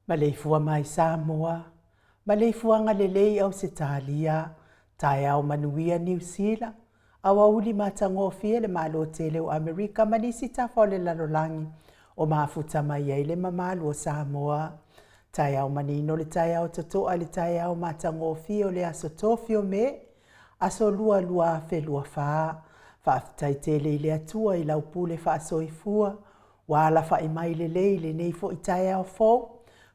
Maleifua mai Samoa, maleifuaga lelei Ausetalia, taeao manuia Niu Sila, aoauli matagofie le Malo tele o Amerika ma nisi tafa o le lalolagi o mafuta mai ai le mamalu o Samoa. Taeao manino le taeao totoa le taeao matagofie o le aso tofi o Me, aso 2 2024. Faafetai tele i le Atua i lau pule faasoifua Ua alafai mai lelei i lenei foi taeao fou.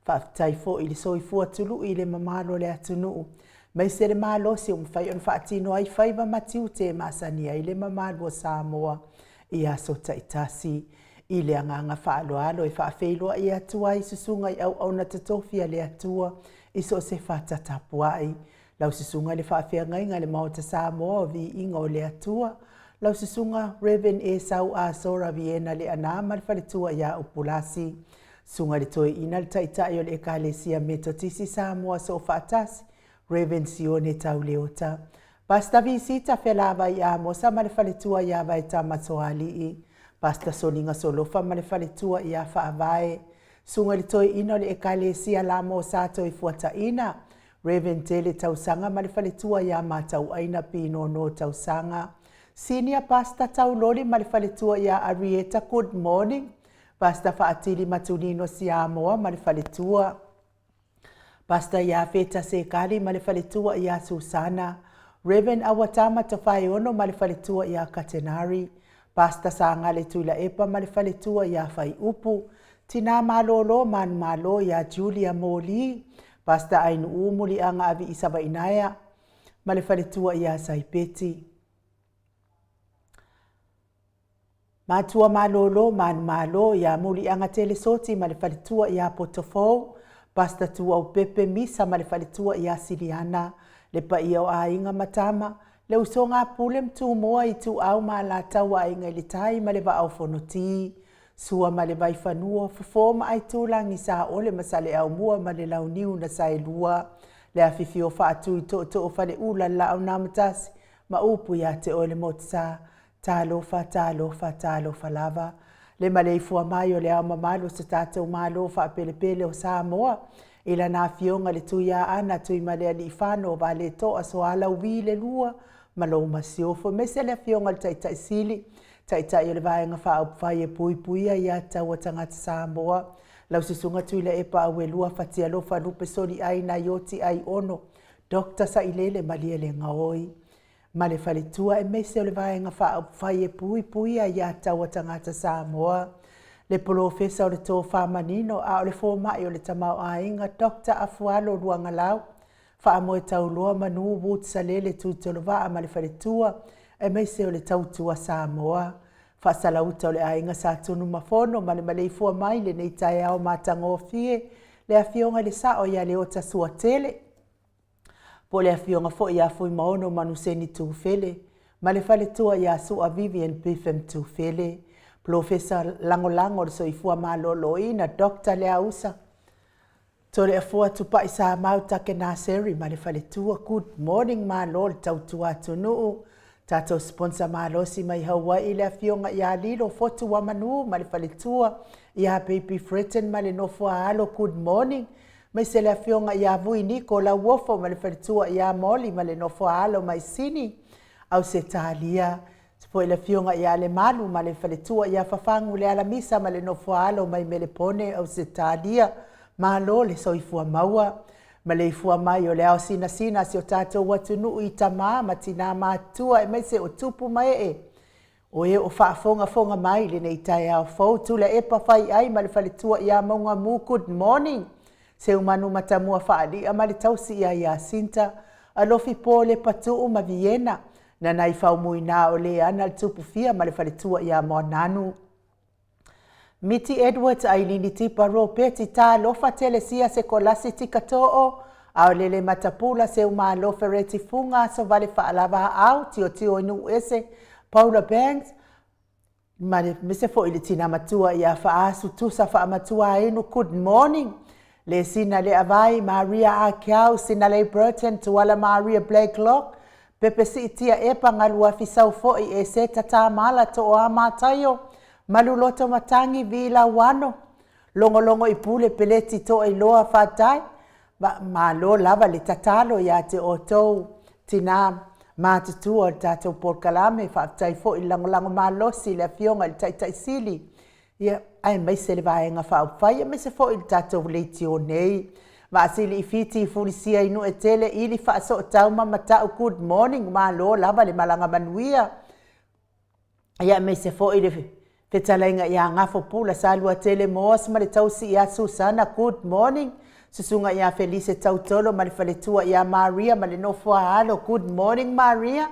Faafetai foi i le soifua tului i le mamalu o le atunuu, aemaise le malosi ua mafai ona faatino ai faiva ma tiute e masani ai le mamalu o Samoa i aso taitasi. I le agaga faaaloalo e faafeiloai atu ai i susuga i auauna totofi a le Atua i so o se fata tapuai. Lau Susuga i le Faafeagaiga i le Maota Samoa o Viiga o le Atua, lau Susuga Rev. Esau Asora Viena Leaana ma le faletua ia Upulasi. Susuga i le Toeaina le Taitai o le Ekalesia Metotisi Samoa Soofaatasi, Rev. Sione Tauleota. Pastor Visita Felavai Amosa ma le faletua ia Vaetama Soalii. Pastor Soliga Solofa ma le faletua ia Faavae. Susuga i le Toeaina o le Ekalesia Lamo Sa Toifuataina, Rev. Tele Tausaga ma le faletua ia Matauaina Pinono Tausaga, Senior Pastor Tauloli ma le faletua ia Arieta Good Morning, Pastor Faatili Matunino Siamoa ma le faletua, Pastor Iafeta Sekali ma le faletua ia Susana, Rev. Awatama Tafaeono ma le faletua ia Katenari, Pastor Sagale Tuilaepa ma le faletua ia Faiupu, Tina Malolo Manumalo ia Julia Moli, Pastor Ainuu Muliaga Avii Savainaea ma le faletua ia Saipeti. Matua Malolo Manumalo ia Muliaga Telesoti ma le faletua ia Potofou, Pastor Tuaupepe Misa ma le faletua ia Siliana, le paia o aiga ma tama, le usoga a Pule ma Tumua, Ituau ma Alataua, Aiga i le Tai ma le Vaa o Fonoti. Sua ma le Vaifanua, Fofo ma Aitulagi, Saole ma Saleaaumua ma le Launiu na Saelua, le afifio Faatui Tootoo Faleula le Laau na Amatasi ma upu ia te oe le Motusa. Talofa, talofa, talofa lava. Le maleifua mai o le Ao Mamalu o so tatou Malo faapelepele o Samoa i lana Afioga i le Tuiaana Tuimalealiifano Valetoa Soalauvi le Lua ma lou Masiofo, aemaise le Afioga i le Taitai Sili, Taitai o le Vaega Faaupufai e Puipuia Aia Tatau a Tagata Samoa, lau Susuga Tuilaepa Auelua Fatialofa Lupe Soliai Naioti Aiono, Doctor Sailele Malielegaoi ma le faletua aemaise o le Vaega Faaupufai e Puipuia Aia Tatau a Tagata Samoa, le Polofesa o le Tofa Manino a o le Fomai o le Tamaoaiga Doctor Afualo Luagalau, Faamoe Tauloa Manu Woods Salele Tuitolovaa ma le faletua aemaise o le Tautua Samoa. Faasalauta o le Aiga Sa Tunumafono ma le maleifua mai lenei taeao matagofie le Afioga i le Sao ia Leota Suatele, po o le Afioga foi ia Fuimaono Manuseni Tufele ma le faletua ia Sua Vivian Biffem Tufele, Polofesa Lagolago o le Soifua Maloloina Doctor Leausa Toleafoa Tupai Samau Takenaseri ma le faletua. Good morning, malo le tautua atunuu. Tatou sponsor malosi mai Hawaii le afioga ia Lilo Fotu Wamanu ma le faletua ia Baby Fretton ma le nofo a alo. Good morning. Maise le afioga ia Vui Niko Lauofo ma le faletua ia Molly ma le nofo a alo mai Sini, Ausetalia. Se foi le afioga ia Lemalu ma le faletua ia Fafagu le Alamisa ma le nofoaalo mai Melepone, Ausetalia. Malo le soifua maua. Maleifua mai o le ao sinasina a si o tatou atunuu i tama ma tina matutua aemaise o tupu ma ee o e o faafogafoga mai i lenei taeao fou. Tuilaepa Faiai ma le faletua ia Maugamu, good morning. Seumanu Matamua Faali'a ma le tausi ia Iasinta, Alofi Po Lepatuu ma Viena, Nanai Faumuina o Leana le Tupufia ma le faletua ia Moananu. Miti Edwards Ailini Tipa Ropeti Talofa Telesia Sekolasi Tikatoo Aolele Matapula Seumalo Fereti Fuga Asovale Faalava Aau Tiotio i Nuuese Paula Banks Ma le aemaise foi le tina matua ia Faasu Tusa Faamatuainu. Good morning Le Sina Leavai Maria Akiau Sinalei Burton Tuala Maria Blakelock Pepe Siitia Epa Galuafi Saufoi Eseta Tamala Tooa Mataio Maluloto Matangi Vi Lauano Logologo i Pule Peleti Toailoa Fatai Ma, malo lava le tatalo ia te outou tina matutua o le tatou polokalame. Faafetai foi i le lagolago malosi i le Afioga i le Taitai Sili, ia, aemaise le Vaega Faaupufai, aemaise foi le tatou leitio nei. Vaasili i Fiti, Fulisia i Nuetele, Ili Faasootau ma Matau, good morning, malo lava le malaga manuia. Ia aemaise foi le fetalaiga ia Gafo Pula Saluatele Moas ma le tausi ia Susana, good morning. Susuga ia Felise Tautolo ma le faletua ia Maria ma le nofo a alo, good morning Maria.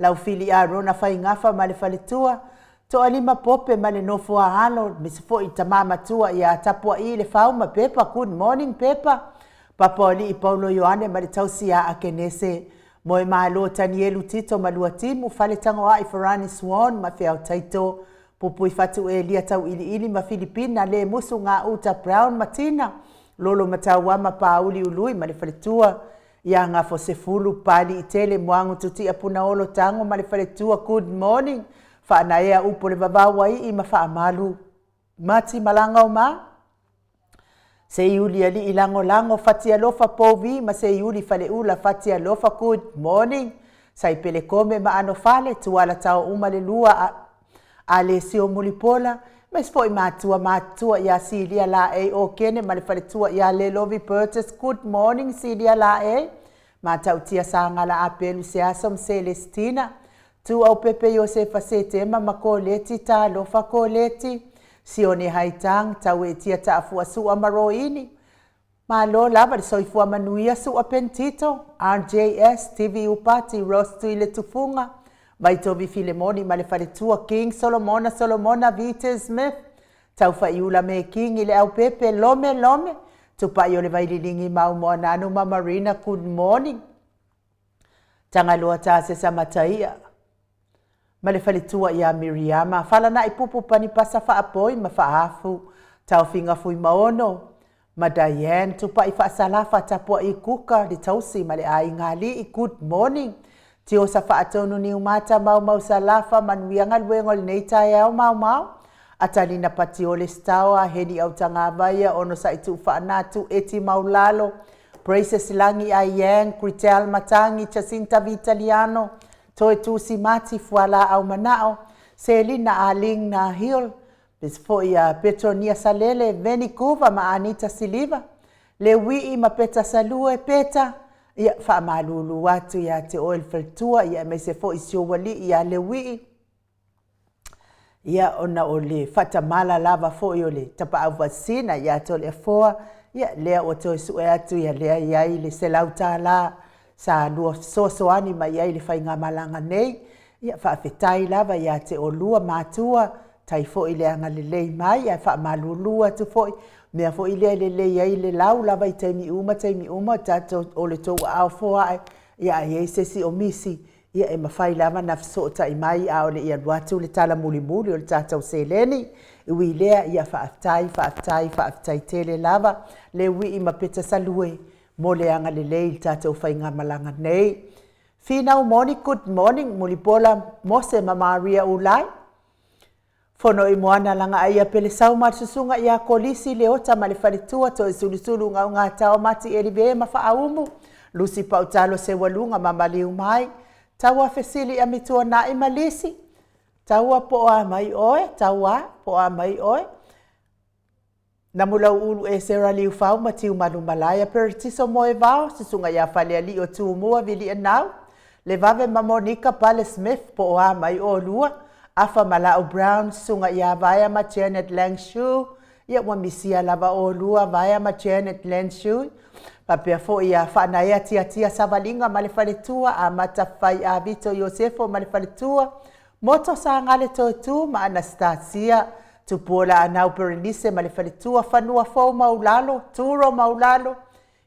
Laufili Arona Faigafa ma le faletua, Toalima Pope ma le nofo a alo, aemaise foi le tama matua ia Tapuaii Lefau ma Pepa, good morning Pepa. Papaoalii Paulo Ioane ma le tausi ia Akenese, Moemalo Tanielu Tito ma Luatimu, Faletagoai Farani Swan ma Feao Taito, Pupuifatu Elia Tauiliili ma Filipina, Lemusu Gauta Brown ma Tina, Lolo Matauama Pauli Ului ma le faletua, ia Gafo Sefulu, Paliitele Moagu Tutia Punaolo Tago ma le faletua, good morning, Faanaea Upu o le Vavau Aii ma Faamalu. Mati Malaga o ma Seiuli Alii Lagolago Fatialofa Povi ma Seiuli Faleula Fatialofa, good morning Saipele Kome ma Anofale Tuala Tao Uma le Lua a Alesio Mulipola aemaise foi matua matutua ia Silia Laei Okene ma le faletua ia Lelovi Burgess, good morning Silia Laei Matautia Sagala Apelu Seaso ma Celestina Tuaupepe Iosefa Setema ma Koleti Talofa Koleti Sione Haitang Tauetia Taafua Sua ma Roini Malo lava le soifua manuia Sua Pentito RJS TV Upati Rose Tuiletufuga Vaitovi Filemoni ma le faletua King Solomona Solomona Vite Smith Taufaiula Mekingi Leaupepe Lome Lome Tupai o le Vaililigi Maumoananu ma Marina. Good morning Tagaloa Tasesa Mataia. Ma le faletua ia Miriama, Falana'i Pupu Panipasa Faapoi ma Faafu, Taofiga Fuimaono, ma Diane Tupai Faasalafa Tapua'i Kuka le tausi ma le aiga alii Good morning Tiosa Faatonu Niumata Maumau Salafa Manuia galuega o lenei taeao Maomao Atalina Patiole Staoa Heni Autagavaia Onosai Tuufaanatu Eti Maulalo Praises Lagi Aiyang Kritel Matagi Jacinta Vitaliano Toe Tusi Mati Fualaau Manao Selina Aling Nahil Pesi foi ia Petronia Salele, Veni Kuva ma Anita Siliva, Leuii ma Peta Salue, Peta, ia, faamalulu atu ia te oe le faletua, ia aemaise foi si ou alii ia Leuii, ia, ona o le faatamala lava foi o le tapaau faasisina ia Toleafoa, ia, lea ua toe sue atu ia lea e i ai le $100 sa lua fesoasoani mai ai i le faigamalaga nei. Ia, faafetai lava ia te oulua matua, tai foi le agalelei mai, ae faamalulu atu foi, mea foi lea e lelei ai le lau lava i taimi uma taimi uma o tatou o le tou aao foai, ia a i ai se isi o misi, ia e mafai lava ona fesootai mai a o le i alu atu le tala mulimuli o le tatou seleni. E ui i lea, ia faafetai, faafetai, faafetai tele lava Leuii ma Petasalue mo le agalelei i le tatou faigamalaga nei. Finau moni good morning Mulipola Mose ma Maria Ulai Fono i Moana Lagaaia Pelesau ma le Susuga ia Kolisi Leota ma le Faletua Toesulusulu Gaugataoa Mati Elive ma Faaumu Lusi Pautalo Seualuga ma Maliumai Taua Fesili Amituanai ma Lisi Taua po o a mai oe Taua po o a mai oe Namulauulu Esera Liufau ma Tiumalu Malaea Peretiso Moevao, Susuga ia Falealii o Tumua Vilianau, Levave ma Monika Pale Smith po o a mai oulua, Afa ma Lau Brown, Susuga ia Vaea ma Janet Langshu, ia ua misia lava oulua Vaea ma Janet Langshu, faapea foi ia Faanaea Tiatia Savaliga ma le faletua, Amata Faiavito Iosefo ma le faletua, Moto Sagale Toetu ma Anastasia, Tupuola Anau Perenise ma le faletua, Fanua Fou Maulalo, Turo Maulalo,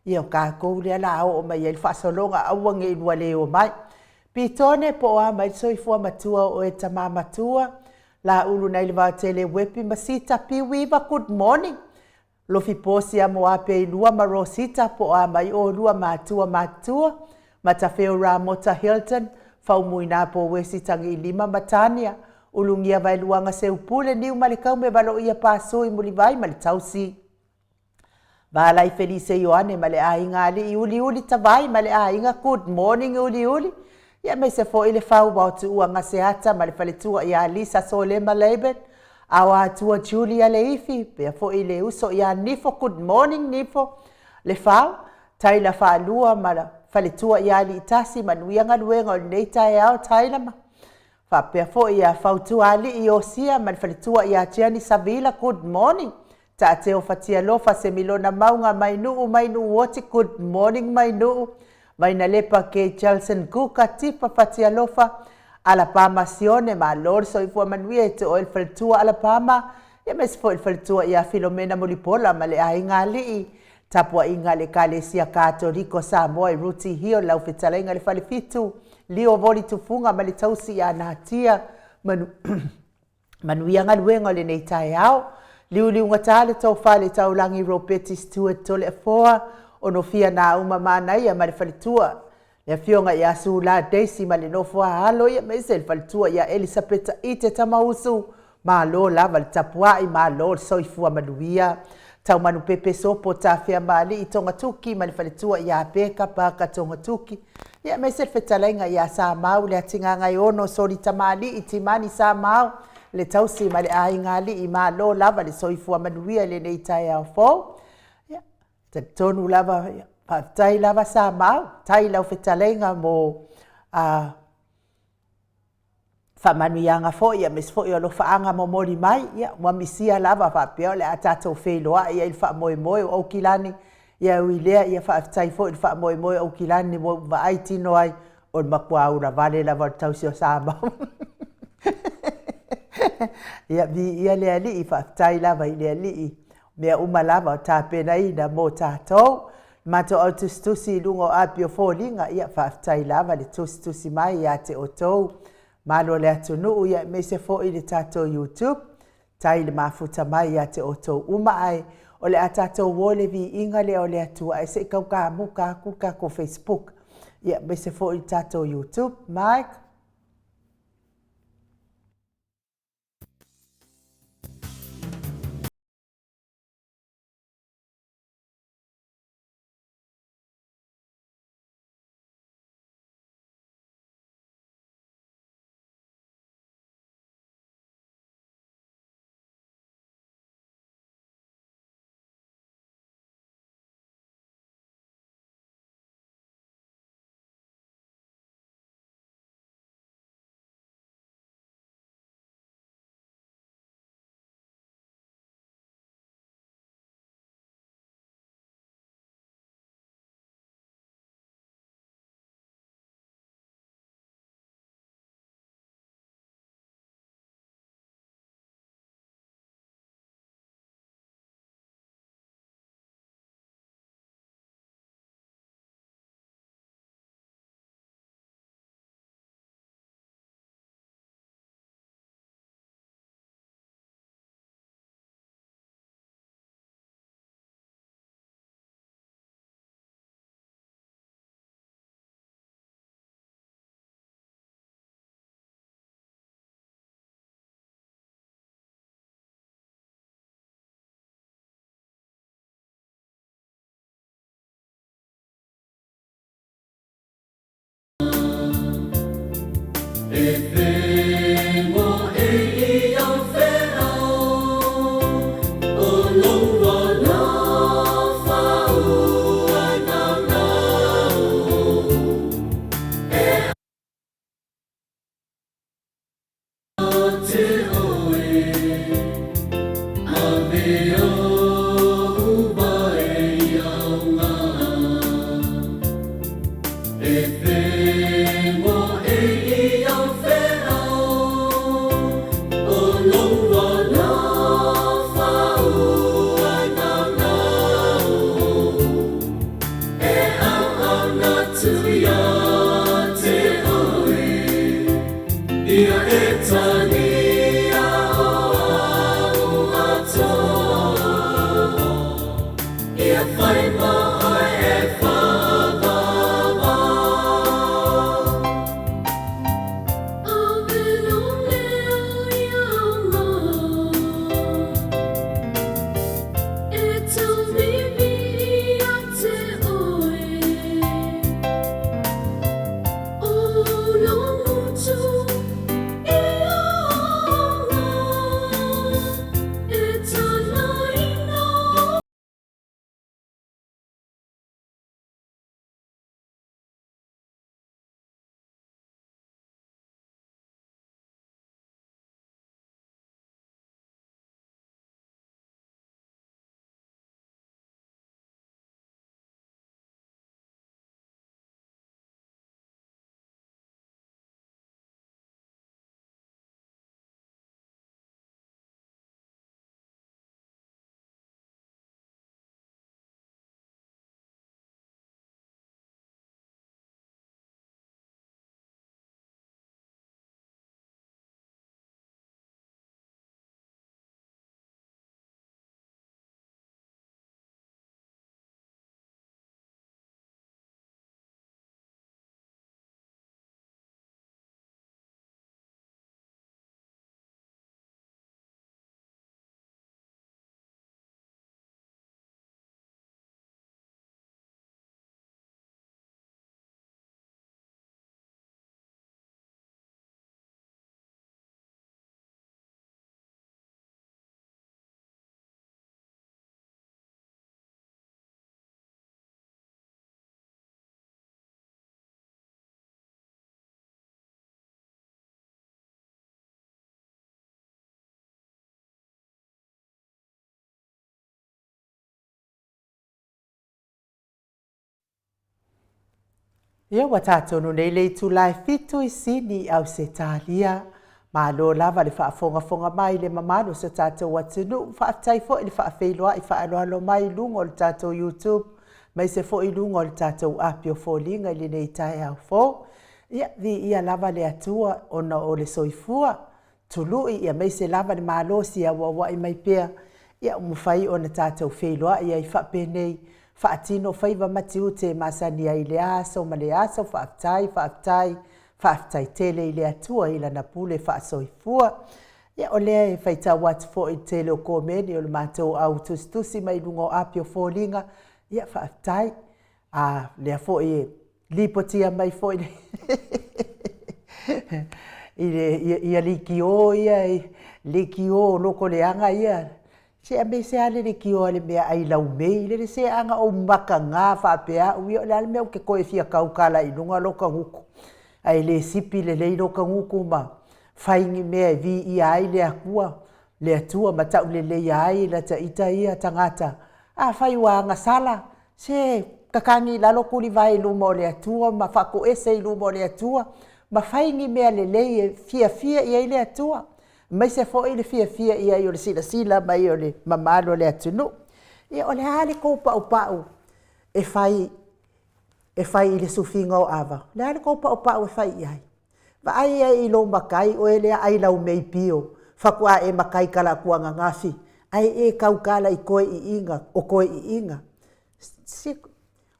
ia o tatou lea la oo mai ai le faasologa aua ne i lua le omai. Pitone po o a mai le soifua matua o oe tama matua, Laulu nai le Vaotele Uepi ma Sita Piuiva good morning. Lofi Posia Moapeilua ma Rosita po o a mai oulua matua matutua, Matafeo Ramota Hilton, Faumuina Powesi Tagiilima ma Tania, Ulugia Vaeluaga Seupule Niumalekaume Valoia Pasui Mulivai ma le Tausi. Valai Felise Ioane ma le aiga alii Uliuli Tavai ma le aiga Good morning Uliuli Ia aemaise foi le fau o Tuua Gaseata ma le faletua ia Lisa Solema Laban, Ao Atua Julia Leifi, pea foi le uso ia Nifo, good morning Nifo, le fau, Taila Faalua ma le faletua ia Aliitasi, manuia galuega o lenei taeao Taila ma faapea foi ia Fautuaalii Iosia ma le faletua ia Jenny Savila, good morning Taateo Fatialofa Semilona Mauga Mainuu Mainuu Oti good morning Mainuu Vainalepa Kay Chelson Kuka Tipa Fatialofa Alapama Sione Malo le soifua manuia i te oe le faletua Alapama ia aemaise foi le faletua ia Filomena Mulipola ma le aiga alii Tapuaiga a le Ekalesia Katoliko Samoa i Ruti Hill lau fetalaiga le Falefitu Lio Voli Tufuga ma le tausi ia Natia Manu Manuia galuega o lenei taeao. Liuliugata le tofa i le taulagi Ropeti Stewart Toleafoa, Onofia Nauma Manaia ma le faletua, le afioga ia Sula Daisy ma le nofo a alo ia aemaise le faletua ia Elisapeta Ite Tamausu. Malo lava le tapuai, malo le soifua manuia. Taumanupepe Sopo Tafea Maalii Togatuki ma le faletua ia Peka Paka Togatuki. Ia aemaise le fetalaiga ia Samau le Atigagaiono Soli Tamalii Timani Samau le tausi ma le aiga alii malo lava le soifua manuia i lenei taeao fou. Ia talitonu lava faafetai lava Samau, tai i lau fetalaiga mo a faamanuiaga foi aemaise foi o alofaaga momoli mai, ia ua misia lava faapea o le a tatou feiloai ai i le faamoemoe o Aukilani, ia e ui i lea, ia faafetai foi i le faamoemoe o Aukilani ua ou vaai tino ai, o le matua ula vale lava o le tausi o Samoa. Ia viia le Alii, faafetai lava i le Alii, mea uma lava o tapenaina mo tatou. Le matou au tusitusi i luga o api o foliga, ia faafetai lava le tusitusi mai ia te outou. Malo o le atunuu ia aemaise foi i le tatou YouTube. Tai le mafuta mai ia te outou uma ae o le a tatou o i le viiga lea o le Atua ae se i taukamuka atu le tatou Facebook ia aemaise foi i le tatou YouTube. Mike. Ia ua tatonu nei le itula e fitu i Sini i Ausetalia. Malo lava le faafogafoga mai i le mamalu o so tatou atunuu. Faafetai foi le faafeiloai faaaloalo mai i luga o le tatou YouTube, maise foi i luga o le tatou api o foliga i lenei taeao fou. Ia, viia lava le Atua ona o le soifua tului aemaise lava le malosi e auauai mai pea, ia ua mafai ona tatou feiloai ai faapenei, faatino faiva ma tiute e masani ai i lea aso ma lea aso. Faafetai, faafetai, faafetai tele i le Atua i Lana pule faasoifua. Ia o lea e faitau atu foi i le tele o komeni o le matou au tusitusi mai luga o api o foliga, ia faafetai. A lea foi e lipotia mai foi i le ia leitio ia, leitio lotoleaga ia, se aemaise lava le leitio a le meaai laumei lele. Se ana ou mataga faapea au ia, o le a le mea ou te toe fia tautala ai i luga lota gutu, ae le sipi lelei lota gutu ma fai ni mea e viia ai le Atua, le Atua ma tauleleia ai lata ita ia tagata. Afai ua agasala, se tatagi i lalo tulivae i luma o le Atua ma faatoese i luma o le Atua ma fai ni mea lelei e fiafia i ai le Atua, aemaise foi le fiafia i ai o le silasila mai o le mamalu o le atunuu. Ia, o le a le tou paupau e fai e fai i le sufiga o ava? O le a le tou paupau e fai i ai? Vaai i ai i lou matai oe lea ai laumei pio, faatoa e matai talaatu ananafi, ae e tautala i toeaiina o toeaiina. Se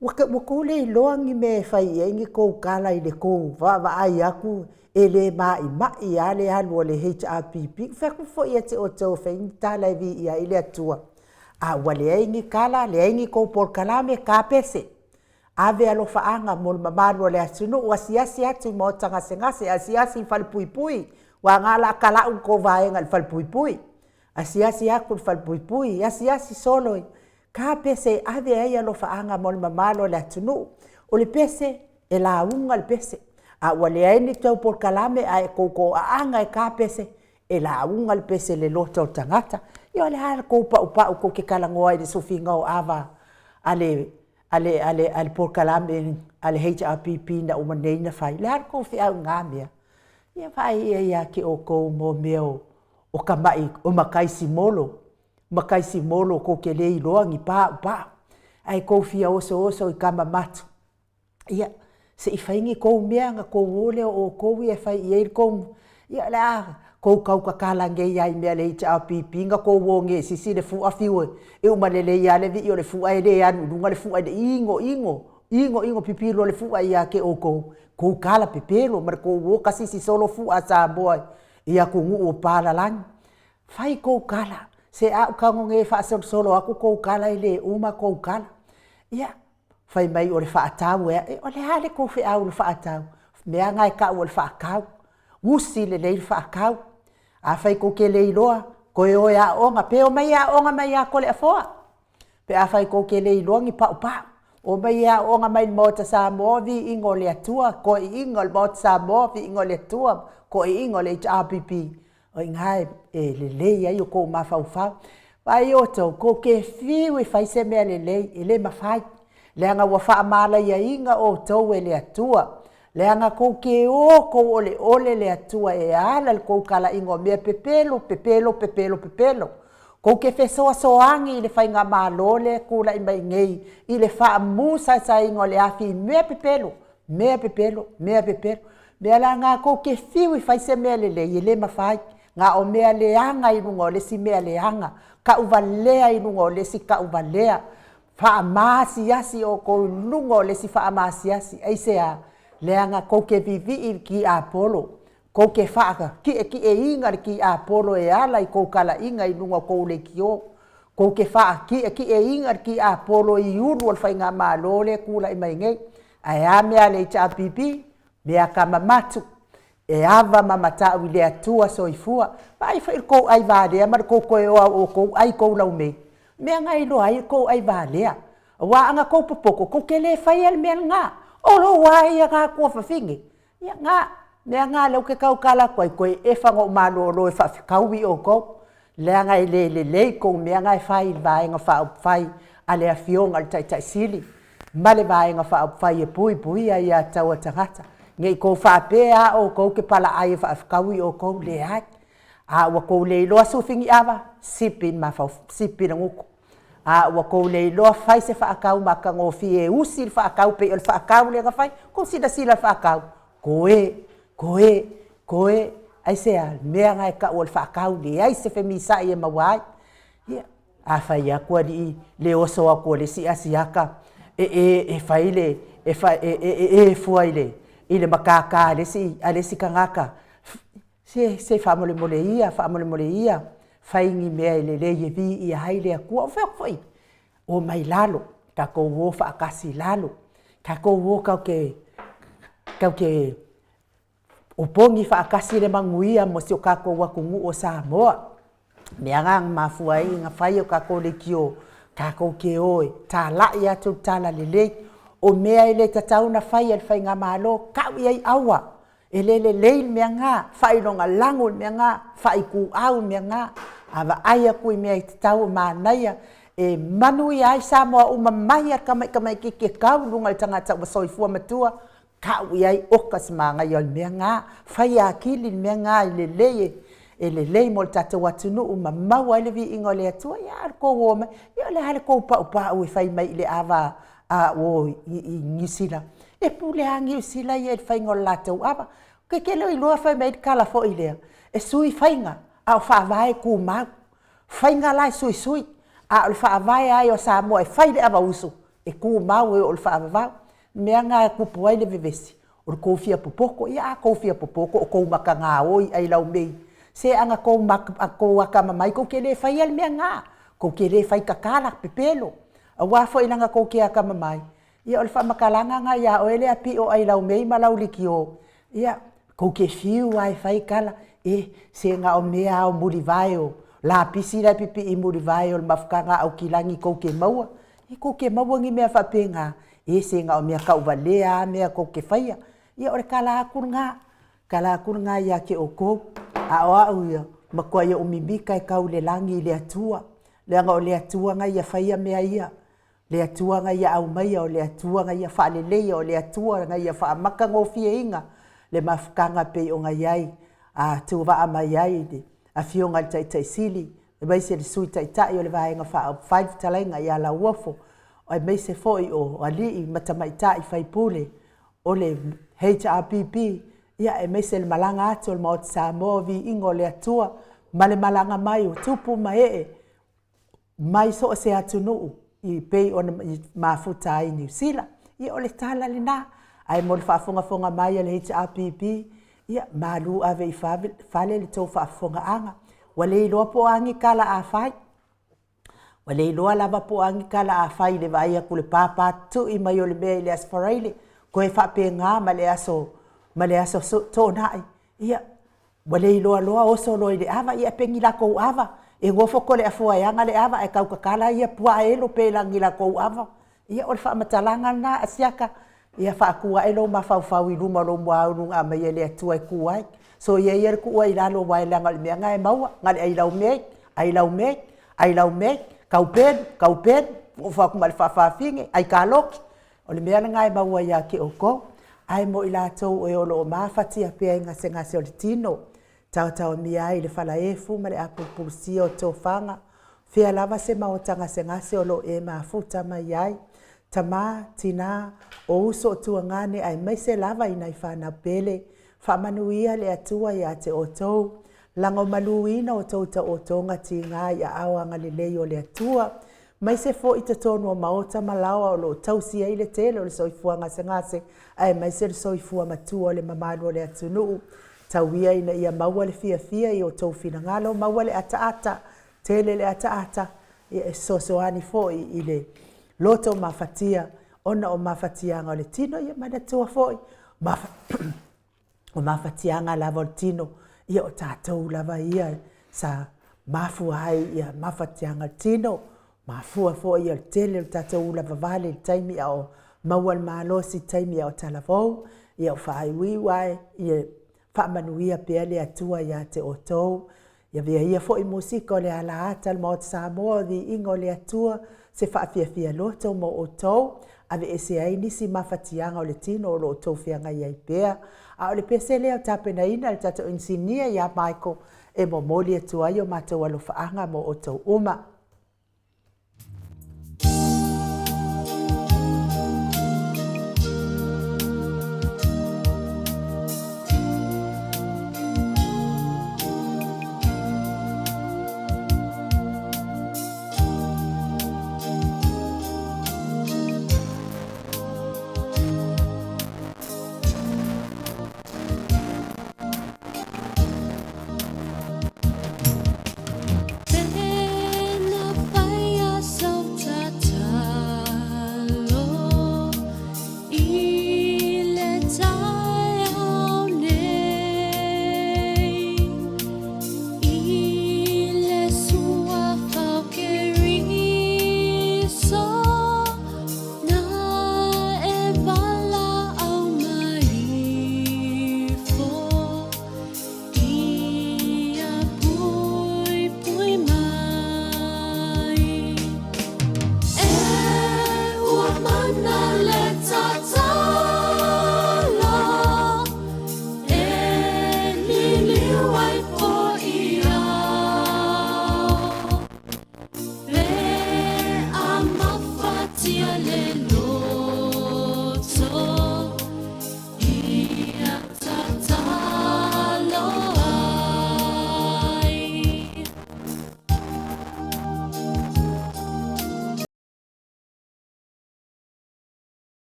ua tou le iloa ni mea e fai i ai ni tou tala i le tou vaavaai atu e le maimai lava le alu a le HRPP. Ou fai atu foi ia te outou e fai ni tala e viia ai le Atua, a ua leai ni tala, leai ni tou polokalame, tapese, ave alofaaga mo le mamalu o le atunuu, asiasi atu i maota gasegase, asiasi i falepuipui, aua na o le a talau le tou vaega i le falepuipui, asiasi atu i le falepuipui, asiasi solo i ta pese e ave ai alofaaga mo le mamalu o le atunuu. O le pese, e lauga le pese, a ua leai ni tou polokalame ae tou toaaga e ta pese, e lauga le pese i le loto o le tagata. Ia o le a le tou paupau tou te talanoa ai i le sufiga o ava a le a le a le a le polokalame a le HRPP na uma nei na fai? O le a le tou feau i na mea? Ia vaai i ai ia te outou mo mea o tamai o matai simolo, matai simolo tou te le iloa ni paupau, ae tou fia osooso i tama matu. Ia, se i fai ni tou mea ona tou o lea o outou ia e fai i ai le tou... Ia o le a tou tautatala nei lava i mea a le HRPP na tou o nei e sisi le fua fiu e uma lelei lava le vii o le fua e le alu i luga le fua i le igoigo, igoigo pipilo o le fua ia te outou, tou tala pepelo ma le tou o tasisi solo fua a Samoa i atunuu o papalagi. Fai tou tala, se a ou tago nei e faasolosolo atu tou tala e le uma tou tala. Ia, fai mai o le faatau e a... O le a le tou feau i le faatau? O mea na e tau o le faatau. Usi lelei le faatau. Afai tou te le iloa, toe o e aooga, pe omai e aooga mai ia Toleafoa pe afai tou te le iloa ni paupau. Omai e aooga mai i le Maota Samoa, viiga o le Atua, toeaiina o le Maota Samoa, viiga o le Atua, toeaiina o le HRPP. O i ina e lelei ai o tou mafaufau. Vaai outou, tou te fiu e fai se mea lelei, e le mafai, leaga ua faamalaiaina outou e le Atua, leaga tou te o tou oleole le Atua e ala i le tou talaiga o mea pepelo, pepelo, pepelo, pepelo. Tou te fesoasoani i le faigamalo lea e tulai mai nei i le faamusaesaeina o le afi i mea pepelo, mea pepelo, mea pepelo. O le mea la lena tou te fiu e fai se mea lelei, e le mafai, na o mea leaga i luga o le isi mea leaga, tauvalea i luga o le isi tauvalea, faamasiasi outou i luga o le isi faamasiasi. Aisea? Leaga tou te vivii i le tiapolo, tou te faakiekieina le tiapolo e ala i tou talaiga i luga o tou leitio, tou te faakiekieina le tiapolo i ulu o le faigamalo lea e tulai mai nei. Ae a mea a le HRPP? Mea kamamatu, e ava ma matau i le Atua Soifua. Vaai foi i le tou aivalea ma le tou toe o lava o outou ai tou laumei. O mea na e iloa ai le tou aivalea. Aua ana tou popoto, tou te le faia le mea lena. O lou lava ia lena tuafafine. Ia, na, mea na lea ou te tautala atu ai, toe efa na ou malolo e faafetaui outou, leaga e le lelei tou mea na e fai i le Vaega Faaupufai a le Afioga i le Taitai Sili ma le Vaega Faaupufai e Puipuia Aia Tatau a Tagata. Ne i tou faapea lava outou te palaai e faafetaui outou, leai. A ua tou le iloa sufi ni ava, sipi le mafaufau, sipi le gutu. A ua tou le iloa fai se faatau matagofie e usi le faatau pei o le faatau lea na fai, tou silasila i le faatau. Koe, koe, koe, aisea, le mea na e tau o le faatau, leai se femisa'i e maua ai. Ia, a fai atu alii le oso atu o le isi asiata e e e fai le e fa e e e fua i le i le matata a le isi a le isi tagata, se se faamolemole ia, faamolemole ia, fai ni mea e lelei e viia ai le Atua. Ou fai atu foi, omai lalo, tatou o faatasi i lalo, tatou o tatou te tatou te opogi faatasi le manuia mo si o tatou atunuu o Samoa. O mea na na mafua ai ona fai a tatou leitio tatou te o e talai atu le talalelei. O mea e le tatau ona fai e le Faigamalo, tau i ai aua, e le lelei le mea lena, faailogalanu le mea lena, faaituau le mea lena. A vaai atu i mea e tatau ona manaia e manuia ai Samoa uma mai lava i le tamaitiiti e tau i luga i le tagata ua soifua matua, tau i ai, oka se manaia o le mea lena, fai atili le mea lena e lelei, e lelei mo le tatou atunuu ma maua ai le viiga o le Atua. Ia a o le tou omai, ia o le a le tou paupau e fai mai i le ava a o i Niu Sila? E pule lava Niu Sila ia i le faiga o le latou ava. Ou te le o iloa fai mai le tala foi lea, e sui faiga, a o faavae e tumau. Faiga la e suisui, a o le faavae lava ia o Samoa e fai i le ava usu, e tumau e oo i le faavavau. O le mea lena e tupu ai le vevesi, o le tou fia popoto. Ia a tou fia popoto o tou matagaoi ailao mei. Se ana tou atamamai tou te le faia le mea lena, tou te le fai tatala, pepelo. Aua foi leaga tou te atamamai, ia o le faamatalaga lena ia oe lea Pio Ailaumei ma lau leitio, ia, tou te fiu lava e fai tala, e, se na o mea lava o mulivae o lapisi la e pipii i mulivae o le mafutaga a Aukilani tou te maua. E tou te maua ni mea faapena, e, se na o mea tauvalea lava mea tou te faia. Ia o le tala atu lena, tala atu lena ia te outou, a o au ia, matuai ou mimita e tau i le lagi i le Atua, leaga o le Atua na Ia faia mea ia, le Atua na Ia aumaia, o le Atua na Ia faaleleia, o le Atua na Ia faamatagofieina le mafutaga e pei ona i ai, a tuuvaa mai ai le Afioga i le Taitai Sili, aemaise le Sui Taitai o le Vaega Faaupufai le Fetalaiga ia Lauofo, aemaise foi o alii ma tamaitai faipule o le HRPP, ia aemaise le malaga atu o le Maota Samoa o Viiga o le Atua, ma le malaga mai o tupu ma ee mai so o se atunuu e pei ona mafuta ai i Niu Sila. Ia o le tala lena, ae mo le faafogafoga mai a le HRPP, ia malu ave i fale le tou faafofogaaga. Ua le iloa po o a ni tala a fai, ua le iloa lava po o a ni tala a fai i le vaai atu i le papatui mai o le mea i le Aso Faraile, toe faapena ma le Aso, ma le Aso Toonai. Ia, ua le iloa loa oso loa i le ava, ia pe ni latou ava, e nofo Toleafoa e ana le ava ae tau tatala ia puaa elo pe ni latou ava. Ia o le faamatalaga lena a Asiata, ia faatu ae lou mafaufau i luma o lou muaulu na aumaia e le Atua e tu ai. Soia ia le tuu ai i lalo aua leaga o le mea lena e maua, na o le ailaumei, ailaumei, ailaumei, taupelu, taupelu, nofo atu ma le faafafine, aikaloti. O le mea lena e maua ia te outou. Ae mo i latou e o lo o mafatia pea i gasegase o le tino, taotaomia ai i le falaefu ma le apulupulusia o tofaga, fea lava se maota gasegase o lo o e mafuta mai ai, tama, tina, o uso o tuagane aemaise lava i nai fanau pele, faamanuia le Atua ia te outou, lagomaluina outou taotoga tiga i aao agalelei o le Atua, maise foi i totonu o maota ma laoa o lo o tausi ai le tele o le soifua gasegase aemaise le soifua matua o le mamalu o le atunuu. Tau ia ina ia maua le fiafia i outou finagalo, maua le ataata, tele le ataata, ia e fesoasoani foi i le loto mafatia ona o mafatiaga o le tino. Ia manatua foi, o mafatiaga lava o le tino, ia o tatou lava ia sa mafua ai ia mafatiaga o le tino, mafua foi ia le tele o le tatou ula vavale i le taimi a o maua le malosi, taimi a o talavou, ia o faaiuiu ae, ia faamanuia pea le Atua ia te outou. Ia avea ia foi musika o le alaata o le Maota Samoa o Viiga o le Atua se faafiafia loto mo outou, aveese ai nisi mafatiaga o le tino o lo o outou feagai ai pea. A o le pese lea o tapenaina e le tatou inisinia ia Michael e momoli atu ai o matou alofaaga mo outou uma.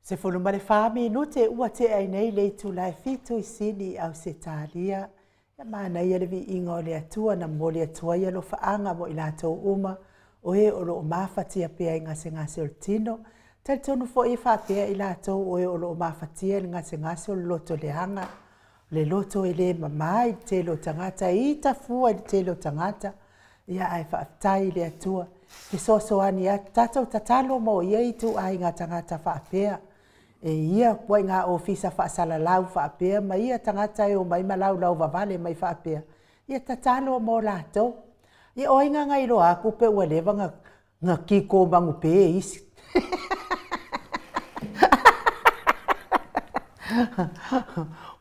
14 minute ua tea ai nei le itula e fitu i Sini i Ausetalia. Ia manaia le viiga o le Atua na momoli atu ai alofaaga mo i latou uma o e o lo o mafatia pea i gasegase o le tino. Talitonu foi e faapea i latou o e o lo o mafatia i le gasegase o le loto leaga, o le loto e le mama i le tele o tagata, e ita fua i le tele o tagata. Ia ae faafetai i le Atua fesoasoani atu, tatou tatalo mo ia ituaiga tagata faapea. E ia ituaiga ofisa faasalalau faapea ma ia tagata e omai ma laulau vavale mai faapea, ia tatalo mo latou. Ia o ai na na iloa atu pe ua leva na na kiko manupe e isi.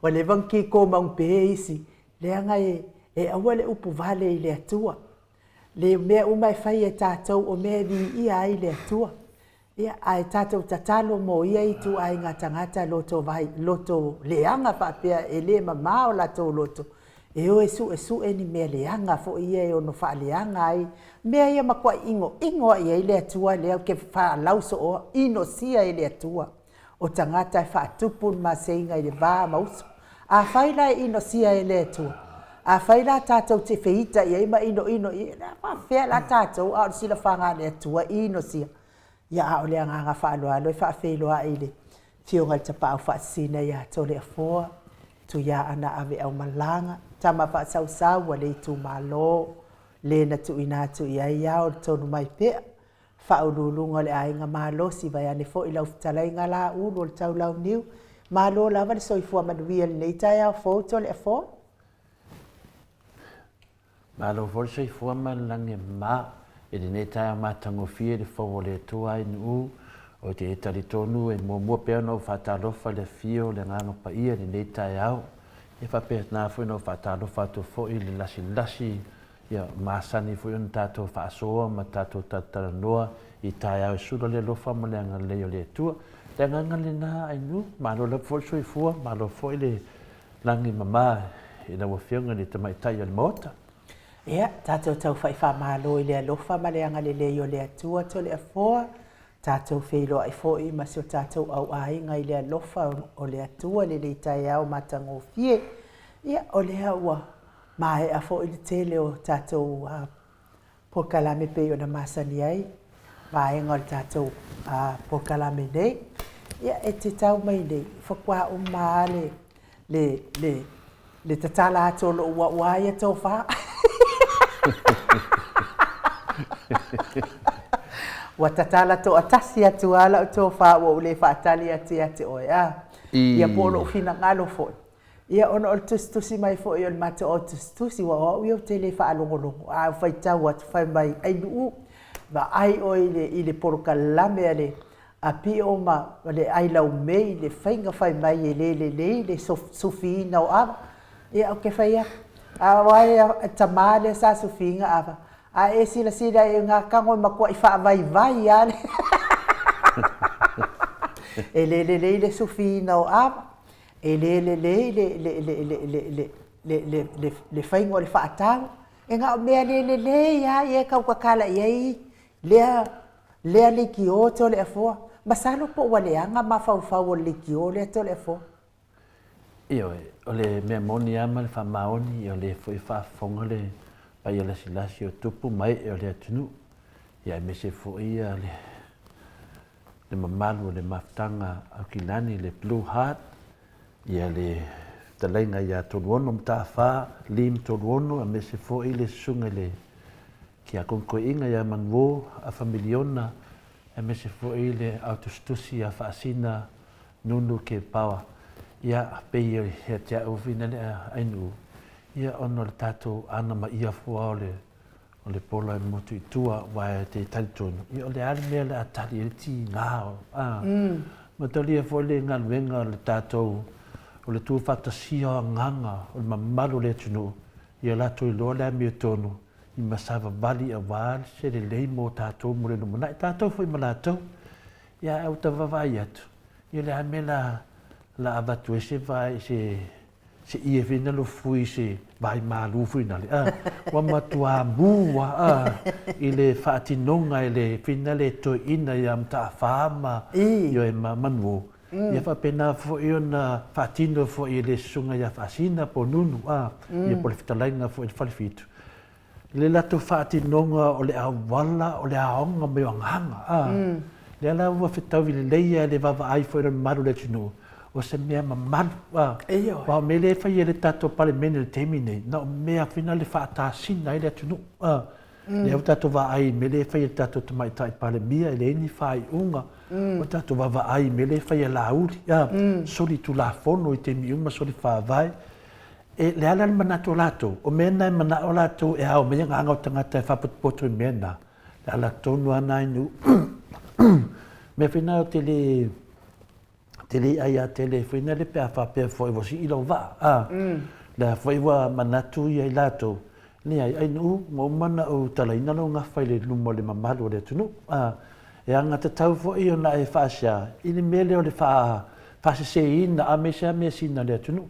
Ua leva na kiko manupe e isi, leaga e e aua le upu vale i le Atua. Le mea uma e fai e tatou o mea e viia ai le Atua. Ia, ae tatou tatalo mo ia ituaiga tagata loto vai, loto leaga faapea e le mama o latou loto, e o e suesue ni mea leaga foi ia e ono faaleaga ai mea ia matuai inoino lava i ai le Atua lea ou te faalausoa, inosia e le Atua o tagata e faatupu le maseiga i le va ma uso. Afai la e inosia e le Atua, afai la tatou te feita i ai ma inoino i ai, o le a faapefea la tatou a o le silafaga a le Atua e inosia? Ia, a o le agaga faaaloalo e faafeiloai i le Afioga i le Tapaau Faasisina ia Toleafoa, Tuiaana Aveaumalaga, tama faasausau a le itumalo, le na tuuina atu i ai ao le tonu mai pea, Faauluuluga o le Aiga Malosi, vaeane foi lau fetalaiga Laulu o le Taulauniu. Malo lava le soifua manuia i lenei taeao fou Toleafoa. Malo foi le soifua ma le lagi e mama i lenei taeao matagofie i le fou o le Atua Ainuu. Ou te talitonu e muamua pea ona ou faatalofa i le afio o le Agaga Paia i lenei taeao. E faapena foi ona ou faatalofa atu foi i le lasilasi ia masani foi ona tatou faasoa ma tatou talatalanoa i taeao e sula le alofa ma le agalelei o le Atua. Le agaga lena Ainuu, malo lava foi le soifua, malo foi le Lagi mama i lau Afioga i le Tamaitai o le Maota. Ia, tatou taufai faamalo i le alofa ma le agalelei o le Atua Toleafoa, tatou feiloai foi ma si o tatou auaiga i le alofa o le Atua i lenei taeao matagofie. Ia, o lea ua maea foi le tele o tatou polokalame pei ona masani ai vaega o le tatou polokalame nei. Ia, e te tau mai nei, faatoa uma lava le, le, le, le tatala atu o lou uaua ia tofa. Ua tatala toatasi atu lava lau tofa ua ou le faatali atu ia te oe, a. Ia po o lou finagalo foi. Ia, ona o le tusitusi mai foi o le matou au tusitusi, aua o au ia ou te le faalogologo, a ou faitau atu, fai mai, Ainuu, vaai oe i le, i le polokalame a le a Pio ma le Ailaumei i le faiga fai mai e le lelei le sufiina o ava. Ia, ou te fai atu, a o ai le tama lea sa sufiina ava, a e silasila i ngā tago e matuai faavaivai lava le E le lelei le sufiina o ava. E le lelei le, le, le, le, le, le, le, le, le, le faiga o le faatau. E na o mea le lelei lava ia e tau tatala i ai lea, lea leitio Toleafoa. Masalo po ua leaga mafaufau o le leitio lea Toleafoa. Ioe, o le mea moni lava ma le faamaoni, o lea foi e faafofoga le paia lasilasi o tupu ma ee o le atunuu, ia aemaise foi le le mamalu o le mafutaga Aukilani, le Blue Heart, ia le fetalaiga ia Toluono Mataafa, Lim Toluono, aemaise foi le susuga i le Kiakona Toeaina ia Manuo Afa Miliona, aemaise foi le au tusitusi ia Faasina Nunu Kepaoa. Ia, pei ia te au fina le Ainuu, ia ona o le tatou anamaia fua o le O le pola e motu i tua, aua e te talitonu, ia o le a le mea o le a tali ai le tiga o, a. Matalia foi le galuega o le tatou, o le tuufaatasia o agaga o le mamalu o le atunuu, ia latou iloa le amiotonu i masavavali aua se lelei mo tatou mo le lumanai, tatou foi ma latou. Ia ae ua ta vaavaai atu, ia o le a le mea o le a avatu ai se vaai, se se ie foi na lofui i se vai malu foi nale, a, ua matuā mū a, a, i le faatinoga e le fina le toeaina ia Mataafa ma, ioe, ma Manuo. Ia faapena foi ona faatino foi e le Susuga ia Faasina po o Nunu, a, ia po o le fetalaiga foi i le Falefitu, le latou faatinoga o le auala o le aoga mai o agaga, a. Lea la ua fetaui lelei lava i le vaavaai foi o le mamalu o le atunuu, o se mea mamalu, a. Aua o mea lea e fai e le tatou Palemene i le taimi lenei, na o mea foi na le faatasina ai le atunuu, a. Lea ua tatou vaai i mea lea e fai e le tatou Tamaitai Palemia, e leai ni faaiuga. Ua tatou vaavaai i mea lea e fai e Laauli, a, solitulafono i taimi uma, solifaavae. E le a la le manatu o latou? O mea na e manao latou e ao mai agaga o tagata e faapotopoto i mea na, le ala tonu lava na i nuu. Mea foi na ou te le te le ai tele foi na le pe a faapea foi ua sii lou vaa, a. Lea foi ua manatu ia i latou, leai, ai nuu, ua uma ona ou talaina lou gafa i le luma o le mamalu o le atunuu, a. E alagatatau foi ona e faasea i le mea lea o le faaseseina aemaise lava measina a le atunuu.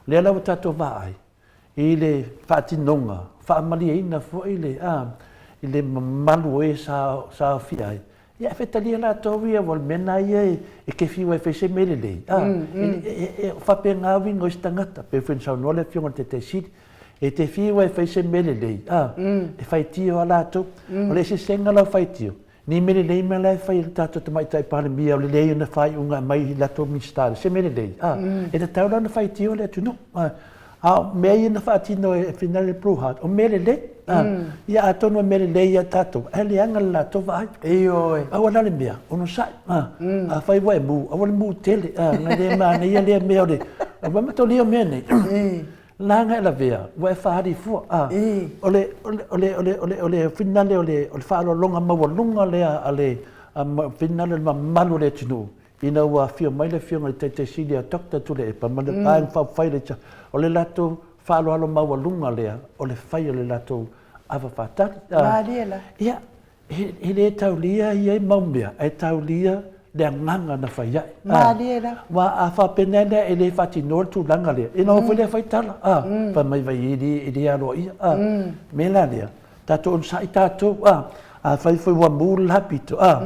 O lea la ua tatou vaai i le faatinoga, faamalieina foi le, a, i le mamalu o e sa aofia ai, ia e fetalia latou ia, aua o le mea lena ia e te fiu ai e fai se mea lelei, a, e faapena uiga o isi tagata. Pei foi ona saunoa le Afioga i le Taitai Sili, e te fiu ai e fai se mea lelei, a, e faitio lava latou. O le eseesega la o faitio, Ni mea lelei mea la e fai e le tatou Tamaitai Palemia o le leai ona faaiuga e aumai i latou Minisita i se mea lelei, a, e tatau la ona faitio le atunuu. A o mea ia na faatino e Finale Blue Heart, o mea lelei. A, ia atonu o mea lelei ia tatou, ae leaga le latou vaai. Ioe. Aua la le mea, onosai. A, afai ua e mu, aua le mu tele. A, na le manaia lea mea o le, aua matolia mea nei. Leaga e lavea, ua e faaali fua, a, o le, o le, o le, o le, o le, o le finale o le, o le faaaloaloga maualuga lea a le, a finale o le mamalu o le atunuu, ina ua afio mai le Afioga i le Taitai Sili a Doctor Tuilaepa ma le Vaega Faaupufai o le, o le latou faaaloalo maualuga lea o le fai o le latou ava faatali. Malie la. Ia, E le taulia ia mau mea, ae taulia le agaga na fai ai. Malie la. Aua a faapena lea e le faatinoa le tulaga lea, ina ua foi lea fai tala, a, fai mai vai e le, e le aloaia, a. Mea la lea, tatou onosai tatou, a, afai foi ua mu le la pito, a,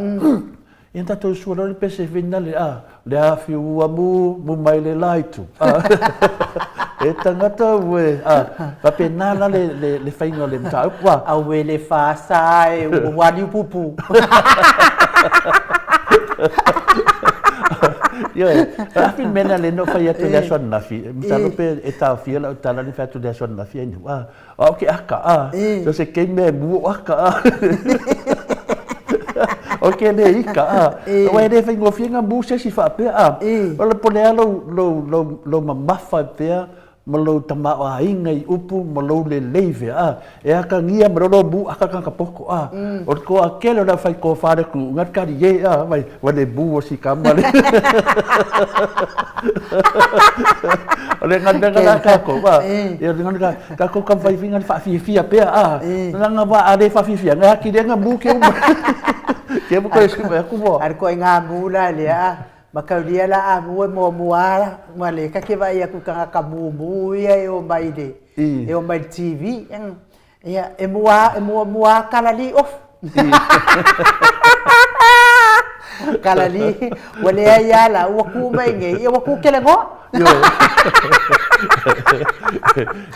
Ia tatou sua loa le pese finale a, le afi ua mu, mu mai le la itu. E tagata ue, a, faapena la le, le, le faiga o le mataupu a. Auē le fasa e, ua liu pupu. Ioe, afi le mea lea lea na ou fai atu i le aso ananafi, masalo pe e taofia lau tala lea na fai atu i le aso ananafi, a, O au ke aka, a. So se kei mea e mu o aka, a. O ke le ika, a. Aua e le faigofie na mu se isi faapea, a. O le po le a lou, lou, lou, lou mamafa pea ma lou tamaoaiga i upu ma lou lelei fea, a. E akagia ma lou mu aka tagata poto, a. O le toatele o le aufai-tofa a le atunuu, na talie, a, vai, ua le mu o si tama le. O le galuega la tatou, a. Ia, o le galuega, tatou taumafai foi na faafiafia pea, a. Leaga aua a le faafiafia, na atili ai na mu ke uma. Ke uma koe sui atu mo. Ae koe ngā mu la lea, a. Mataulia la a mu e muamua la, ua le ta te vaai atu i tagata mumu ia e omai i le, e omai i le TV. Ia, e mua, e muamua kalali off. Kalali, ua leai lava la, ua tu mai nei, ia ua tu kelegoa.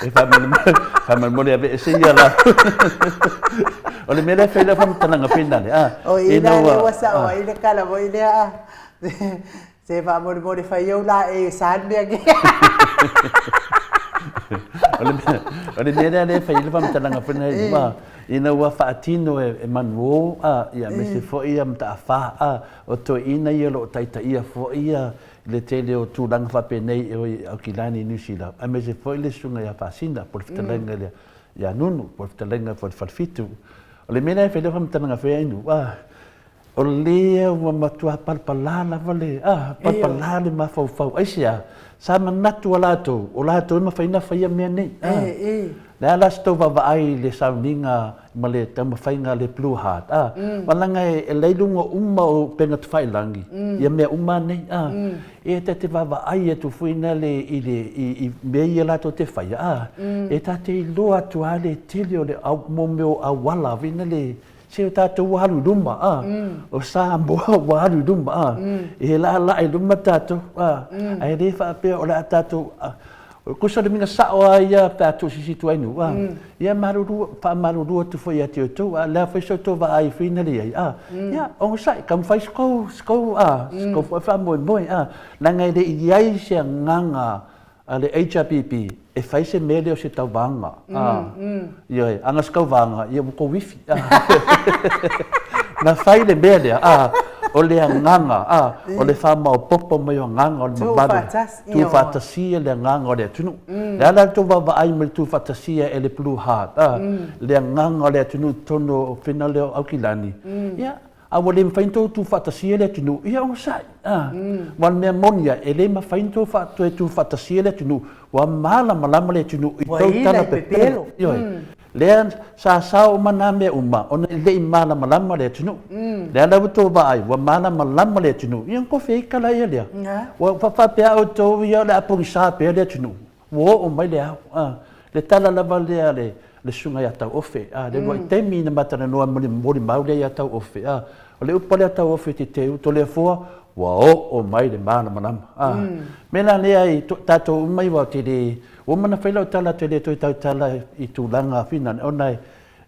E faamolemole aveese ia la. O le mea lea e fai lau faamatalaga finale, a. O i la lea ua sao ai le tala foi lea, a. Se faamolemole fai au la e sa le mea nei. O le mea lea lea e fai ai le faamatalaga foi lea, ua, ina ua faatino e Manuō, a, ia, aemaise foi ia Mataafa, a, o toeaiina ia o lo o taitaia foi ia le tele o tulaga faapenei i Aukilani i Niu Sila, aemaise foi le susuga ia Faasina, po o le fetalaiga lea ia Nunu, po o le fetalaiga foi i le Falefitu. O le mea lea e fai ai le faamatalaga foi a Inu, a, O lea ua matua palapala lava le, a, palapala le mafaufau. Aisea? Sa manatu a latou, o latou e mafai ona faia mea nei. A. Le a la se tou vaavaai i le sauniga ma le taumafaiga a le Blue Heart, a? Aua leaga e la i luga uma o upega tafailagi ia mea uma nei, a. E ta te vaavaai atu foi na le i le i mea ia latou te faia, a. E ta te iloa atu lava le tele o le au, mo mea o auala foi na le. Se o tatou ua alu i luma, a. O Samoa ua alu i luma, a. E laalaa i luma tatou, a. Ae le faapea o le a tatou, tusa o le uiga sao lava ia pe a tuu i se isi ituai nuu, a. Ia malulu, faamalulu atu foi ia te outou, a o le a foi se tou vaai foi na le i ai, a. Ia, onosai, taumafai se tou, se tou, a, se tou foi faamoemoe, a. Leaga e le i i ai se agaga a le HRPP e fai se mea lea o se tauvaga, a, ioe, ana se tauvaga, ia ua tou ifi, a. Na fai le mea lea, a, o le agaga, a, o le faamaopoopo mai o agaga o le mamalu, tuufaatasia le agaga o le atunuu. O le a la le tou vaavaai mai le tuufaatasia e le Blue Heart, a, le agaga o le atunuu i totonu o fina lea o Aukilani, ia, A ua le mafai ona outou tuufaatasia le atunuu, ia onosai. A, aua o le mea moni lava, e le mafai ona outou toe tuufaatasia le atunuu, ua malamalama le atunuu i tou tala pepelo. Ioe. Lea sa sao uma na mea uma, ona e le i malamalama le atunuu. Lea la ua outou vaai, ua malamalama le atunuu, ia ona tofi ai tala ia lea. Ua faapea outou ia o le a pogisa pea le atunuu. Ua oo mai le ao, a, le tala lava lea a le, le susuga ia Tauofe, a, le uluai taimi na ma talanoa ma le molimau lea ia Tauofe, a, o le upu lea a Tauofe i Teteu, Toleafoa, ua oo mai le malamalama, a. Mea la lea i tatou uma ia, ou te le, ua uma ona fai lau tala ou te le toe tautala i tulaga finagalo, ona e,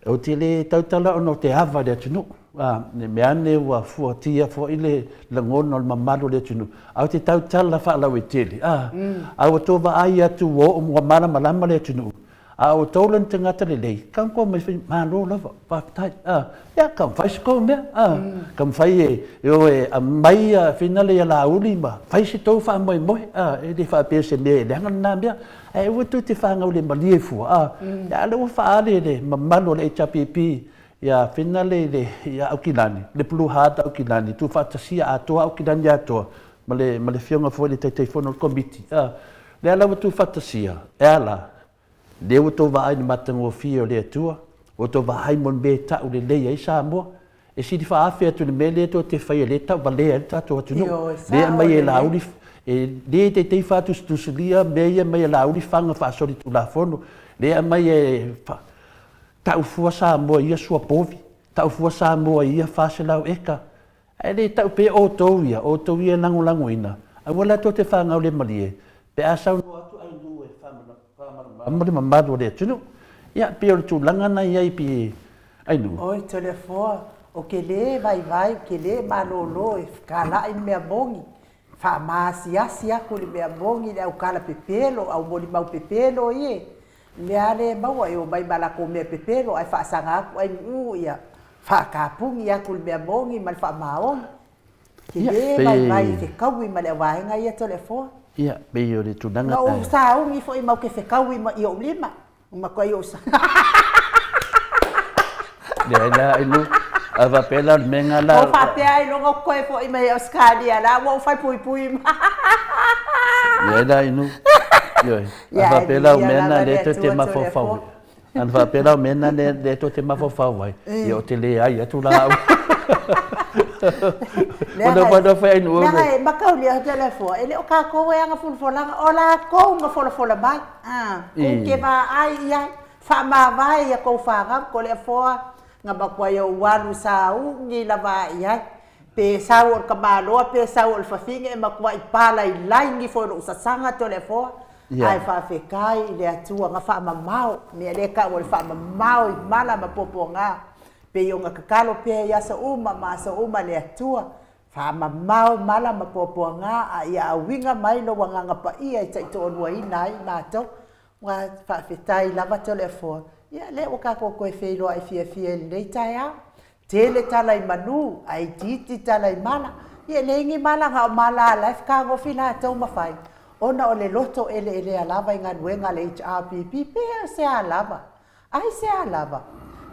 Ou te le tautala ona o te ava i le atunuu, a, ne i meaane ua fuatia foi le lagona o le mamalu o le atunuu, ae ou te tautala faalauaitele, a, a ua tou vaai atu ua oo ua malamalama le atunuu, a o outou la ni tagata lelei, tago mai fai, malo lava, faafetai, a, ia, taumafai se tou mea, a, taumafai e o e aumai ia finale ia Laauli ma fai se tou faamoemoe, a, e le faapea o se mea e leaga lena mea. Ae aua tou te fanau le malie fua, a, a o lea ua faaali e le mamalu o le HRPP ia finale i le ia Aukilani, le Blue Heart Aukilani, tuufaatasia atoa Aukilani atoa ma le ma le afioga foi i le Taitaifono o le Komiti, a, lea la ua tuufaatasia, e a la? Lea ua tou vaai i le matagofie o le Atua, ua tou vaai mo le mea e tau lelei ai Samoa, E sili faaafe atu i le mea lea tou te faia lea e tauvalea ai le tatou atunuu. Lea e aumai e Laauli, e le teitei faatusatusalia mea ia e aumai e Laauli faga faasolitulafono, lea e aumai e tau fua Samoa i ia suapovi, tau fua Samoa i ia 400 eka. Ae le tau pea outou ia, outou ia e lagolagoina, aua la tou te fanau le malie, pe a saunoa atu Ainuu e faamalamalama le mamalu o le atunuu. Ia, pei o le tulaga na i ai pe Ainuu. Oi Toleafoa, o ke lē vaivai, o ke lē malōlō e fekalaʻi le mea moni, faamaasiasi aku le mea moni i le aukala pepelo, au molimau pepelo ie, mea a lea e maua e omai ma lakou mea pepelo ae faasaga atu Ainuu ia faatapuni atu le mea moni ma le faamaoni. Ke lē vaivai e fekaui ma le auvaega ia Toleafoa. Ia, pei o le tulaga. Na ou sauni foi mau ke fekaui ma i ou lima. Makuai ou sa. Leai la Ainu, a faapea la o le mea lena la. Ua faapea ailoga ou toe foi mai Ausetalia la ua ou falepuipui ma. Leai la Ainu, ioe, a faapea la o mea na lea tou te mafaufau ai. Ana faapea la o mea na lea tou te mafaufau ai, ia ou te leai atu la au. Leaga e mataulia Toleafoa, e le o tatou e ana folafolaga, o latou na folafola mai. Kou te vaai i ai, faamavae ia tou fanau, Toleafoa, na matuai ou alu sauni lava i ai. Pe sau o le tamaloa pe sau o le fafine e matuai palailai ifo i lou sasaga Toleafoa. Ae faafetai i le Atua na faamamao, mea lea e tau o le faamamao i mala ma puapuaga, pei ona tatalo pea i aso uma ma aso uma le Atua, faamamao mala ma puapuaga a ia auiga mai lou Agaga Paia e taitoaluaina ai i matou. Ua faafetai lava Toleafoa, ia lea ua tatou toe feiloai fiafia i lenei taeao. Tele tala i manu, ae itiiti tala i mala. Ia e leai ni mala, na o mala a la e fetagofi latou ma fai, ona o le loto eleelea lava i galuega a le HRPP, pe o se a lava. Ai se a lava?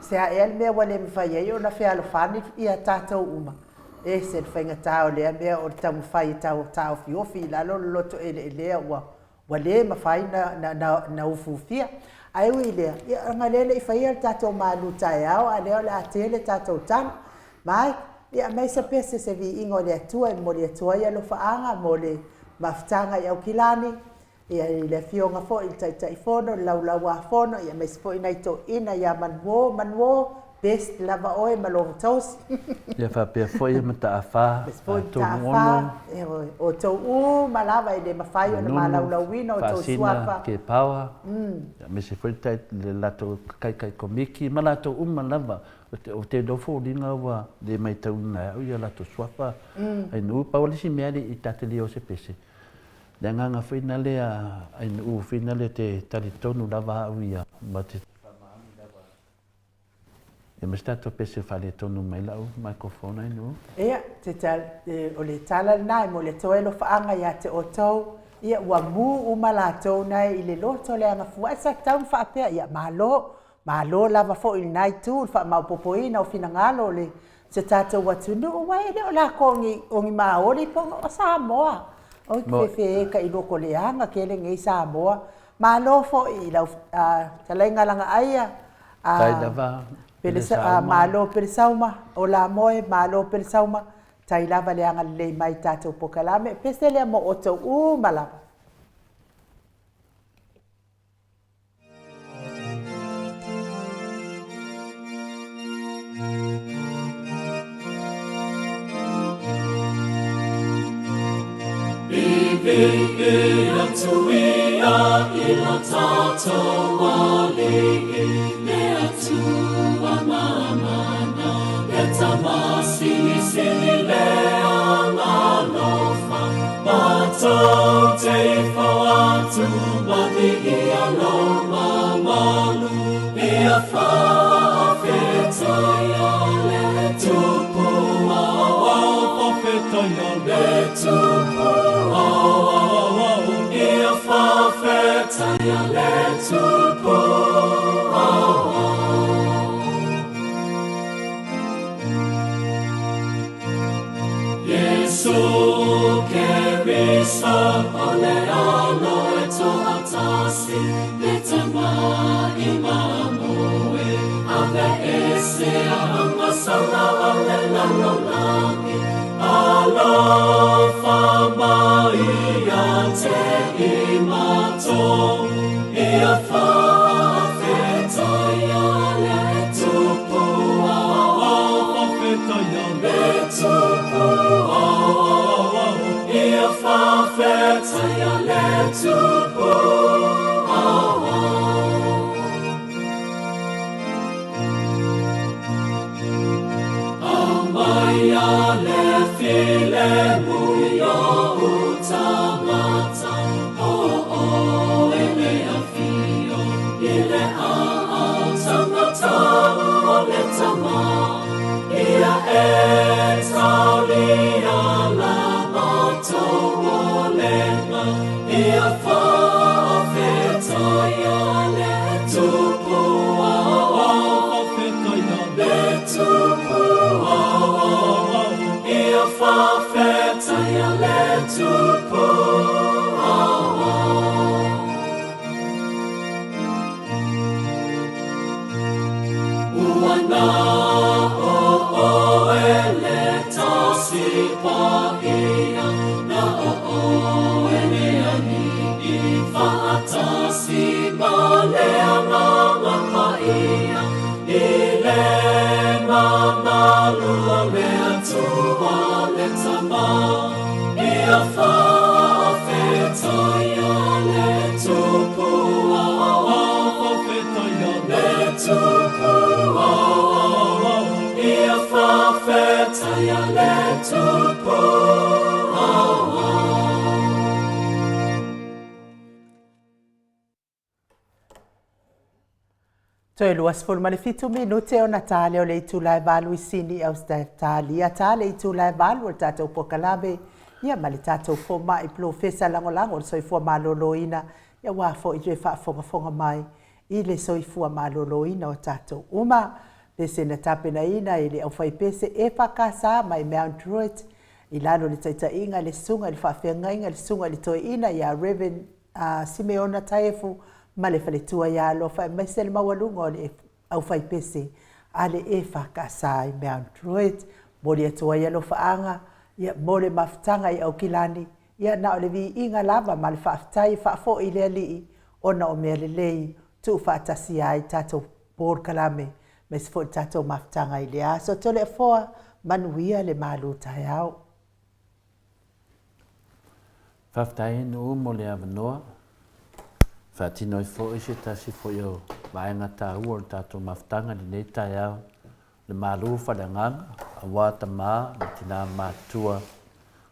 Se a ea le mea ua le mafai ai ona fealofani ia tatou uma? Ese le faigata o lea mea o le taumafai e taofiofi i lalo le loto eleelea ua Ua le mafai na ufiufia. Ae ui i lea, ia ona lea e le i faia le tatou malu taeao, a lea o le a tele tatou tala. Mike, ia aemaise pea se se viiga o le Atua e momoli atu ai alofaaga mo le mafutaga i Aukilani, ia i le Afioga foi i le Taitaifono, le Laulauafono, ia aemaise foi nai toeaiina ia Manuo, Manuo. Best lava oe ma lou tosi. Ia faapea foi Mataafa, Toluono. Outou uma lava e le mafai ona malaulauina outou suafa. Faasina Kepaoa, aemaise foi le latou Taitai Komiti ma latou uma lava. Ou te iloa foliga ua le maitauina e au ia latou suafa. Ainuu, pau le isi mea alii ta te le o se pese, le agaga foi na lea ainuu foi na lea te talitonu lava au ia ma te faamaoni lava. Ia ma se tatou pese faaletonu mai lau microphone ainuu. Ia, te ta, o le tala lena e momoli atu ai alofaaga ia te outou, ia ua mu uma latou nae i le loto leaga fua ae sa tatau ona faapea, ia malo, malo lava foi i lena itu i le faamaopoopoina o finagalo o le se tatou atunuu, aua e le o lakou ni, o ni Maori po o Samoa. Oi te fefe ka i loko leaga kele nei Samoa. Malo foi i lau talaiga Lagaaia, Tai lava Pelesauma. Malo Pelesauma, ola moe, malo Pelesauma, tai lava le agalelei mai i tatou pokalame. Pese lea mo outou uma lava. Piipii atu ia i lo tatou Alii, le Atua mamana, le Tama silisili le agalofa, matou te ifo atu ma viia lou mamalu, ia faafetaia le Tupu aoao, faafetaia le Tupu aoao, ia faafetaia le Tupu aoao. Iesu Keriso o le alo e toatasi, le Tama i mamoe, ave ese a masala o le lalolagi, alofa mai ia te i matou, ia faafetaia le Tupu aoao, faafetaia le Tupu aoao, ia faafetaia le Tupu aoao. Aumaia le filemu i ou tagata, o oe le afio i le aao tagata o le Tama, ia e taulia la matou olega, ia faafetaia le Tupu aoao, faafetaia le Tupu aoao, ia faafetaia le Tupu aoao. Ua na o oe le tasi paia, na o oe le Alii, faatasi ma le Agaga Paia, i le mamalu o le Atua le Tama, ia faafetaia le Tupu aoao, faafetaia le Tupu aoao, ia faafetaia le Tupu aoao. Toe 27 minute ona ta lea o le itula e 8 i Sini, Ausetalia, ta le itula e 8 o le tatou polokalame, ia ma le tatou fomai polofesa lagolago o le soifua maloloina, ia aua foi le faafogafoga mai i le soifua maloloina o tatou uma. Pese na tapenaina e le aufaipese EFKS mai Mount Druitt i lalo o le taitaiga i le Susuga i le Faafeagaiga le Susuga i le Toeaina ia Rev. a Simeona Taefu ma le faletua ia Alofa aemaise le maualuga o le aufaipese a le EFKS i Mount Druitt. Momoli atu ai alofaaga ia mo le mafutaga i Aukilani, ia na o le viiga lava ma le faafetai e faafoi i le Alii ona o mea lelei tuufaatasia ai tatou polokalame. Aemaise foi le tatou mafutaga i lea aso. Toleafoa, manuia le malu taeao. Faafetai Nuu mo le avanoa. Faatino ai foi se tasi foi o vaega taua o le tatou mafutaga i lenei taeao, le malu faaleagaga aua tama ma tina matutua,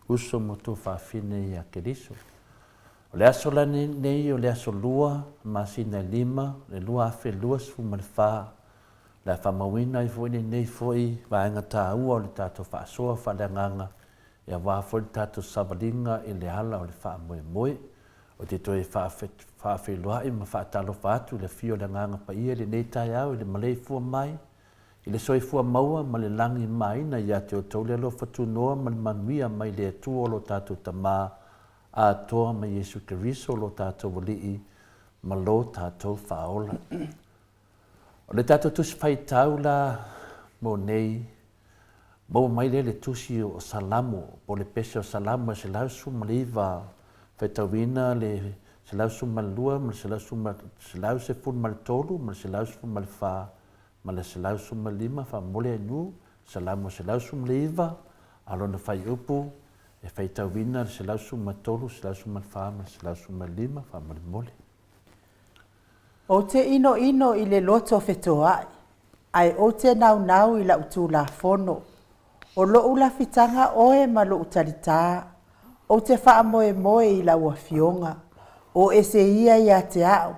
uso ma tuafafine ia Keriso. O le aso la lenei o le aso Lua, masina e lima, le 2024, o le a faamauina ai foi lenei foi vaega taua o le tatou faasoa faaleagaga aua foi le tatou savaliga i le ala o le faamoemoe. Ou te toe faafeiloai ma faatalofa atu i le afio o le Agaga Paia i lenei taeao i le maleifua mai i le soifua maua ma le lagi maina ia te outou le alofa tunoa ma le manuia mai le Atua o lo tatou Tama atoa ma Iesu Keriso lo tatou Alii ma lo tatou Faaola. O le tatou Tusi Faitau la mo nei, maua mai lea i le Tusi o Salamo, po o le Pese o Salamo e 119, faitauina le 112 ma le 113 ma le 114 ma le 115, faamomoli ai nu, Salamo 119, a lona fuaiupu e faitauina le 113, 114 ma le 115, faamolemole. Ou te inoino i le loto fetoai, ae ou te naunau i lau Tulafono. O lou lafitaga oe ma lou talitā, ou te faamoemoe i lau Afioga. O ese ia ia te au,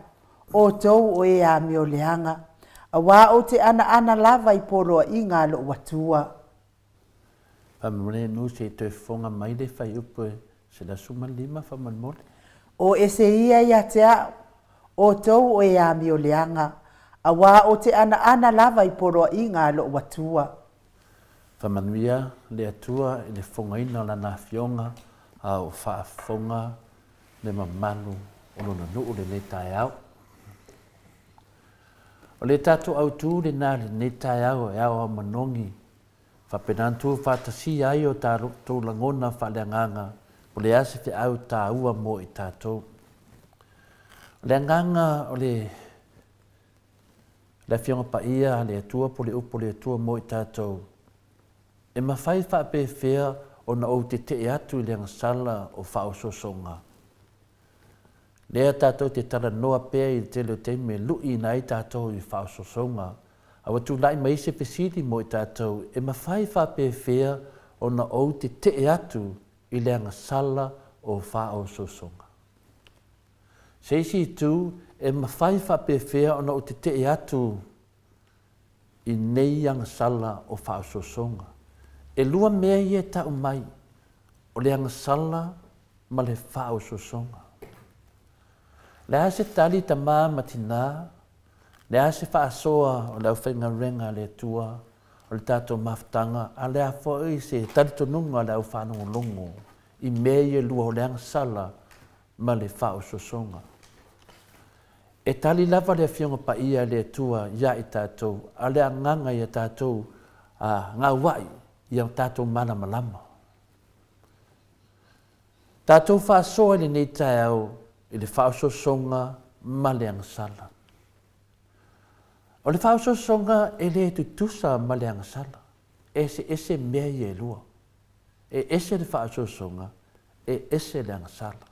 outou o e amioleaga, aua ou te anaana lava i poloaiga a lou Atua. Faamolemole nu se i toe fofoga mai le fuaiupu e 115 faamolemole. O ese ia ia te au, outou o e amioleaga, aua ou te anaana lava i poloaiga a lou Atua. Faamanuia le Atua i le fofogaina o Lana Afioga a o faafofoga le mamalu o Lona nuu lenei taeao. O le tatou autu lena i lenei taeao e aoao manogi Faapena ona tuufaatasia ai o tatou lagona faaleagaga po o le a se feau taua mo i tatou. O le agaga o le le Afioga Paia a le Atua po o le Upu a le Atua mo i tatou, e mafai faapefea ona ou tetee atu i le agasala o faaosoosoga? Lea tatou te talanoa pea i le tele o taimi e luiina ai tatou i faaosoosoga, a ua tulai mai ai se fesili mo i tatou, e mafai faapefea ona ou tetee atu i le agasala o faaosoosoga? Se isi itu, e mafai faapefea ona ou tetee atu i nei agasala o faaosoosoga? E lua mea ia e tau mai, o le agasala ma le faaosoosoga. Le a se tali tama ma tina, le a se faasoa o le aufaigaluega a le Atua, o le tatou mafutaga, a le a foi se talitonuga o le au faalogologo i mea ia e lua o le agasala ma le faaosoosoga. E tali lava le Afioga Paia a le Atua ia i tatou, a o le agaga ia tatou gauai ia tatou malamalama. Tatou faasoa i lenei taeao i le faaosoosoga ma le agasala. O le faaosoosoga e le tutusa ma le agasala. E eseese mea ia e lua. E ese le faaosoosoga, e ese le agasala.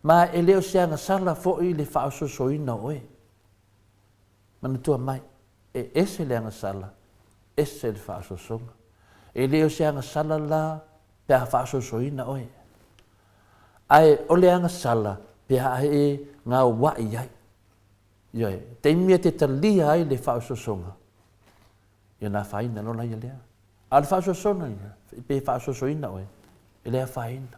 Ma e le o se agasala foi le faaosoosoina o oe. Manatua mai, e ese le agasala, ese le faaosoosoga. E le o se agasala la pe a faaosoosoina oe, ae o le agasala pe a e gauai ai. Ioe, taimi e te talia ai le faaosoosoga, ia ona afaina loa laia lea. A o le faaosoosoga ia, pe faaosoosoina oe, e le afaina.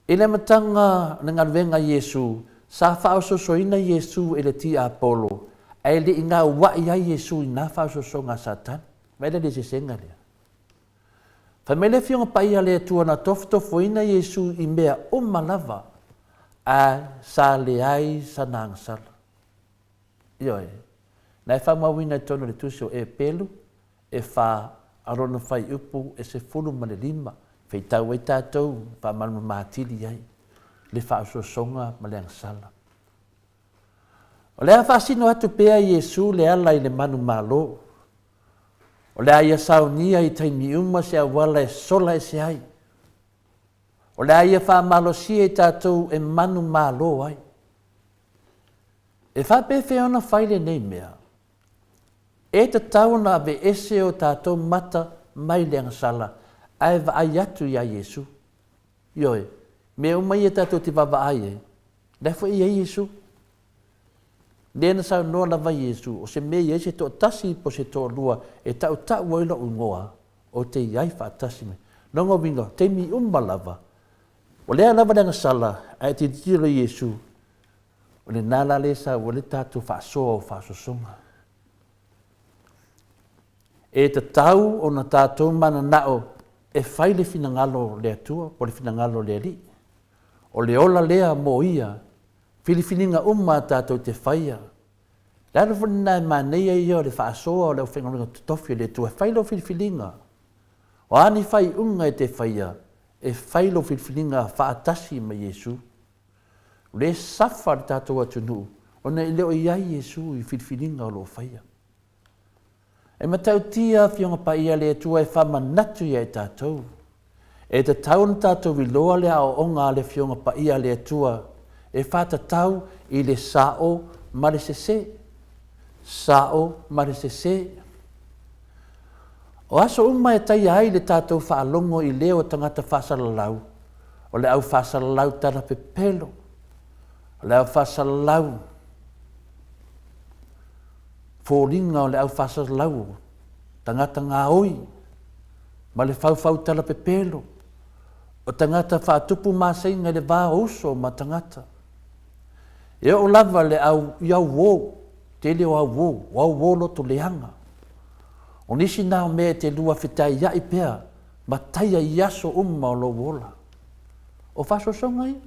I le amataga o le galuega a Iesu, sa faaosoosoina Iesu e le tiapolo, ae le i gauai ai Iesu i na faaosoosoga a Satani. Vaai la i le eseesega lea. Fai mai le Afioga Paia a le Atua na tofotofoina Iesu i mea uma lava, ae sa leai sana agasala. Ioe. Na e faamauina i totonu o le Tusi o Epelu, e fa, a lona fuaiupu e 15, feitau ai tatou e faamalamalama atili ai le faaosoosoga ma le agasala. O le a faasino atu pea Iesu le ala i le manumalo. O le a ia saunia i taimi uma se auala e sola ese ai. O le a ia faamalosia i tatou e manumalo ai. E faapefea ona fai lenei mea? E tatau ona aveese o tatou mata mai le agasala ae vaai atu iā Iesu. Ioe, mea uma ia tatou te vaavaai ai, la e foi e i ai Iesu. Lea na saunoa lava Iesu, o se mea e i ai se toatasi po o se toalua e tautau ai lou igoa, ou te i ai faatasi ma. Lona uiga, taimi uma lava, o lea lava le agasala, ae tilotilo i Iesu, o lena la lea e sau ai le tatou faasoa o faasoasoga. E tatau ona tatou mananao e fai le finagalo o le Atua po o le finagalo o le Alii. O le ola lea mo ia filifiliga uma a tatou te faia. Le ala foi lena e manaia ia o le faasoa o le aufaigaluega totofi a le Atua e fai lau filifiliga. O a ni faaiuga e te faia, e fai lou filifiliga faatasi ma Iesu. O lea e safa le tatou atunuu ona e le o i ai Iesu i filifiliga o lo o faia. E matautia Afioga Paia a le Atua e faamanatu ia i tatou. E tatau ona tatou iloa le aoaoga a le Afioga Paia a le Atua e faatatau i le sao ma le sese. Sao ma le sese. O aso uma e taia ai le tatou faalogo i leo o tagata faasalalau, o le au faasalalau tala pepelo, o le au faasalalau foliga o le au faasalalau o tagata gaoi ma le faufau tala pepelo, o tagata faatupu maseiga i le va o uso ma tagata. E oo lava le au i auō, tele o auō, o auō loto leaga. O nisi na o mea e te lua fetaiaʻi pea ma taia i aso uma o lou ola. O faasoasoga ia.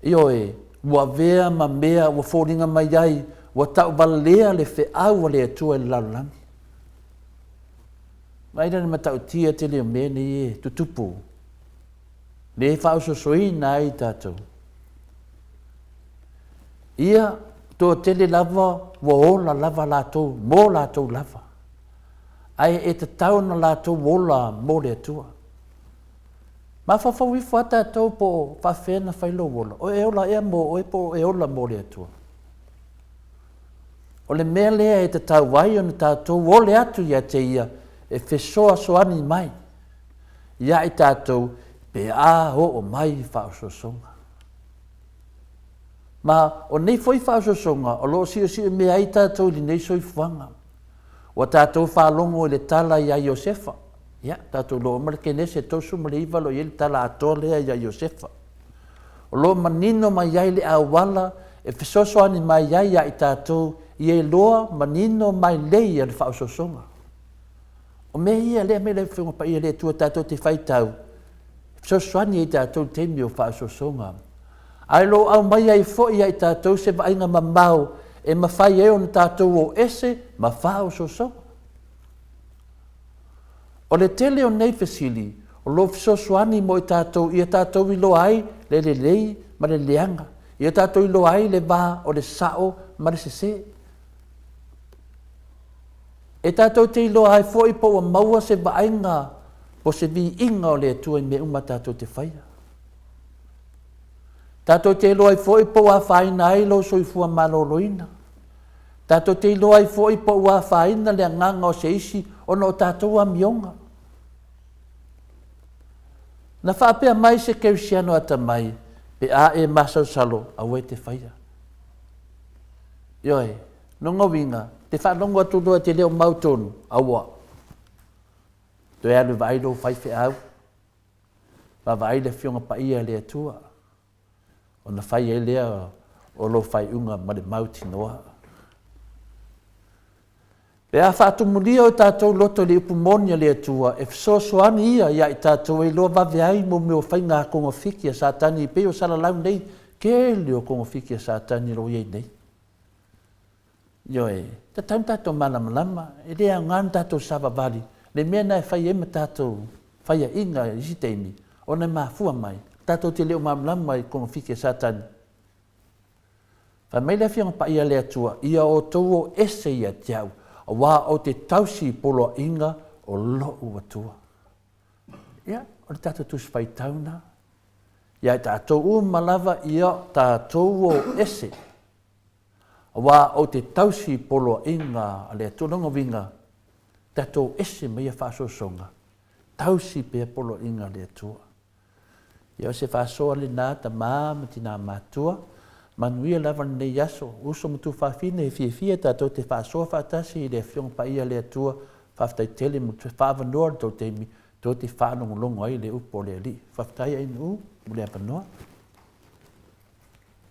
Ioe, ua avea ma mea ua foliga mai ai ua tauvalea le feau a le Atua i le lalolagi. Vaai la le matautia tele o mea nei e tutupu, lea e faaososoina ai tatou. Ia, toatele lava ua ola lava latou mo latou lava, ae e tatau ona latou ola mo le Atua. Mafaufau ifo lava tatou po o faafefea ona fai lou ola, o e ola ea mo oe po o e ola mo le Atua. O le mea lea e tatau ai ona tatou ole atu ia te Ia e fesoasoani mai ia i tatou pe a oo mai faaosoosoga. Ma o nei foi faaosoosoga o lo o siosiomea ai tatou i lenei soifuaga. Ua tatou faalogo i le tala ia Iosefa. Ia, tatou iloa uma le Kenese 39 o lo o i ai le tala atoa lea ia Iosefa. O lo o manino mai ai le auala e fesoasoani mai ai ia i tatou ia iloa manino mai lei a le faaosoosoga. O mea ia lea mea le Afioga Paia le Atua tatou te faitau, e fesoasoani ai tatou i le taimi o faaosoosoga. Ae o lo o aumai ai foi ia i tatou se vaaiga mamao e mafai ai ona tatou o ese ma faaosoosoga. O le tele o nei fesili o lo o fesoasoani mo i tatou ia tatou iloa ai le lelei ma le leaga, ia tatou iloa ai le va o le sao ma le sese. E tatou te iloa ai foi po ua maua se vaaiga po o se viiga o le Atua i mea uma tatou te faia. Tatou te iloa ai foi po ua afaina ai lou soifua maloloina. Tatou te iloa ai foi po ua afaina le agaga o se isi ona o tatou amioga. Na faapea mai se kerisiano atamai, pe a e masalosalo, aua e te faia. Ioe, lona uiga, te faalogo atu loa e te le o mautonu, aua. Toe alu e vaai lou faifeau, vaavaai le Afioga Paia a le Atua. ona fai ai lea o lou faaiuga ma le mautinoa. Pe a faatumulia o tatou loto i le upu moni a le Atua, e fesoasoani ia ia i tatou e iloa vave ai mo mea o faiga a kogafiti a Satani e pei o salalau nei, tele o kogafiti a Satani o lo o i ai nei. Ioe, tatau ona tatou malamalama, e le aoga ona tatou savavali, le mea lena e fai ai ma tatou faiaina i isi taimi, ona e mafua mai, tatou te le o malamalama i kogafiti a Satani. Fai mai le Afioga Paia a le Atua, Ia outou o ese ia te au, auā ou te tausi i poloaiga o lo'u Atua. Ia, o le tatou Tusi Faitau na. Ia i tatou uma lava, ia tatou o ese, auā ou te tausi i poloaiga a le Atua. Lona uiga, tatou ese ma ia faasoasoga, tausi pea poloaiga a le Atua. Ia o se faasoa lena tama ma tina matua, manuia lava lenei aso, uso ma tuafafine e fiafia tatou te faasoa faatasi i le Afioga Paia a le Atua, faafetai tele mo le faaavanoa o le tou taimi tou te faalogologo ai i le upu a le Alii. Faafetai Ainuu mo le avanoa.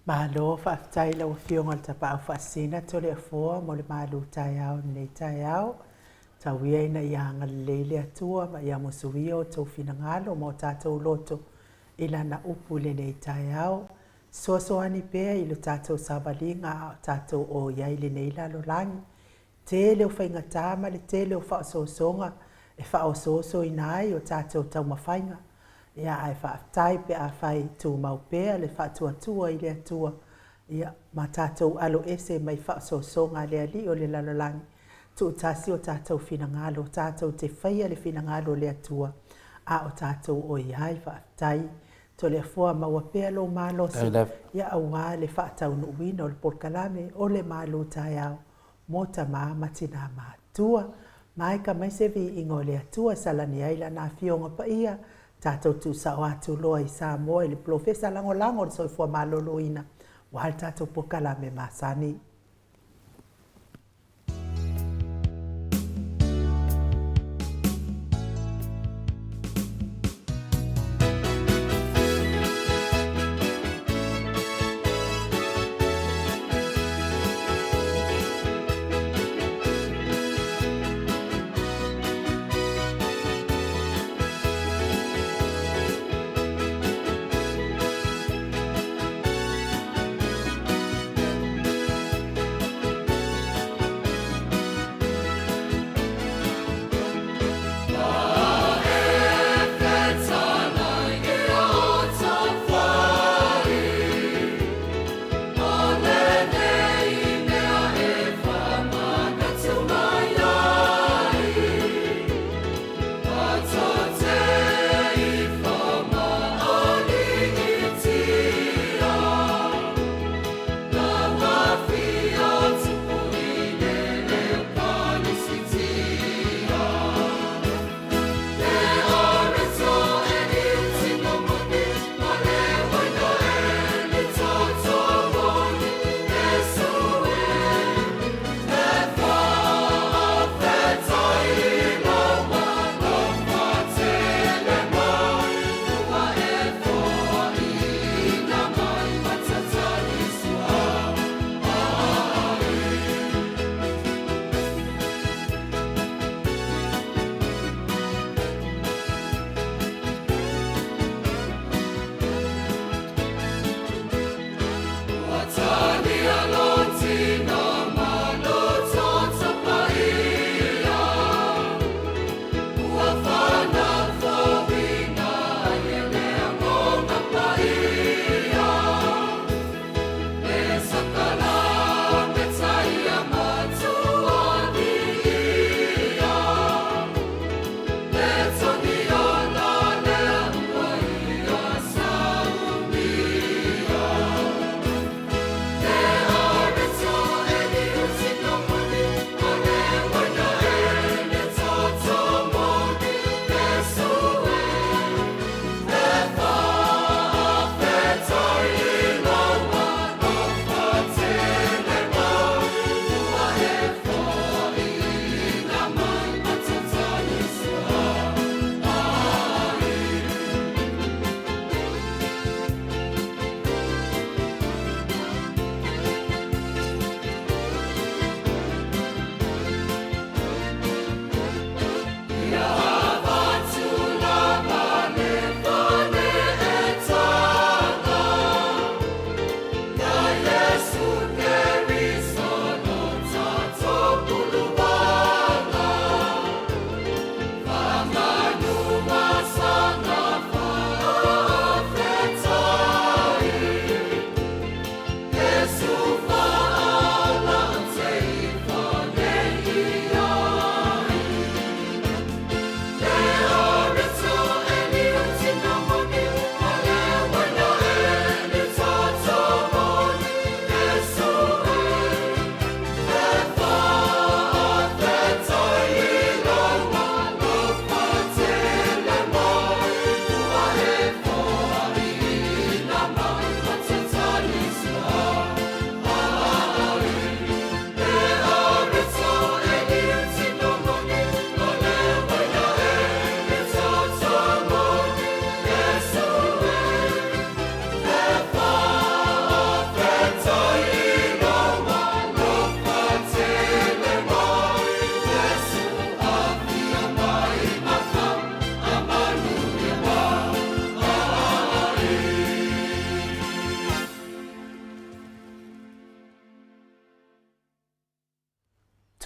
Malo faafetai i lau Afioga i le Tapaau Faasisina Toleafoa mo le malu taeao i lenei taeao. Tau ia ina ia agalelei le Atua ma ia musuia outou finagalo ma o tatou loto i Lana upu i lenei taeao. Fesoasoani pea i lo tatou savaliga a o tatou o i ai i lenei lalolagi. Tele o faigata ma le tele o faaosoosoga e faaosoosoina ai o tatou taumafaiga, ia ae faafetai pe afai tumau pea le faatuatua i le Atua, ia ma tatou alo ese mai faaosoosoga a le alii o le lalolagi, tuutasi o tatou finagalo tatou te faia le finagalo o le Atua a o tatou o i ai. Faafetai Toleafoa maua pea lou malosi, ia aua le faataunuuina o le polokalame o le malu taeao mo tama ma tinā matua. Maeka mai se viiga o le Atua e salani ai Lana Afioga Paia, tatou tuusao atu loa i Samoa i le Polofesa Lagolago o le Soifua Maloloina aua le tatou polokalame masani.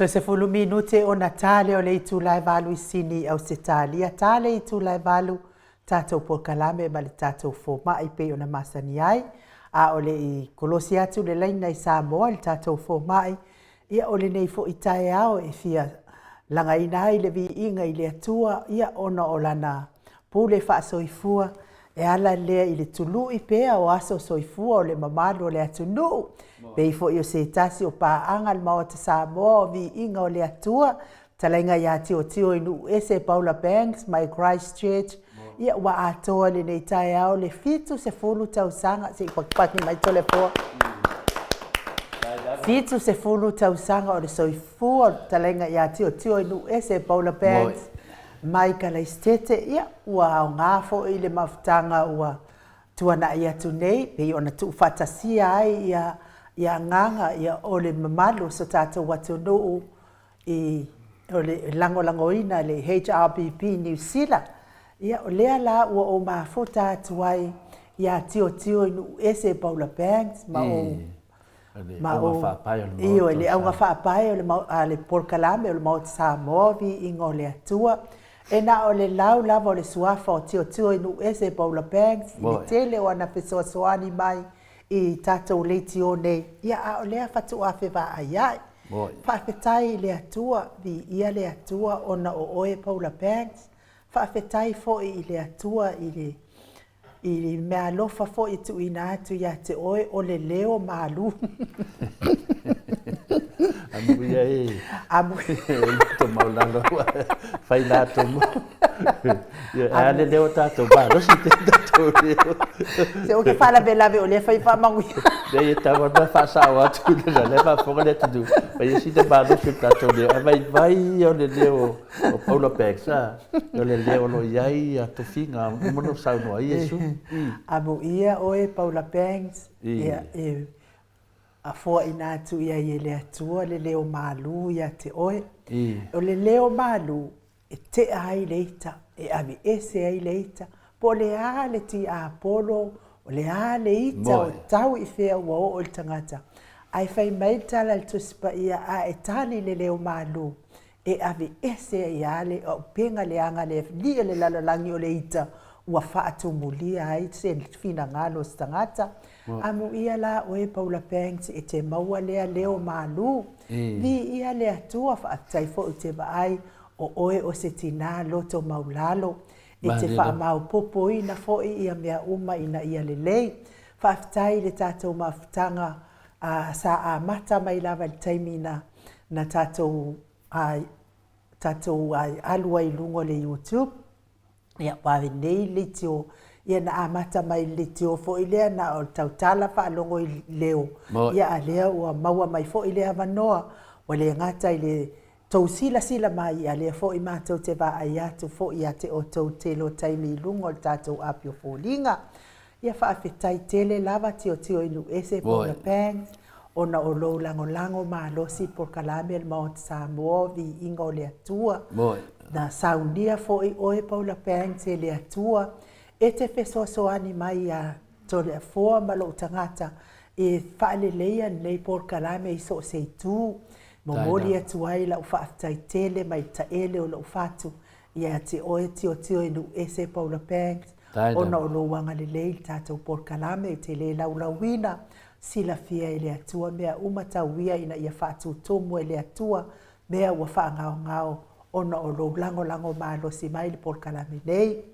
Toe 10 minute ona ta lea o le itula e 8 i Sini i Ausetalia, ta le itula e 8 tatou polokalame ma le tatou fomai pei ona masani ai. A o le i kolosi atu le laina i Samoa i le tatou fomai, ia o lenei foi taeao e fia lagaina ai le viiga i le Atua, ia ona o Lana pule faasoifua e ala lea i le tului pea o aso soifua o le mamalu o le atunuu, pei foi o se tasi o paaga a le Maota Samoa o Viiga o le Atua, fetalaiga ia Tiotio i Nuuese Paula Banks mai Christchurch, ia ua atoa i lenei taeao le 70 tausaga, se i pakipaki mai Toleafoa. 70 tausaga o le soifua o le fetalaiga ia Tiotio i Nuuese Paula Banks mai Kalaisitete, ia ua aoga foi le mafutaga ua tuanai atu nei, pei ona tuufaatasia ai ia ia agaga ia o le mamalu o so tatou atunuu i o le lagolagoina le HRPP Niu Sila. Ia o lea la ua ou mafuta atu ai ia Tiotio i Nuuese Paula Banks ma ou ma ou ioe le auga faapae o le le polokalame o le Maota Samoa Viiga o le Atua. E na o le lau lava o le suafa o Tiotio i Nuuese Paula Banks i le tele o ana fesoasoani mai i tatou leitio nei, ia a o lea faatoa fevaai ai. Faafetai i le Atua, viia le Atua ona o oe Paula Banks. Faafetai foi i le Atua i le i meaalofa foi e tuuina atu ia te oe o le leo malu. Amuia e. Amuia. E maulalo fai latou mo. Ia a le leo tatou malosi te tatou leo. Se o ke faalavelave o lea fai faamanuia. Lea e tau ana faasao atu le lea faafofoga le atunuu. Fai e sina malosi o le tatou leo. Ae vaivai o le leo o Paula Banks, a, o le leo o lo o i ai ia tofiga uma ona saunoa ai Iesu. Amuia oe Paula Banks, ia e foaina atu i ai e le Atua le leo malu ia te oe. O le leo malu e tea ai le ita, e aveese ai le ita, po o le a le tiapolo, o le a le ita o tau i fea ua oo i le tagata. Ae fai mai le tala a le Tusi Paia, a e tali i le leo malu, e aveese ai lava le auupega leaga a le alii o le lalolagi o le ita ua faatumulia ai se finagalo o se tagata. Amuia la oe Paula Banks e te maua lea leo malu. Viia le Atua, faafetai foi ou te vaai o oe o se tinā loto maulalo e te faamaopopoina foi ia mea uma ina ia lelei. Faafetai i le tatou mafutaga sa amata mai lava i le taimi na na tatou tatou alu ai i luga o le YouTube, ia ua nei leitio, ia na amata mai i le leitio foi lea na o le tautala faalogo i leo, ia a lea ua maua mai foi le avanoa, ua le gata i le tou silasila mai, a lea foi matou te vaai atu foi ia te outou i le tele o taimi i luga o le tatou api o foliga. Ia faafetai tele lava Tiotio i Nuuese Paula Banks ona o lou lagolago malosi i polokalame a le Maota Samoa o Viiga o le Atua. Na saunia foi oe Paula Banks e le Atua e te fesoasoani mai ia Toleafoa ma lou tagata e faaleleia lenei polokalame i so o se itu. Momoli atu ai lau faafetai tele mai le taele o lou fatu ia te oe Tiotio i Nuuese Paula Banks ona o lou agalelei i le tatou polokalame e te le laulauina, silafia e le Atua mea uma tau ia ina ia faatutumu e le Atua mea ua faagaogao ona o lou lagolago malosi mai i le polokalame nei.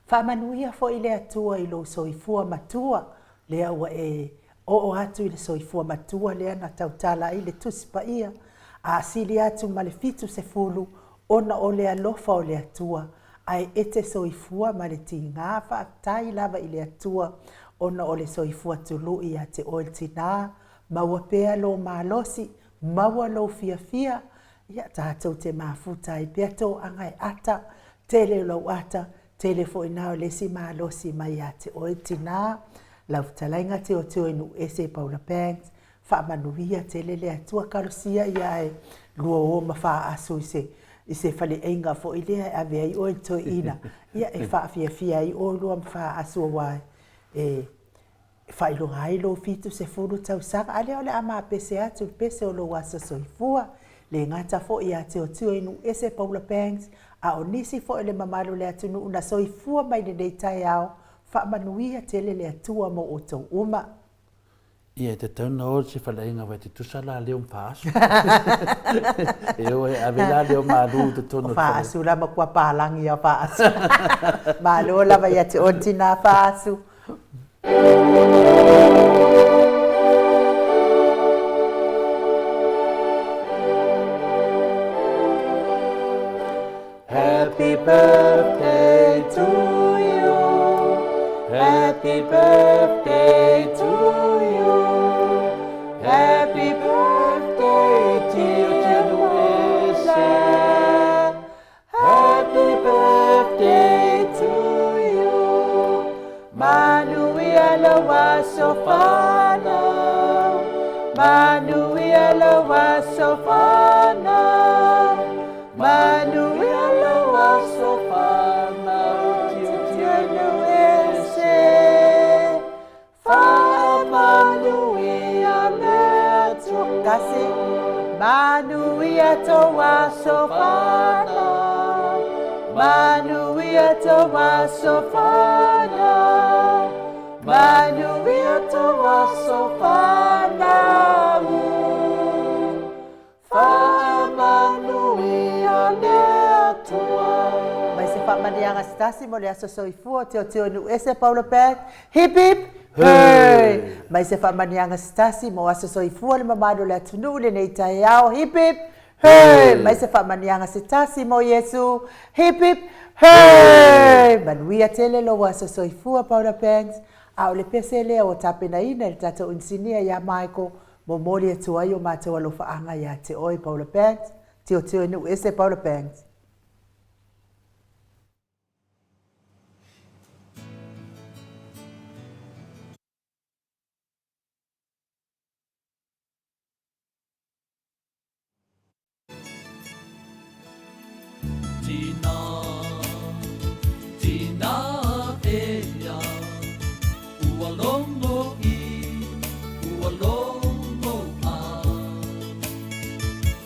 Faamanuia foi le Atua i lou soifua matua lea ua e oo atu i le soifua matua lea na tautala ai le Tusi Paia, a sili atu ma le 70 ona o le alofa o le Atua, ae e te soifua ma le tiga faafetai lava i le Atua ona o le soifua tului ia te oe le tinā, maua pea lou malosi, maua lou fiafia, ia tatou te mafuta ai pea toaga e ata, tele o lou ata, Tele foi na o le isi malosi mai ia te oe tinā, lau fetalaiga Teoteo i Nuuese Paula Banks, faamanuia tele le Atua kalosia ia ae lua o ma faaasu i se i se faleaiga foi lea e ave ai oe i le toeaina, ia e faafiafia ai oe lua ma faaasu aua e faailoga ai lou 70 tausaga, a lea o le a mapese atu i le pese o lou aso soifua. Le gata foi ia Teotio i Nuuese Paula Banks, a o nisi foi o le mamalu o le atunuu na soifua mai lenei taeao, faamanuia tele le Atua mo outou uma. Ia, e tatau ona o se faleaiga vai tutusa la leo ma faaasu. E o e ave la leo malu i totonu o le fale. Faaasu la matua palagi a faaasu. Malo lava ia te oe tina faaasu. Happy birthday to you. Happy birthday to you. Happy birthday dear Louisa. Happy birthday to you. Manuia lou aso fanau. Manuia lou aso fanau. Manuia lou aso fanau. Tilotilo ese. Faamanuia le Atua. Kasi. Manuia tou aso fanau. Manuia tou aso fanau. Manuia tou aso fanau. Faamanuia le Atua. Mai se faamanuiaga se tasi mo le aso soifua o Teoteo Nuuese Paula Bag. Hip hip hooray! Mai se faamanuiaga se tasi mo aso soifua le mamalu o le atunuu i lenei taeao. Hip hip hooray! Mai se faamanuiaga se tasi mo Iesu. Hip hip hooray! Manuia tele lou aso soifua Paula Banks. A o le pese lea ua tapenaina e le tatou inisinia ia Michael Momoli atu ai o matou alofaaga ia te oe Paula Banks, Tilotilo i nuu ese Paula Banks. Tina, tina ea, ua logo i, ua logo a.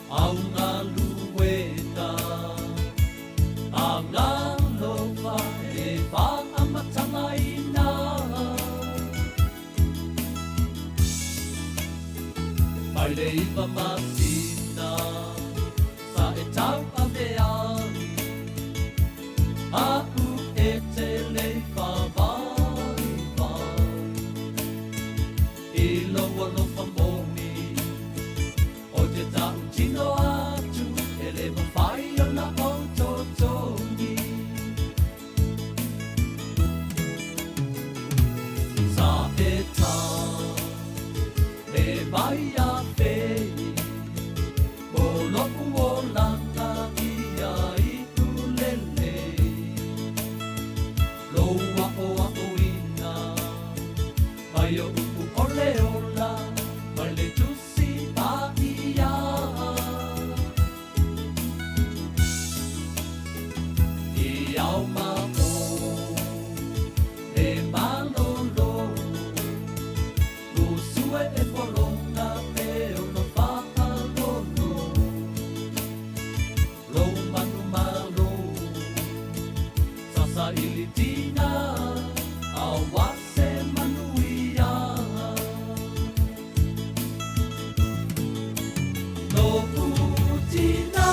Au galuega, a galofa e whaamatagaina. Mai le iwa masina sa e tauave ai, Aʻu e te lei whāwaiwai. I lou alofa moni, o te taʻu tino atu, e le mawhai ona ou totogi. Sa e tā, me mai a whei, Mo loʻu olaga ia iʻu lelei, Lou aʻoaʻoina mai oʻu ʻole ola, Mai le Tusi Paʻia. I ao ma o le malolo, Usue e pologa pe ono faalolo, Lou manumalo, sasa ili tina, Aua se manuia. Loʻu tina,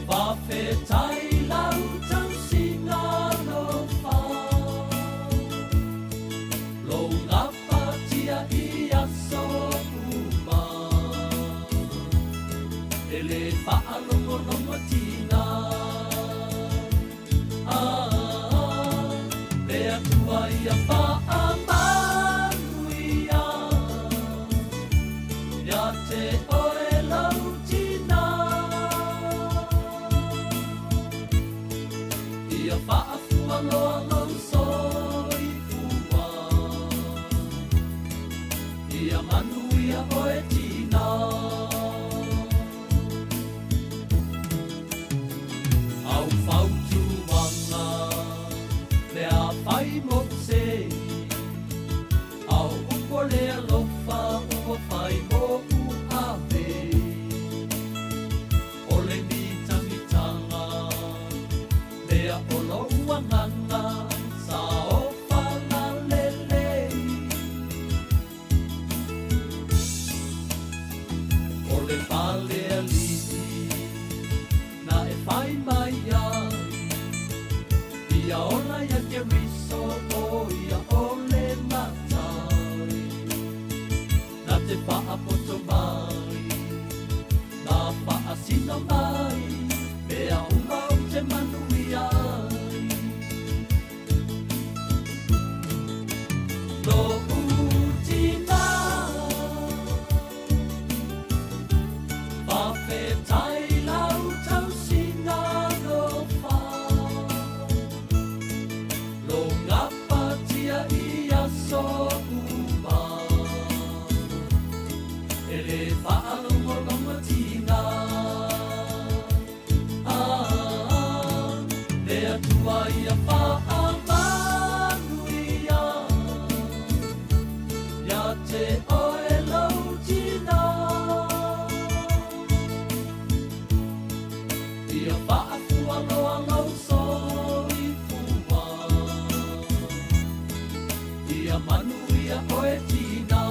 Fafetai lau tausiga alofa, Lou gapatia i aso uma, E le faalogologo tina. Ah, le Atua ia faamanuia ia te oe lau tina. Ia faafua loa lou soifua, Ia manuia oe tina. Au fautuaga mea fai mo sei, Au upu o le alofa ua fai mo. Keriso o ia o le Matai. Na te faapoto mai, na faasino mai, mea uma ou te manuia ai. Lou tina, faafetai lau tausiga alofa. Lou gapatia i aso uma, e le faalogologotiga. Ah, le Atua ia faamanuia ia te oe lou tina. Ia faafualoa lou soifua, ia manuia oe tina.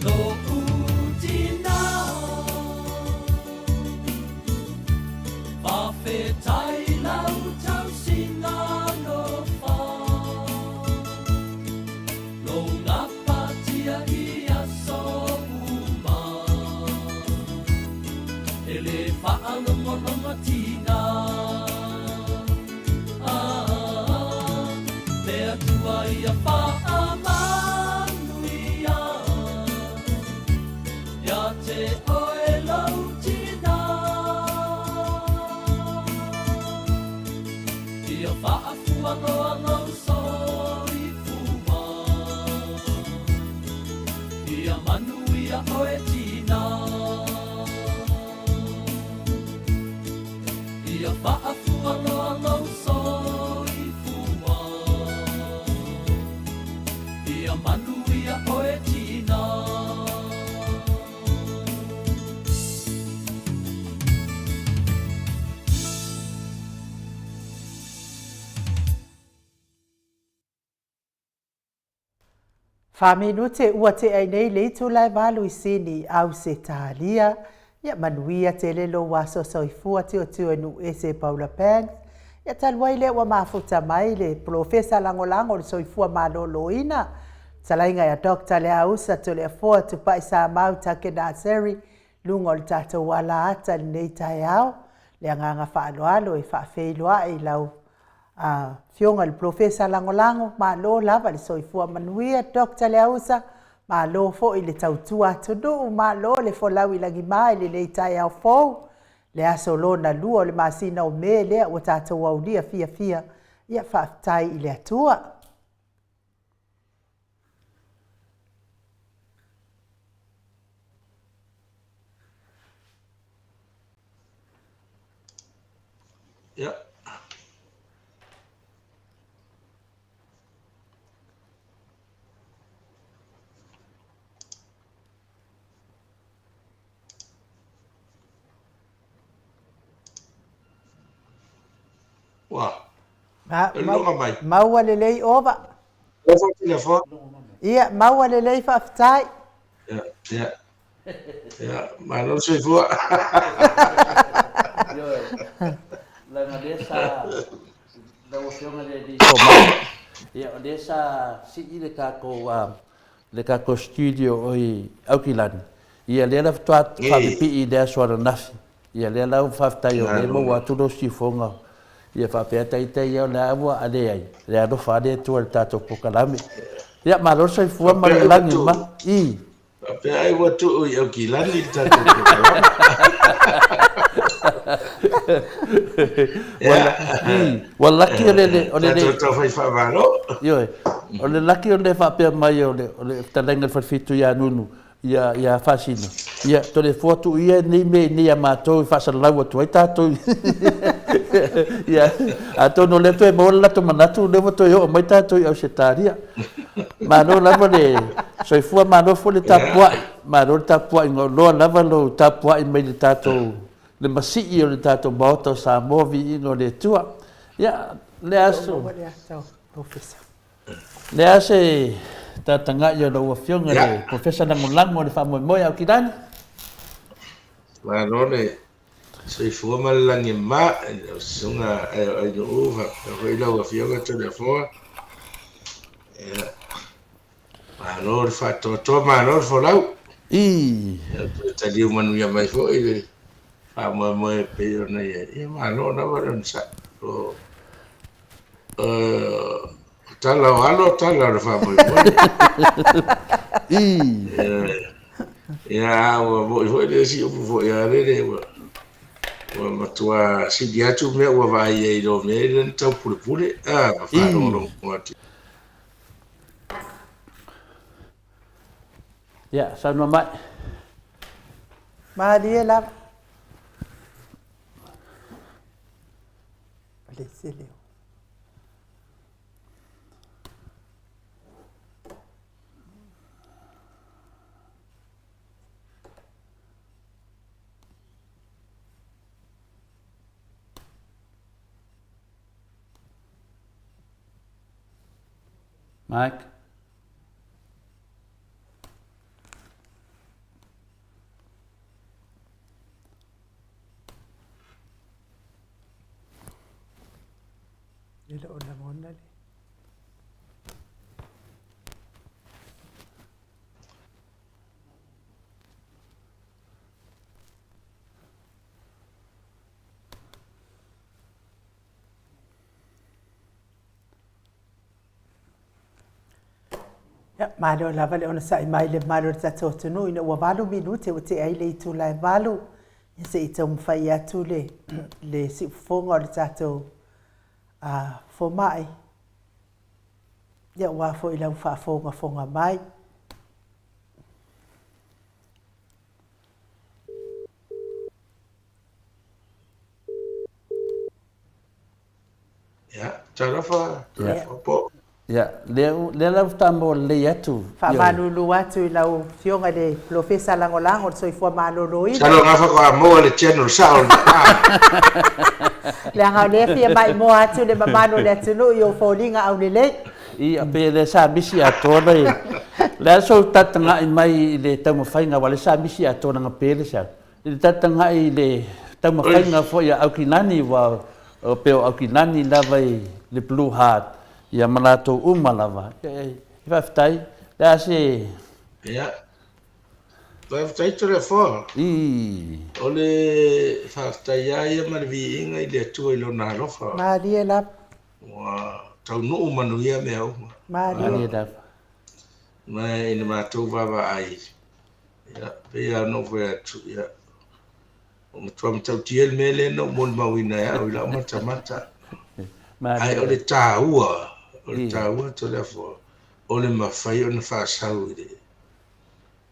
Lou tina, faafetai lau tausiga alofa. Lou gapatia i aso uma, e le faalogologotiga. Ah, le Atua ia faamanuia ia te oe lou tina. Ia faafualoa lou soifua, ia manuia oe tina. Ia faafualoa lou soifua, ia manuia oe tina. Faminute ua tea ai nei le itula e valu i Sini, Ausetalia. Ia manuia tele lou aso soifua tiotio e nuu ese Paula Banks. Ia talu ai lea ua mafuta mai le Polofesa Lagolago o le Soifua Maloloina, fetalaiga ia Doctor Leausa Toleafoa Tupai Samau Takenaseri, luga o le tatou ala ata i lenei taeao. Le agaga faaaloalo e faafeiloai i lau Afioga i le Polofesa Lagolago, malo lava le soifua manuia Doctor Leausa, malo foi le tautua atunuu, malo le folau i lagima i lenei taeao fou, le aso lona lua o le masina o Me lea ua tatou aulia fiafia, ia faafetai i le Atua. Ia. Ua. Ma, E loga mai. Maua lelei ova. Ofa telefone. Ia, maua lelei faafetai. Ia, ia. Ia, malo le soifua. Ioe, leaga lea sa, lau Afioga i le Alii Fomai, ia o lea sa sii le tatou, le tatou studio i Aukilani, ia lea la faatoa faapipii i le aso ananafi. Ia lea la ua faafetai o lea e maua atu lou siufoga, ia faapea ita ia o lea ua leai, le alofa a le Atua i le tatou polokalame. Ia malo le soifua ma le lagi ma. I. Faapea ai ua tuu i Aukilani le tatou polokalame. Ua laki o le le o le le tatou fai faamalo. Ioe. O le laki o le faapea mai o le o le fetalaiga i le Falefitu ia Nunu ia ia Faasino. Ia Toleafoa tuu ia nei mea i inei ia matou e faasalalau atu ai tatou. Ia atonu o lea toe maua le latou manatu lea ua toe oo mai tatou i Ausetalia. Malo lava le soifua, malo foi le tapuai, malo le tapuaiga, o loa lava lou tapuai mai le tatou, le masii o le tatou Maota o Samoa, viiga o le Atua. Ia, le aso, le a se tataga'i a lau Afioga le Professor Lagolago o le faamoemoe Aukilani? Malo le soifua ma le lagi e mama i lau susuga Ainuu faapea foi lau Afioga Toleafoa. Ia, malo le faatoatoa, malo le folau. Ia, toe taliu manuia mai foi le faamoemoe e pei ona i ai. Ia, malo lava le onosai. O, o tala o alo, tala o le faamoemoe. Ia, ua moi foi le isi upu foi a lele, ua, ua matua sili atu mea ua vaai ai i lo mea lea na tau pulepule, a, ma faalogologo atu. Ia, saunoa mai. Malie lava. Le se leo. Mike. E le o lagona le. Ia, malo lava le onosai mai le mamalu o le tatou atunuu ina ua 8 minute ua tea ai le itula e 8, ia se i taumafai atu le, le siufofoga o le tatou fomai, ia aua foi lau faafogafoga mai. Ia, talofa, talofa po. Ia, lea, lea la faatoa maua lelei atu. Faamalulu atu i lau Afioga i le Polofesa Lagolago o le Soifua Maloloina. Masalo na faatoa maua le channel sao lena. Leaga o lea e fia maimoa atu le mamalu o le atunuu i ou foliga aulelei. Ia, pei o lea sa misi atoa le, le a sou tataga'i mai i le taumafaiga aua o lea sa misi atoa leaga pe le sau. I le tataga'i i le taumafaiga foi a Aukilani aua pei o Aukilani lava i le Blue Heart ia ma latou uma lava. E faafetai, le a se... Ia, faafetai Toleafoa. O le faafetai lava ia ma le viiga i le Atua i Lona alofa. Malie lava. Ua taunuu manuia mea uma. Malie lava. Ma i le matou vaavaai, ia, pei lava ona ou fai atu, ia, ua matua matautia le mea lea na ou molimauina e au i lau matamata. Ae o le taua, o le taua Toleafoa, o le mafai ona faasau i le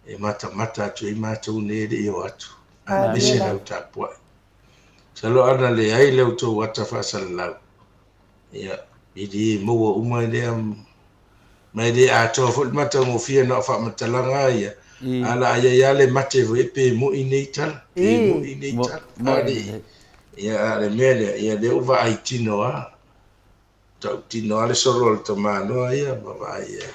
e matamata atu ai matou nei e le i o atu, aemaise lau tapuai. Masalo ana leai le outou ata faasalalau, ia, e le maua uma lea, ma e le atoa foi le matagofie na o faamatalaga lava ia, a o le a i ai lava le mate foi pe moi nei tala, pe moi nei tala. Ia, a o le mea lea, ia lea ua vaai tino lava. Tautino lava le solo a le tamaloa ia ma vaai ai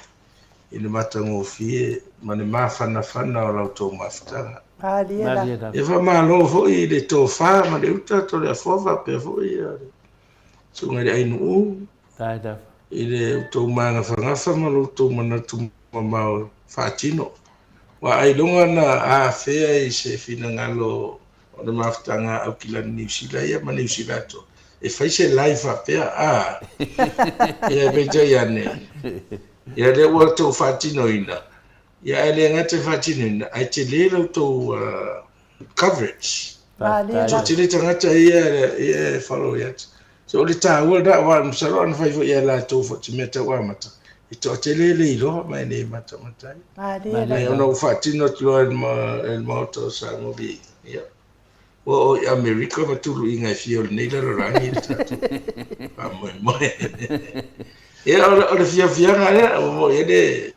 i le matagofie ma le mafanafana o la outou mafutaga. Malie lava. Ia faamalo foi i le tofa ma le uta Toleafoa faapea foi le susuga i le Ainuu i le outou magafagafa ma lo outou manatu mamao faatino. Aua ailoga na afea i se finagalo o le mafutaga a Aukilani Niu Sila ia ma Niu Sila atoa, e fai se live faapea, a! Ia peitai ane, ia lea ua outou faatinoina, Ia ae le gata i faatinoina, ae tele la outou coverage. Malie So lava. tele tagata ia ia e follow ia atu. So o le taua lena aua masalo ana fai foi ia latou foi te mea tau amata, e toatele le iloa ma e le matamata ai. Malie Malie Ae lava. ona lava. ua faatino atu loa e le Maota o Samoa ia Ua oo i Amerika ma tuluiga e fia o lenei lalolagi le tatou faamoemoe. Ia, o le fiafiaga lea, ua moni ai le,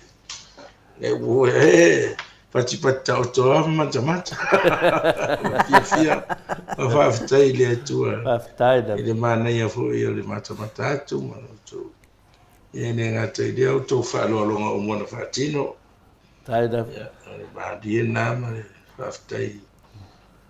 le ua e patipati taoto lava ma matamata. Ua fiafia, ua faafetai i le Atua Faafetai i lava. le manaia foi o le matamata atu ma lo outou. Ia e le gata i lea, o outou faaaloaloga uma na faatino. Faafetai lava. Ia, o le malie lena ma le faafetai.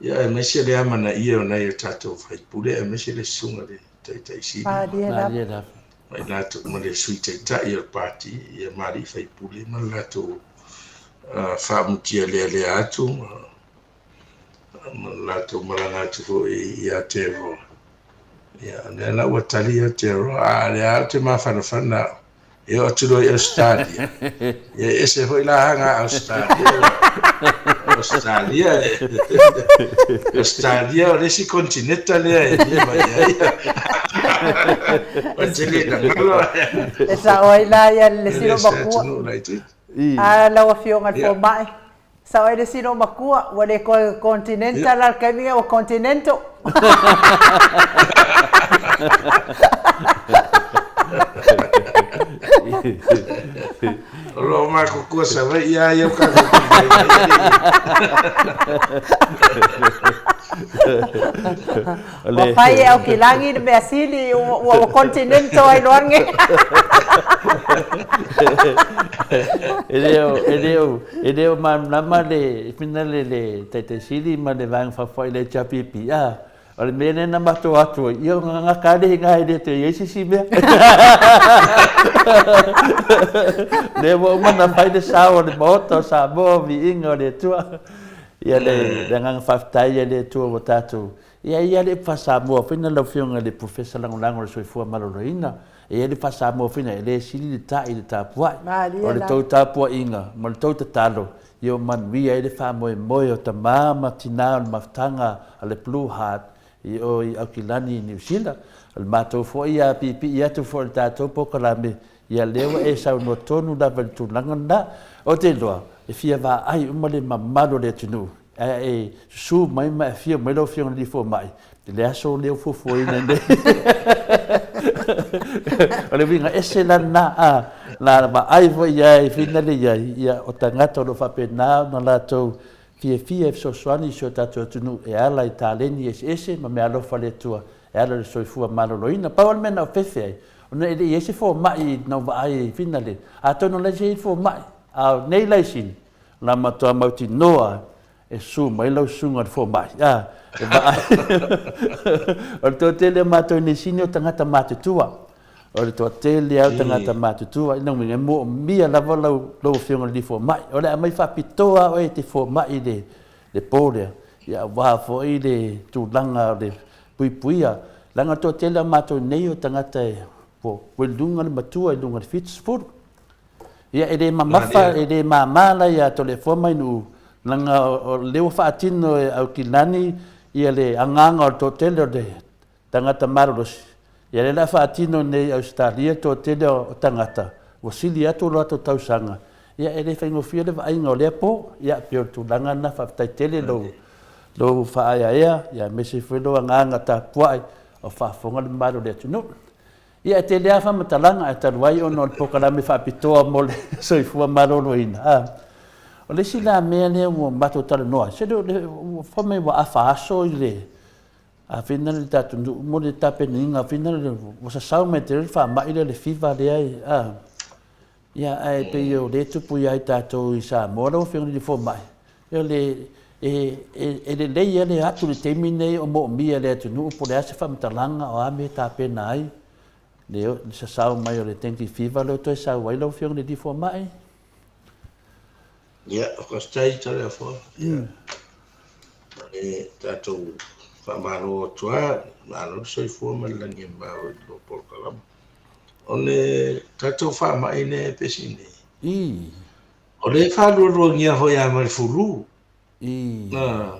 Ia, aemaise le amanaia o nai o tatou faipule, aemaise le susuga i le Taitai Sili ma, Malie lava. Malie lava. ma i latou, ma le Sui Taitai o le Pati, ia ma alii faipule ma le latou uh, faamutia lealea atu ma, ma le latou malaga atu foi i Aotearoa. Ia, o lea la ua tali Aotearoa, a o lea ou te mafanafana au, e oo atu loa i Ausetalia, ia e ese foi la aga a Ausetalia. Ausetalia, Ausetalia o le isi kontineta lea e fia mai ai. Ua tele ina galo. E sao ai la ia le E sino le se makua. atunuu laitiiti. A lau Afioga i le Ia, Fomai, sao ai le sino makua, ua le toe ia. continental la le taimi ua continental. O lo o makuakua Savaii a ia o kākou tūmai mai alii. O Ua le fai e Aukilagi le mea sili ua ua continental ai loa le. E le o e le o e le o malamalama le fina le le Taitai Sili ma le Vaega Faafuai i le HRPP a o le mea lea na matou atu ai, ia o gagaka lea ina e le toe i ai se isi mea. Lea ua uma ona fai le sao o le Maota o Samoa, viiga o le Atua. Ia le le agaga faafetai ia le Atua ua tatou Ia e i ai le faa-Samoa foi na lau Afioga i le Professor Lagolago o le Soifua Maloloina, e i ai le faa-Samoa foi na e le sili le ta'i i le tapua'i. Malie O le lava. tou tapua'iga ma le tou tatalo ia ua manuia ai le faamoemoe o tamā ma tinā o le mafutaga a le Blue Heart i o i Aukilani i Niu Sila. O le matou foi a piipii atu foi i le tatou polokalame, ia lea ua e saunoa tonu lava i le tulaga lena. Ou te iloa, e fia vaai uma le mamalu o le atunuu Ae e susu mai ma e afio mai lau Afioga i le Alii Fomai i le aso lea ua fuafuaina nei. O le uiga ese la lena, a, na vaai foi i ai, finale i ai, ia, o tagata o lo o faapena ona latou fiafia e fesoasoani i si o tatou atunuu e ala i taleni eseese ma meaalofa a le Atua e ala i le soifua maloloina. Pau lava le mea na ou fefe ai, ona e le i i ai se fomai na ou vaai ai, finale, atonu o la e i ai le fomai, a o nei laisini, Na matua mautinoa e susu mai lau susuga i le fomai, a, e vaai. O le toatele o matou i Niu Sini o tagata matutua. O le toatele lava o tagata matutua, ina uiga e moomia lava lau, lau Afioga i le alii fomai. O le a aumai faapitoa lava oe e te fomai i le, le po lea, ia aua foi le tulaga o le puipuia. Leaga o le toatele o matou nei o tagata e, ua i luga le matua i luga i le 70. Ia, e le mamafa, e le mama la ia Toleafoa mai Nu'u, leaga o lea ua faatino e Aukilani ia le agaga o le toatele o le tagata malolosi, ia lea o le a faatino nei e Ausetalia le toatele o tagata ua sili atu o latou tausaga, ia e le faigofie le vaaiga o lea po. Ia, pei o le tulaga lena, faafetai tele lou, lou faaeaea, ia aemaise foi lou agaga tapuai o faafofoga le mamalu o le atunuu. Ia, e tele lava faamatalaga, ae talu ai ona o le polokalame faapitoa mo le soifua maloloina, a. O le isi la mea lea ua matou talanoa ai, se ua fai mai ua afa aso i le afina le tatou nuu mo le tapenaina afina le ua sasau mai tele le faamai lea le fiva lea, a. Ia, ae pei o lea e tupu ia i tatou i Samoa lau Afioga i le Fomai, o le, e, e, e lelei lava le atu i le taimi lenei o moomia e le atunuu po o le a se faamatalaga o a mea e tapena ai le, le sasao mai o le dengue fever lea ua toe sau ai lau Afioga i le Fomai. Ia, faafetai Toleafoa. Ia, e tatou faamalo atu lava, malo le soifua ma le lagi e mama i lou polokalame. O le tatou faamai lea e pesi nei, Ii. O lea e faalualuagia foi lava ma le fulu. Ia,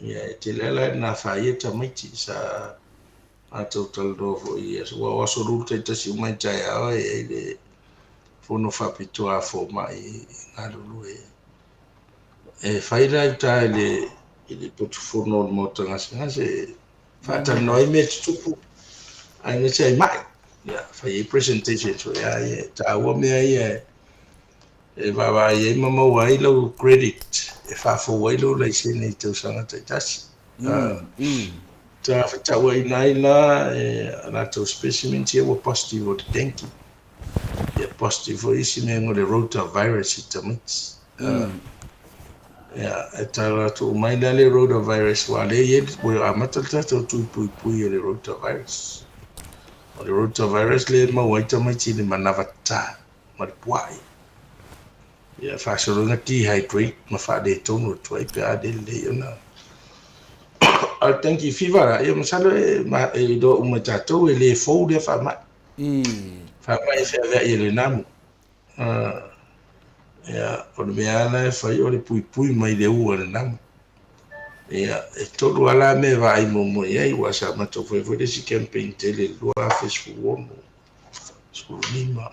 e tele lava la ina afaia tamaiti sa matou talanoa foi i aso, aua o aso Lulu taitasi uma i taeao e i ai le fono faapitoa a fomai e galulue ai. E fai la i uta i le i le potu fono o le Maota Gasegase e faatalanoa ai mea tutupu aemaise ai mai. Ia, fai ai presentations foi a ia, e taua mea ia e vaavaai ai ma maua ai lau credit e faafou ai lou laisene i tausaga taitasi. Sa fetauaiina ai la e a latou specimens ia ua positive o le dengue. Ia positive foi isi mea o le rotavirus i tamaiti. Ia, e tala atu mai la le rotavirus aua lea e i ai, ua amata le tatou tui puipui o le rotavirus. O le rotavirus lea e maua ai tamaiti i le manava tatā ma le pua'i. Ia faasolo ina dehydrate ma faaletonu atu ai pe a le lelei ona. A o le dengue fever la, ia masalo e, e iloa uma e tatou e le fou lea faamai. Faamai e feaveai e le namu. Ia, o le mea lava la e fai o le puipui mai le ua o le namu. Ia, e tolu lava la mea e vaai muamua i ai, aua sa matou faia foi le isi campaign tele i le 2016, 15,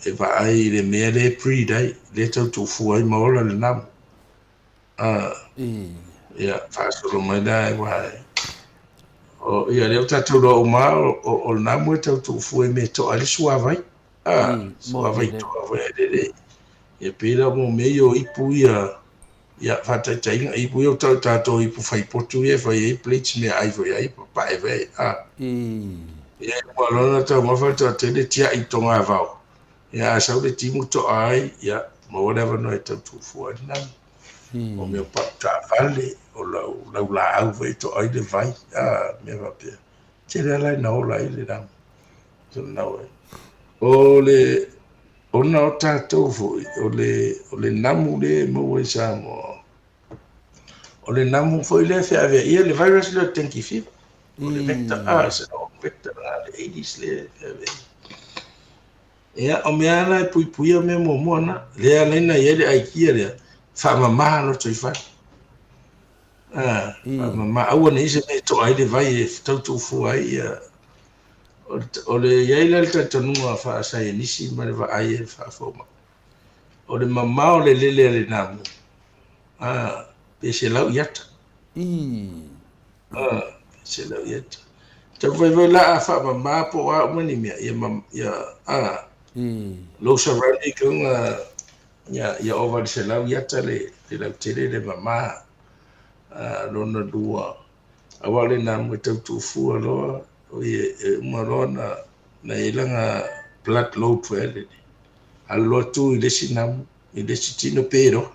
e vaai i le mea lea e breed ai, lea e tau tuufua ai ma ola le namu. Ia, faasolo mai la, aua o, ia, lea ua tatou iloa uma lava, o le namu e tau tuufua i mea e to'a ai le suavai. Suavai to'a foi a lele. Ia pei la mo mea ia o ipu ia, ia, faataitaiga, ipu ia ua tau e tatou ipu faipotu ia e fai ai plates meaai foi ai, papae foi ai. Ia, ua loa ona taumafa le toatele tiai i togavao. Ia, a sau le timu to'a ai, ia, maua le avanoa e tau tuufua ai le namu. O mea o pau taavale, o lau laulaau foi e to'a ai le vai, mea faapea. Tele lava la ina ola ai le namu. O le, ona o tatou foi, o le, o le namu lea e maua i Samoa, o le namu foi lea e feaveaia le virus lea o le dengue fever. O le vector, se o vector lena, le Aedes lea e feaveaia. Ia, o mea la e puipuia mea muamua na, lea ala ai na i ai le aikia lea, faamama lotoifale. Faamama, aua ne i se mea e to'a ai le vai e tau tuufua ai ia. O le i ai la le talitonuga faasaienisi ma le vaai e faafomai. O le mamao o le lele a le namu, pe 100 iata. 100 iata. Taumafai foi la a faamama po o a uma ni mea, ia, ia, lou surrounding kauga, ia, ia ova i le 100 iata le, le lautele le mama. Lona lua, aua o le namu e tau tuufua loa, oi e uma loa na, na i ai lana blood load foi lele. Alu loa tu i le isi namu, i le isi tino pe loa.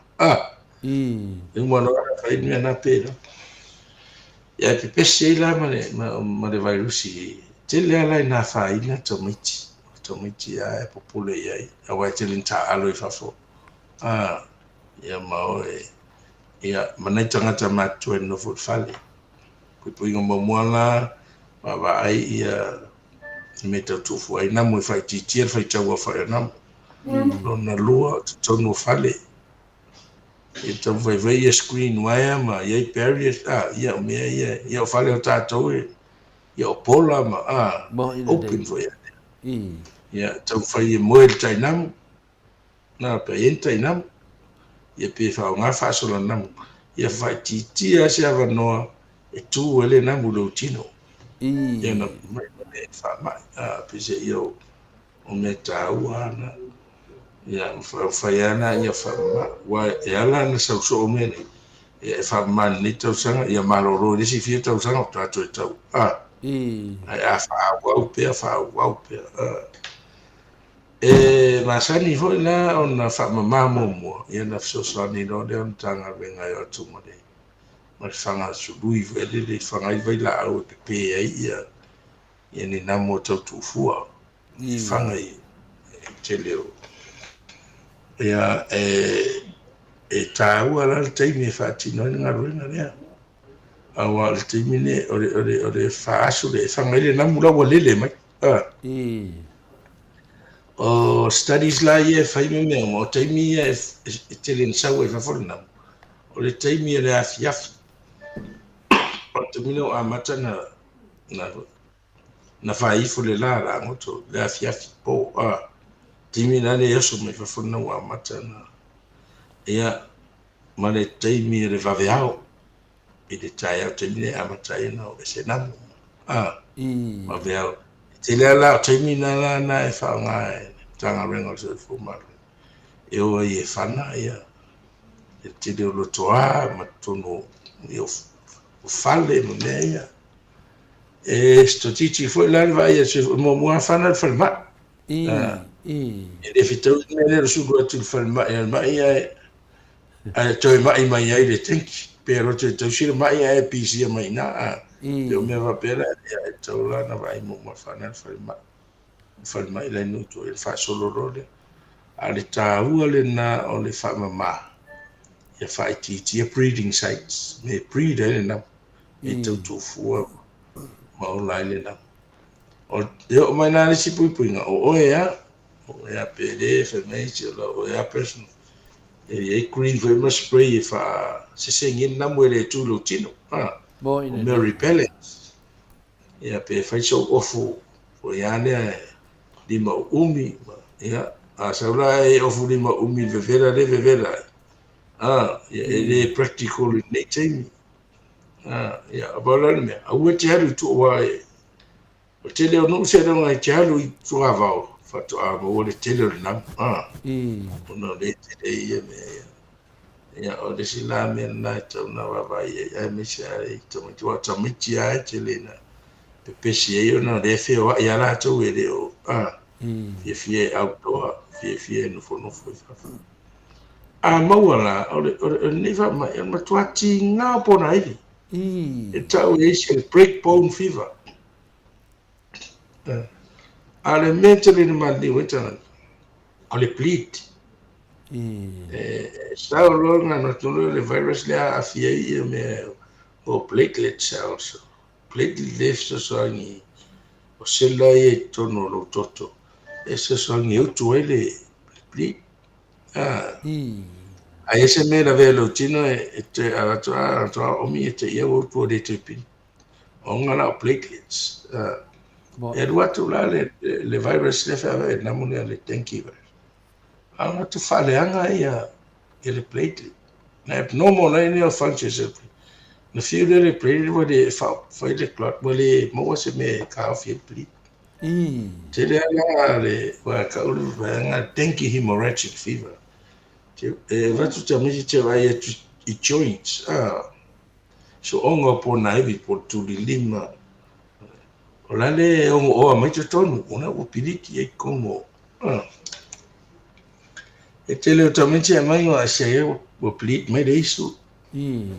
E uma loa na fai le mea na pe loa. Ia e pepesi ai la ma le, ma, ma le vairusi. Tele lava la ina afaina tamaiti. O tamaiti lava e popole i ai, aua e tele ina taaalo i fafo. Ia ma oe, ia, ma nai tagata matutua e nonofo i le fale. Puipuiga muamua la, vaavaai ia mea tau tuufua ai namu e faaitiitia le faitau aofai o namu. Lona lua, o totonu o fale, ia taumafai foi ia screen wire ma i ai barriers, ia o mea ia, ia o fale o tatou e, ia o pola ma, open foi. Ia taumafai e moe le tainamu, na pe i ai ni tainamu, ia pe faaaoga faasola namu, ia faaitiitia lava se avanoa e tu ai le namu i lou tino. Ia na mai ma le faamai, peiseai ia o mea taua lava na. Ia mafai lava na ia faamama, aua e ala ona sau soo mea nei, ia e faamama i lenei tausaga, ia malolo i le isi fia tausaga faatoa toe tau, ae a faaauau pea, faaauau pea. E masani foi la ona faamama muamua, ia ona fesoasoani loa lea o le Matagaluega e o atu ma le ma le faga sului foi lele e faga ai le vailaau e pepe ai ia ia ni namu o tau tuufua i faga i tele o ia e e taua la le taimi e faatino ai le galuega lea. Aua o le taimi lenei o le o le o le faaasu lea e faga ai le namu la ua lele mai. O studies la ia e fai ma mea uma, o taimi ia e tele ina sau ai i fafo le namu, o le taimi o le afiafi. O le taimi lea ua amata na, na, na fai ifo le la lagoto, le afiafi po, a. Taimi la lea e oso mai fafo le namu ua amata na, ia, ma le taimi o le vaveao. I le taeao taimi lea e amata ai ona oo ese namu, a, vaveao. E tele lava la o taimi na la na e faaaoga e le Matagaluega o le Soifua Maloloina e o ai e fana ia le tele o lotoa ma totonu o fale ma mea ia. E strategic foi la le vaai a le Soifua, muamua lava fana le falemai. E le fetaui le mea lea o le sulu atu i le falemai a le mai ae ae toe ma'i mai ai le tenki, pe alu atu e tausi le ma'i ae pisia mai i ina, a. Pei o mea faapea la, ia e tatau la ona vaai muamua fana le falemai, le falemai la i nuu i tua, ia ona faasolo loa lea. A o le taua lena o le faamama, ia faaitiitia breeding sites, mea e breed ai le namu, mea e tautuafua ma ola ai le namu. O, e oo mai la le isi puipuiga, o oe lava, o oe lava pe le fai mai isi o lau oe lava personal. E i ai cream foi ma spray e faasesegi ai le namu e le tu i lou tino, ha, o mea repellents. Ia pe fai sou ofu foi lava lea e lima uumi, ia, a sau la e ofu lima uumi i le vevela le vevela ai, a, ia e le practical i lenei taimi. A, ia, a pau la le mea, aua e te alu i tua aua e, o le tele o nuu seiloga e te alu i tuavao faatoa maua le tele o le namu, a, ona o lea e tele ai ia mea ia. Ia, o le isi la mea lena e tatau ona vaavaai i ai, aemaise lava i tamaiti, aua o tamaiti lava e tele ina pepesi ai ona o lea e feoai lava latou e le o, a, fiafia e outdoor, fiafia e nofonofo i fafo. A maua la, o le, o le, o lenei faamai, o le matua tiga o ponaivi. E tau e isi o le break bone fever. A o le mea e tele ina maliliu ai tagata, o le bleed. E sao loa ona alu atu loa le virus lea aafia ai ia mea o platelet cells. Platelet lea e fesoasoani o sela ia i totonu o lou toto e fesoasoani e utu ai le bleed. A i ai se mea e lavea i lou tino e toe avatu a omi e te ia ua utu ua le toe pili. Ona la o platelets. E alu atu la le, le virus lea feaveai e namu lea le dengue virus. A ona atu faaleaga ia ia le platelet. Na abnormal ai lea o functions. Na fiu lea le platelet ua le fai le clot, ua le maua se mea e taofi ai le bleed. Tele lava la le ua tau le vaega dengue hemorrhagic fever. E avatu tamaiti te vaai atu i joints, ah, Soonga o Ponaivi po o le Tulilima, o la le e ogooa mai totonu, ona ua piliki ai totonu o... E tele o tamaiti e aumai ua asia ai ua bleed mai le isu.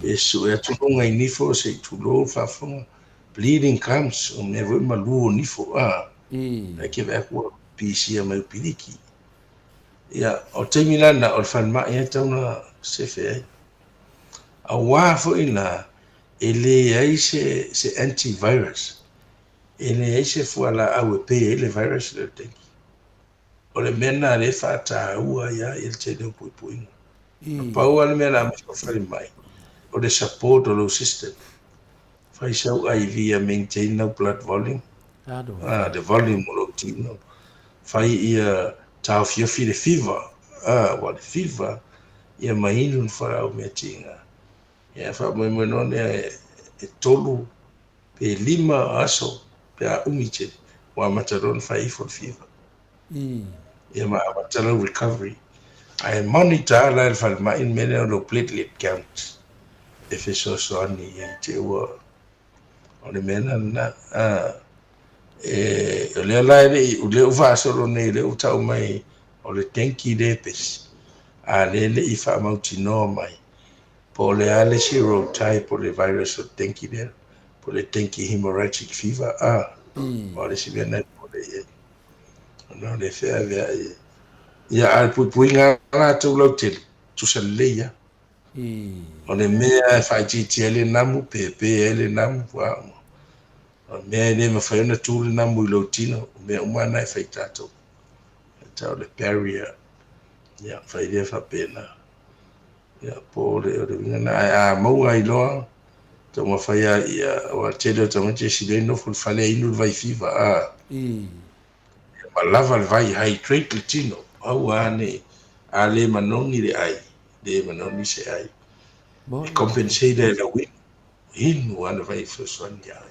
Pe sue atu luga i nifo se i tulou faafofoga. Bleeding gums, o mea foi malu o nifo. Ae ke vaai atu ua pisia mai o piliki. Ia, o taimi la lena, o le falemai e tatau ona sefe ai. Aua foi la, e leai se, se antivirus, e leai se fualaau e pei ai le virus lea o le dengue. O le mea lena lea e faataua ai lava le tele o puipuiga. Na pau lava le mea o le a mafaufali mai, o le support o lou system. Fai sau IV ia maintain lau blood volume, ah, le volume o lou tino. Fai ia taofiofi le fever, ah, aua le fever ia ma inu le fualaau meatiga. Ia faamoemoe noa lea e tolu pe lima aso pe a umi tele, ua amata loa ona fai ifo le fever. Ia ma amata lau recovery. Ae monitor la e le falemai le mea lea o lou platelet count e fesoasoani i te ua o le mea la lena. E, o lea la e le i, o lea ua faasolo nei, lea ua tau mai o le dengue lea e pesi, a lea e le i faamautinoa mai po o le a le serotype o le virus o le dengue lea, po o le dengue hemorrhagic fever, a, o le isi mea lena e popole i ai. Ona o le feaveai e. Ia, a o le puipuiga a latou lautele, tusa lelei lava. O le mea e faaitiitia ai le namu, pepe ai le namu, a o le mea e le mafai ona tu le namu i lou tino, o mea uma na e fai tatou. tau o le barrier, ia, fai lea faapena. Ia, po o le, o le uiga lena. Ae a maua ai loa, taumafai lava ia, aua o le tele o tamaiti e sili ai nofo i le fale e inu le vai fiva, a. Ia ma lava le vai, hydrate le tino, aua ne i, a le manogi le ai, le manogi se ai, e compensate e lau inu, inu lava le vai e fesoasoani ia oe.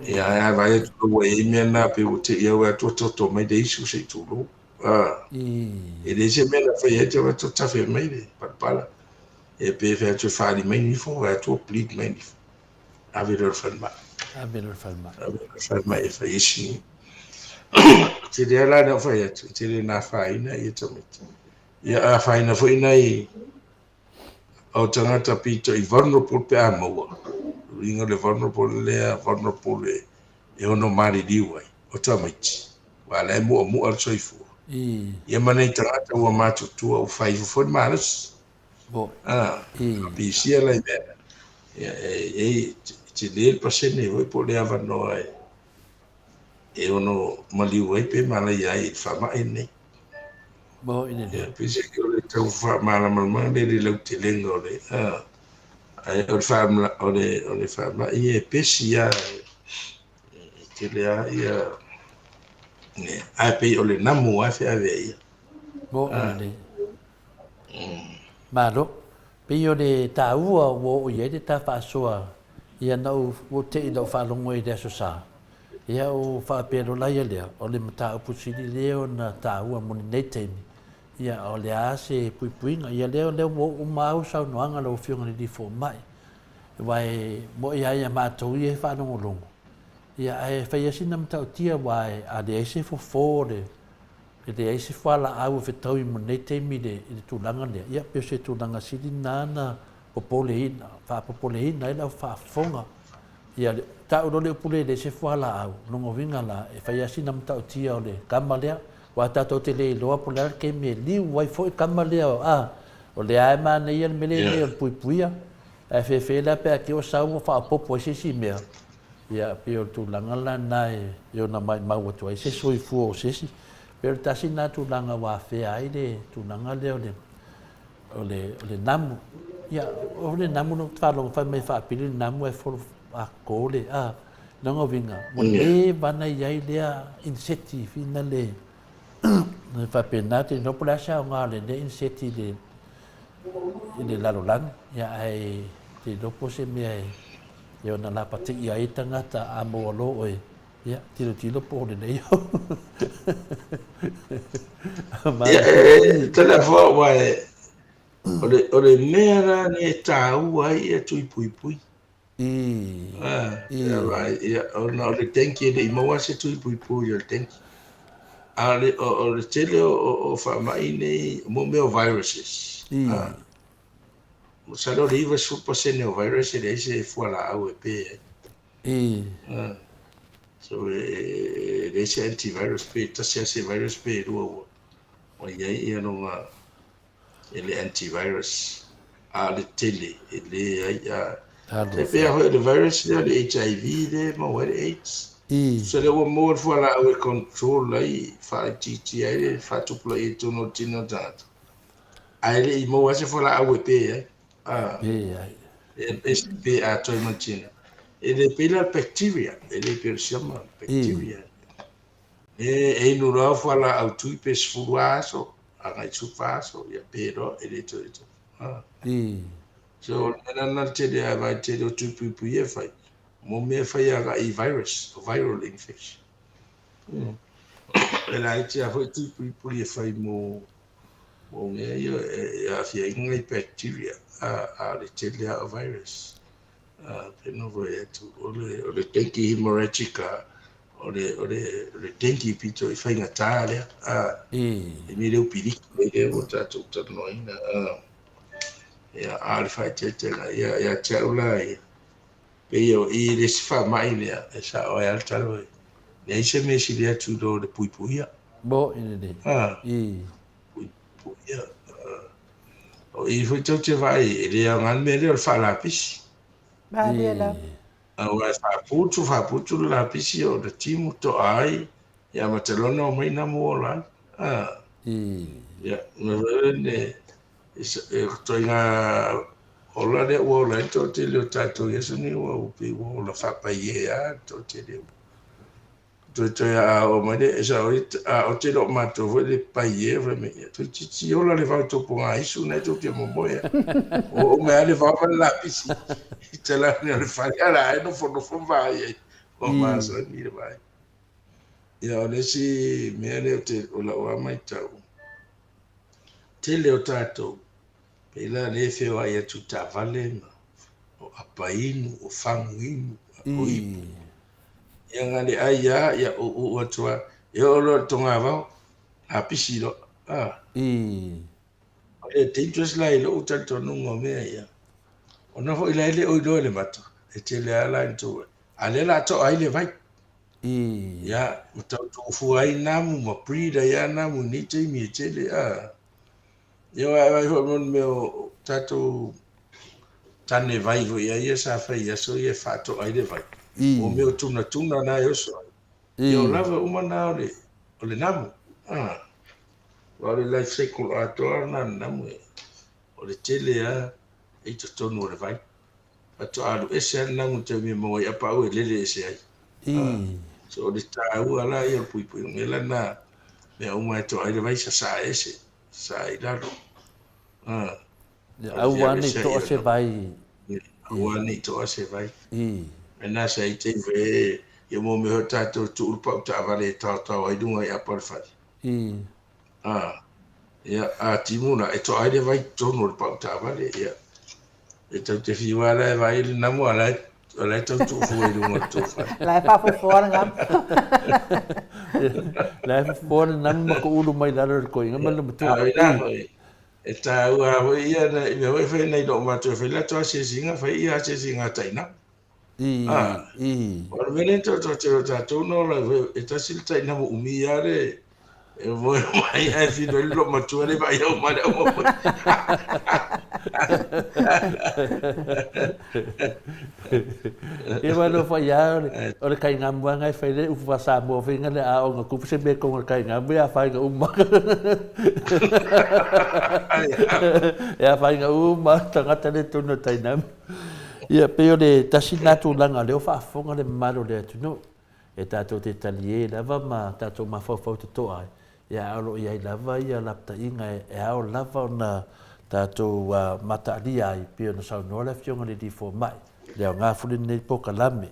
Ia, ae a vaai atu loa ua i ai mea na, pei ua te i au e atu toto mai le isu se i tulou. E leai se mea na fai ai te atu tafe mai le palapala. E pe fai atu e faaali mai nifo, fai atu bleed mai nifo. Ave loa i le falemai. Ave loa i le falemai. Ave loa i le falemai e fai ai si. Tele lava la na ou fai atu, e tele na afaina ia tamaiti. Ia afaina foi nai o tagata pito i vulnerable pe a maua. O le uiga o le vulnerable lea, vulnerable e, e ono maliliu ai, o tamaiti. Aua o la e mu'amu'a le soifua. Ia ma nai tagata ua matutua ua fai ifo foi le malosi. A, pisia la i mea. Ia, e, e, e tele le pasene foi po o le avanoa e, e ono maliu ai pe malaia ai i le faamai lenei. Ia, peiseai o le tau faamalamalamaga lea i le lautelega o le, a, ae o le faamala, o le, o le faamai e pesi lava, e tele lava ia, ae pei o le namu lava e feaveai ia. Malo. Pei o le taua ua oo i ai le ta faasoa ia na ou ua te i lau faalogo i le Aso Sa, ia ua faapea loa la ia lea, o le mataupu sili lea ona taua mo lenei taimi, ia o le a se puipuiga. Ia lea lea ua oo uma au saunoaga lau Afioga i le Alii Fomai, aua e mo'i lava ia matou ia e faalogologo, ia ae fai lava sina matautia aua a leai se fofo o le E leai se fualaau e fetaui mo lenei taimi i le, i le tulaga lea. Ia, pei o se tulaga sili lena na popoleina, faapopoleina ai lau faafofoga. Ia, le, tau loa le upu lea e leai se fualaau, lona uiga la, e fai lava sina matautia o le kama lea, aua tatou te le iloa po o le a le taimi e liu ai foi le kama lea, a, o lea lava e manaia le mea lea nei o le puipuia, ae fefe la pe a te i ua sau ua faaopoopo ai se isi mea, Ia, pei o le tulaga la lena e ono maimau atu ai se soifua o se isi. Pei o le tasi lena tulaga ua afea ai le tulaga lea o le, o le, o le namu. Ia, o le namu na ou faalogo fai mai e faapili le namu ae folo a le, a, lona uiga, ua leva ona i ai lea iniseti fina le, faapena, te iloa po o le a se aoga o lenei iniseti i le, i le lalolagi, ia, ae te iloa po o se mea e, e ona lapatiia ai tagata a maua loa oe, ia, tilotilo po o lelei au. Ia, e, tala fua, ua e, o le, o le mea la le tāua ai ia tui puipui. Ah, ia, vai, ia, ona o le dengue e le i maua se tui puipui o le dengue. A o le, o, o le tele o, o, o faamai nei, mo mea o viruses. Ah, masalo o le 90% o virus e leai se fualaau e pe ai. Ah, so e, e leai se antivirus pe tasi lava se virus pe lua ua, ua i ai ia lona e le antivirus, a o le tele e leai a. E pei lava foi o le virus lea o le HIV lea e maua ai le AIDS. Tusa lea ua maua le fualaau e control ai, faaitiitia ai le faatupulaia i totonu o le tino o le tagata, ae le i maua lava se fualaau e pe ai. A, e pe atoa ai ma le tino. E le pei la le bacteria, e le pei o le siama, bacteria. E, e inu loa au fualaau tui pe 10 aso, agai 14 aso, ia pe loa, e le toe toe. Ah. So, o le mea lena le tele a vai tele o tui puipui e fai, mo mea e fai agai i virus, o viral infection. E laiti lava foi tui puipui e fai mo, mo mea ia e, e aafia ai nai bacteria, a, a o le tele lava o virus. A, pe no foi atu, o le, o le dengue hemorrhagic a, o le, o le, o le dengue pito i faigata lea, a, e mea leu piliki mai lea ua tatou talanoaina, a, ia, a o le faaeteetega, ia, ia te au la ia, pei o i le isi faamai lea, e sao ai lava le tala, e leai se mea e sili atu i lo le puipuia. Mo i le A, puipuia. O i foi tou te vaai, e le aoga le mea lea o le faalapisi. Malie lava. Aua e faaputu, faaputu le lapisi o le timu toa ai, ia ma te lona omai namu ola ai. A. Ia, mea foi lele, e ituaiga ola lea ua ola ai le toatele o tatou i aso nei, ua pei ua ola faapaie lava le toatele. Toetoe a oo mai le, e sao ai, a ote loo matou foi le paie, fai mai, ia, toeitiiti ola le vao i tou pogaisu na e tou te momoe ai. Ua oo mai lava le vao ma le lapisi i talaane o le fale, a la e nofonofo ma vaai ai. Ua masani le vaai. Ia, o le isi mea lea ou te, o lau lava matau, tele o tatou, pei la lea e feoai atu i taavale ma o apa inu, o fagu inu, o ipu. Ia na le ai lava, ia uu atu lava, e oo loa i le togavao, lapisi loa. Ah. O le dangerous la i lou talitonuga o mea ia, ona foi la e le o iloa e le mata, e tele lava la ina tou, a o lea o le a toa ai le vai. Ia, ma tau tuufua ai namu ma breed ai lava namu i nei taimi e tele, a. Ia aua e vaai foi mo le mea o tatou tane vai foi a ia sa fai i aso ia e faatoa ai le vai. O mea o tunatuna na e oso ai. Ia o lava uma na o le, o le namu. A. Aua o le life cycle atoa lena o le namu e, o le tele lava e i totonu o le vai. Faatoa alu ese lava le namu i le taimi e maua ai apaau e lele ese ai. So o le taua la ia o le puipuiga mea la na mea uma e toa ai le vai sasaa ese, sasaa i lalo. Ia aua nei toa se vai. Aua nei toa se vai. Mena sa i te iwe ia mo mea hoi tātou tuu le pau taavale e taotao ai lunga i apa o le fale. Ia, a timu la, e toa ai le vai totonu o le pau taavale, ia. E tau te whiu a la e vai le namu, a la e, a la e tau tuufua i lunga o le tou fale. La e faafofoa le gamu. La e fofoa le namu ma ko ulu mai lalo i le koiga ma le matua. A o ina foi, e tāua foi ia, na, i mea foi e fai nei loo matou e fai latou asiasiga, fai ia asiasiga a tainamu. O le mea lea toatele o tatou na ola ai, e tasi le tainamu umi lava le e moe mai ae fino ai le loomatua le vaai au ma le au mamoe. Ia ma alofa ia o le kaigamuaga e fai le upu faa-Samoa foi nga le aoga kupu se mea konga le kaigamu e afaina uma. E afaina uma tagata le tonu o tainamu. Ia, pei o le tasi lena tulaga o lea ua faafofoga le mamalu o le atunuu, e tatou te talie lava ma tatou mafaufau totoa ai, ia ae o lo o i ai lava ia lapataiga e ao lava ona tatou mataalia ai, pei ona saunoa le Afioga i le Alii Fomai, le aoga foi lenei polokalame,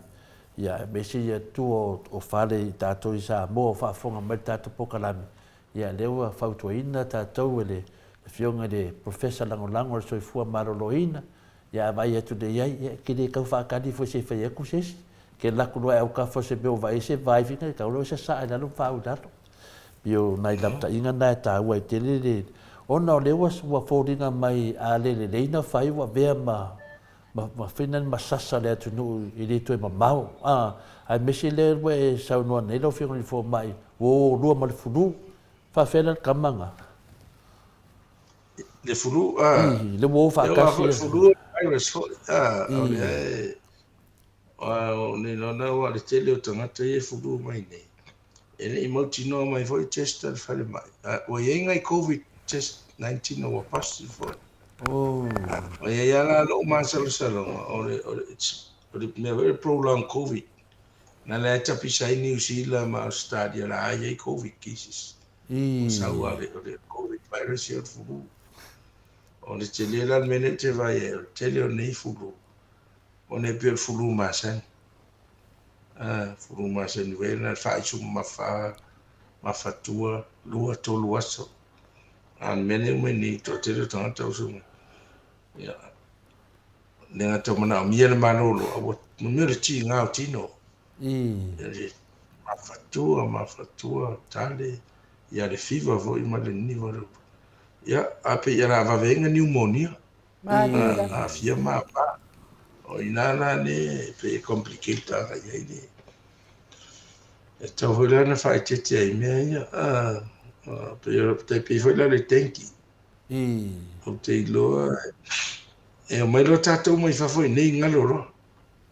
ia aemaise ia tua o fale i tatou i Samoa o faafofoga mai le tatou polokalame, ia lea ua fautuaina tatou e le Afioga i le Professor Lagolago o le Soifua Maloloina, Ia a vaai atu nei ai, ia e te le tau faatali foi se i fai atu se isi. Ke alu atu loa e autafa o se mea ua vaai ai se vai fina, e tau loa e sasaa i lalo ma faauu i lalo. Pei o nai lapataiga na e taua ai tele le, ona o lea ua, ua foliga mai a le lelei na fai ua avea ma, ma, ma fina ma sasa le atunuu e le toe mamao. A, aemaise lea ua e saunoa nei lau Afioga i le Fomai, ua o lua ma le fulu. Faafefea la le tama na? Le fulu, a. I, le ua o faatasi. Le fulu virus foi, a, o lea e, o nei lona ua le tele o tagata ia e fulu mai nei. E le i mautinoa mai foi test a le falemai. Ua i ai nai Covid test 19 ua positive foi. Oh. Ua i ai lava la lou masalosaloga, o le, o le, o le mea foi le prolonged Covid. Na lea e tapisa ai New Zealand ma Australia la i ai Covid cases. Ua sau a le, o le Covid virus ia o le fulu. O le tele la le mea lea ou te vaai ai, o le tele o nei fulu, ona e pei o le fulu masani. A, fulu masani foi na faaisu mamafa, mafatua, 2, 3 aso. A o le mea lea e uma nei, toatele o tagata ua sau mai. Ia, le gata ua manaomia le malolo, a ua mea o le tiga o tino. Ia le mafatua, mafatua, tale, ia le fiva foi ma le niniva o le upu. Ia, a pei o le a vave ai na niumonia. Aafia mama. O i ina la le pei e complicate agai ai le. E tatau foi la ona faaeteete ai i mea ia. Pei o, tai pei foi la le dengue. Ou te iloa e omai loa tatou mai fafo i nei galo loa.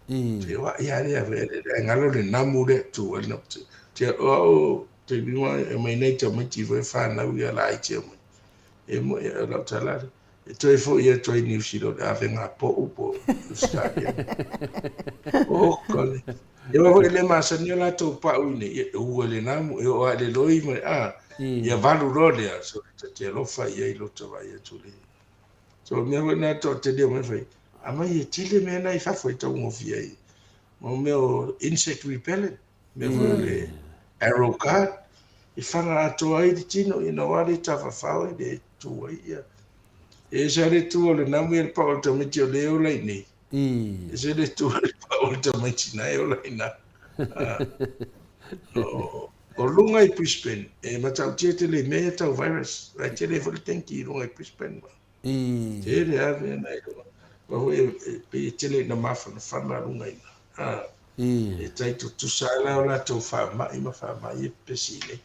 Feoai lava lea, ae galo le namu lea tu ai le namu. O au Taimi uma e aumai nai tamaiti foi e fanau ia laiti aumai. E moi o lau tala lea. E toe foi atu ai Niu Sila o le avega po'u po o Australia. Oka le. Ia aua foi e le masani o latou pa'u i nei, e ua le namu, e oo lava i le loi ma le a, ia valu loa lea, so ta te alofa i ai lota vaai atu le. So o le mea foi lena e toatele omai fai, aumai e tele mea na i fafo e taugofie ai. Mo mea o insect repellent, mea foi o le arrow guard, e faga atoa ai le tino ina ua le tafafao e le tu ai ia. E ese lava le tu o le namu ia le pao o le tamaiti o lea e ola i nei. E ese le tu o le pao o le tamaiti na e ola i ina. O luga i Brisbane, e matautia tele i mea ia tau virus. Ae tele ai foi le dengue i luga i Brisbane. Tele lava mea na i luga. Aua foi e pei e tele ina mafanafana luga i ina. E tai tutusa lava la o latou faamai ma faamai e pepesi i inei.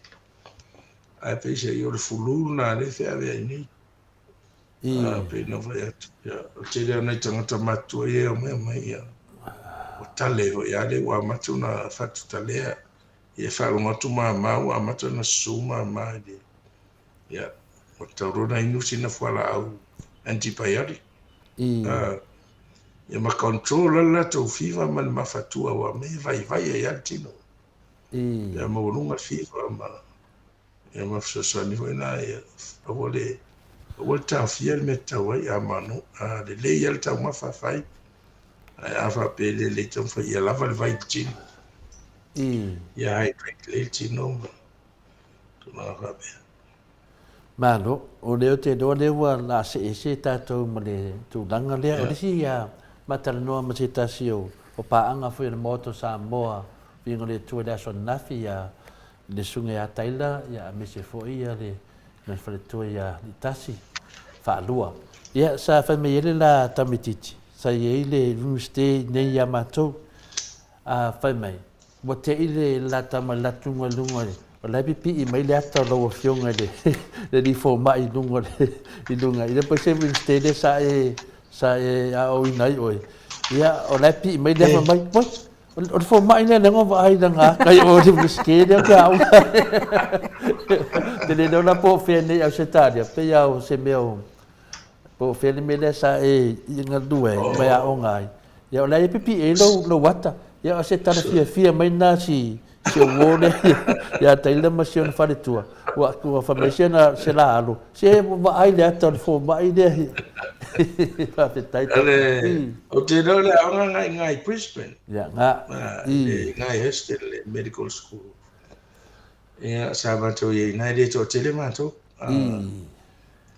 Ae peiseai o le flu lena lea e feaveai nei. Pei ona fai atu, o le tele o nai tagata matutua ia e omai omai ia, ua tale foi lava lea ua amata ona fatutalea. Ia e faalogo atu mama ua amata ona susu mama i le, ia, ua tatau loa ona inu sina fualaau antibiotic. Ia ma control lava le latou fever ma le mafatua aua o mea e vaivai ai lava le tino. Ia maualuga le fever ma Ia ma fesoasoani foi na ia aua le aua le taofia le mea e tatau ai a manu a lelei lava le taumafa fai ae a faapea e le lelei taumafai ia lava le vai i le tino. Ia hydrate lelei le tino ma tulaga faapea. Malo, o lea ou te iloa lea ua la see ese tatou ma le tulaga lea. O le isi ia maatalanoa ma se tasi o paaga foi o le Maota o Samoa, Viiga o le Atua i le aso ananafi ia le Susuga ia Taylor ia aemaise foi ia le le faletua ia Litasi faalua. Ia sa fai mai ai le la tamaitiiti sa i ai le Iunivesite i inei ia matou a fai mai ua te'i le la tama i le atuga i luga o la e pipii mai le ata o lau afioga i le le alii fomai i luga o le i luga i le pei se Iunivesite lea sa e sa e aoaoina ai oe ia o la e pipii mai le ata mai oi O le fomai lea lea na vaai lana ata i o le Iunivesite lea ou te aoga ai. Te le iloa la po o fea nei Ausetalia, pei lava o se mea o, po o fea le mea lea sa e galue ai ma e aoga ai. Ia o la e pipii ai lou, lou ata. Ia o se tala fiafia mai lena si, si ou uo lea ia Taylor ma si ona faletua. Ua, ua fai mai se na, se la alo, se ua vaai le ata o le fomai lea. Faafetai. Ale, ou te iloa le aoga nga i nga i Brisbane. Ia, nga. I nga i Heston, le medical school. Ia, sa matou i ai ina, e le toatele matou.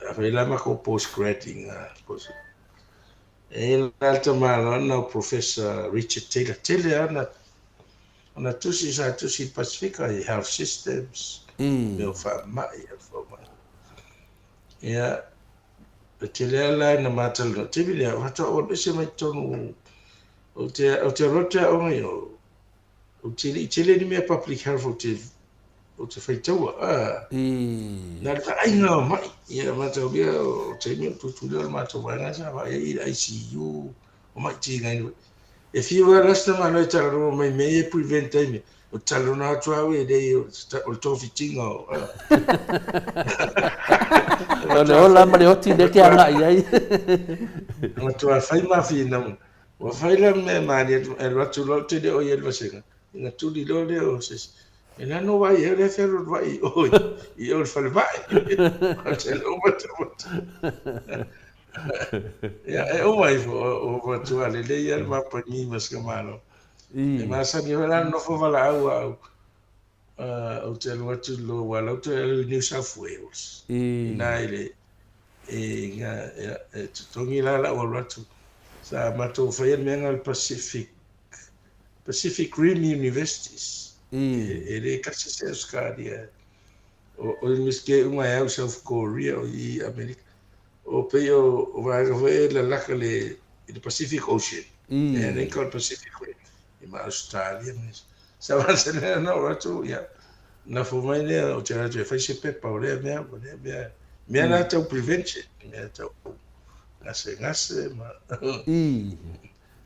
Sa fai la makou postgrad i nga. E i ai la le tamaloa na o Professor Richard Taylor, tele lava na Ona tusi sa tusi i le Pasifika i Health Systems, mea o faamai, fomai. Ia, e tele lava la ina matalanoa. Taimi lea, faatoa ou alu ese mai totonu, ou te, ou te alu atu e aoga i o, ou te le i tele ni mea public health ou te, ou te faitaua. Ah, na o le vaaiga o mai. Ia, mataulia o taimi o tutu lea o le matou vaega sa vaai ai i le ICU, o mai tigaina. E fiu lava la si tamaloa e talanoa mai mea ia e prevent ai mea, o te talanoa atu lava au e leai o le togafitiga o. O le ola ma le oti lea e te agai i ai. Matua fai ma finauga. Ua fai la mea e malie atu, e alu atu loa ou te le o i ai i le vasega, ona tuli loa lea o se isi, E na no vaai ai o lea fealualuai i o i o i le falemai. Ou te le o matamata. Ia, e uma ifo, o matua lelei lava le mapagi ma si tamaloa. E masani foi la nofo valaau au, ou te alu atu i lo, aua o la ou toe alu i New South Wales. Ina i le, e, nga, ia, e totogi la lau alu atu. Sa matou faia le mea lena o le Pacific Pacific Rim Universities. E le tasi se Ausetalia. O Iunivesite uma e au South Korea o i Amerika. O pei o vaega foi e lalaka le i le Pacific Ocean. E nei ka o le Pacific Rim. I ma Australia ma nisi. Sa masani ona oo atu, ia, nafo mai lea ou te alu atu e fai se pepa o lea mea ma lea mea. Mea la tau prevention, mea tau gasegase ma...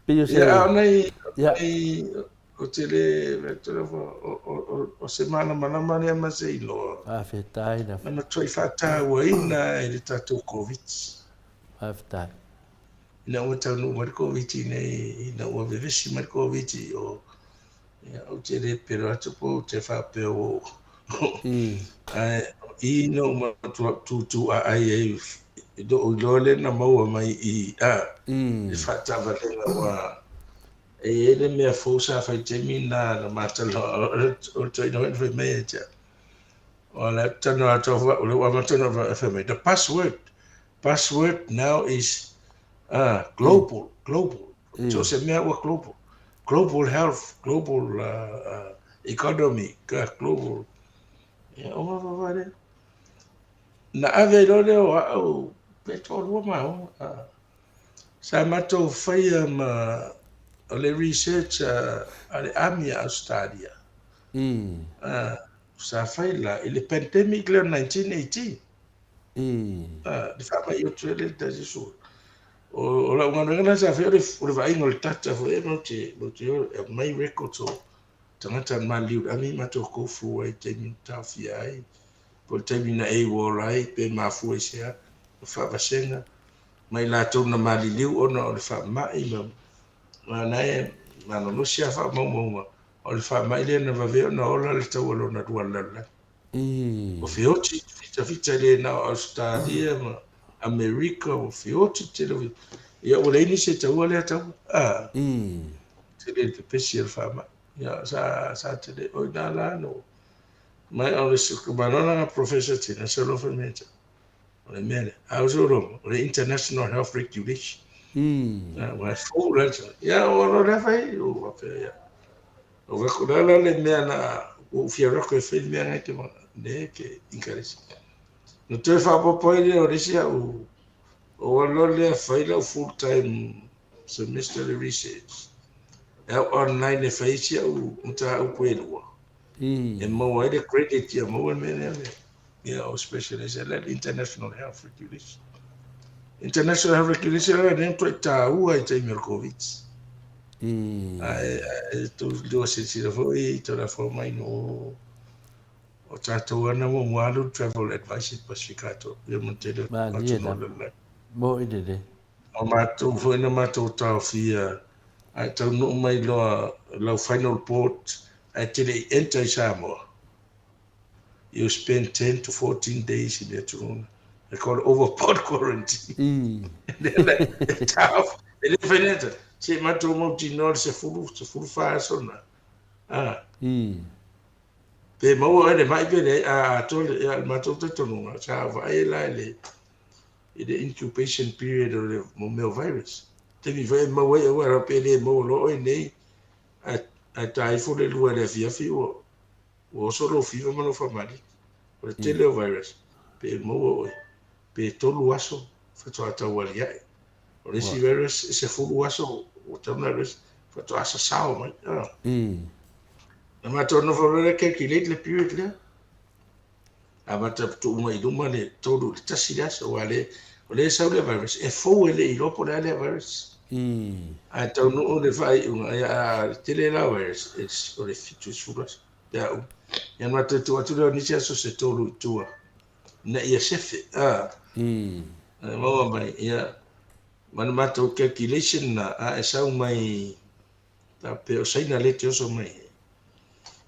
Pei o se... Ia, a o nai, nai, ou te le, O se malamalama lea ma se iloa. Faafetai lava. Na matuai faatauaina e le tatou Koviti. Faafetai. Ina ua taunuu mai le Koviti nei, ina ua vevesi mai le Koviti, o, ia, ou te le pelo atu po ou te faapea ua Ae i na ou matua tūtū aai ai i lou iloa lea na maua mai i a le faataavalega ua e i ai le mea fou sa fai taimi na na matalanoa o le toeaina foi na fai mai ia te au. O le talanoa atu o le ua amata ona fai mai the password password now is global global so se mea ua global global health global economy global ia o va le na ave ai loa lea o au pe toalua maua sa matou faia ma o le research a le Army a Australia sa fai la i le pandemic lea o 1918 le faamai o le tasi sua. O lau galuega lena sa faia o le vaaiga o le data foi e matou te o e aumai records o tagata na maliliu i le army matou go through ai i taimi na taofia ai po o le taimi na AWOL ai pe mafua i se a o faavasega ma i latou na maliliu ona o le faamai ma na e malolosi lava faamaumauga o le faamai lea na vave ona ola le taua lona lua o le lalolagi. Ua feoti fitafita le na o Ausetalia ma Amerika, ua feoti tele o ia ua leai nisi e taua lea taua. A. Tele le pepesi o le faamai. Ia sa sa tele o ina la no. Mai o le malona Professor Tina sa lofa me te. O le mea lea. A o se o le International Health Regulation. Ua fou la ia o lo lea fai o wapea ia. O ka ko la le mea na ua ou fia alu atu e fai le mea na ke ne ke encourage. Na toe faaopoopo ai lea o le isi au o alu loa lea fai lau full time semester le research. E au online e fai isi au mataupu e lua. E maua ai le credit ia maua le mea lea le ia o specialist le International Health Regulation. International Health Regulation lea ne matuai taua i taimi o le Covid. Ae tou lua silasila foi i Tulafono mai no o tatou ana muamua alu le travel advice i le Pasefika atoa ia ma le tele o Malie atunuu o lava. le lalolagi. Mo'i lelei. O matou foi na matou taofia ae taunuu mai loa lau final port ae te le i enter i Samoa. You spend 10 to 14 days i le atunuu na. They call it overboard quarantine. Lea la e taofi. E le mafai ona se i matou mautinoa le sefulu, sefulu fa aso na. A. Pe maua oe le mai pe leai, a atoa le, ia, le matou talitonuga, sa vaai ai la i le, i le incubation period o le mo mea o virus. Taimi foi e maua ai aua pe le maua loa oe nei, ae, ae ta ifo le lua i le afiafi ua, Ua oso lou fiva ma lou faamali. O le tele o virus, pe maua oe, pe tolu aso faatoa taualiae. O le isi virus, e sefulu aso ua tatau ona alu ese, faatoa sasao mai. Na matou nofo loa lea calculate le period lea. Amata tuu mai i luma le tolu i le tasi le aso, aua le, o lea e sau le virus, e fou e le i iloa po o le a lea virus. Ae taunuu le faaiuga, ia, a le tele la o virus, e, o le 70 aso, pe a uma. Ia ona matou tuu atu lea o nisi aso se tolu i tua, ina ia sefe, a. E maua mai, ia, ma le matou calculation na, a e sau mai, faapea o Saina lea e te oso mai ai,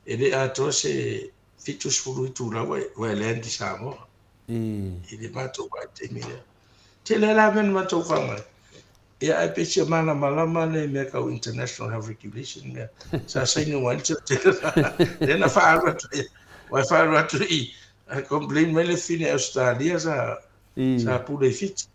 e le atoa se 70 itula ua e land i Samoa. I le matou vaitaimi lea. Tele la mea na matou faga ai. Ia ae pei sia malamalama le mea tau International Health Regulation mea. Sa saini uma ai le tele lea na faaalu atu ai. Ua faaalu atu i a complain mai le fine Australia sa sa pule i Fiti.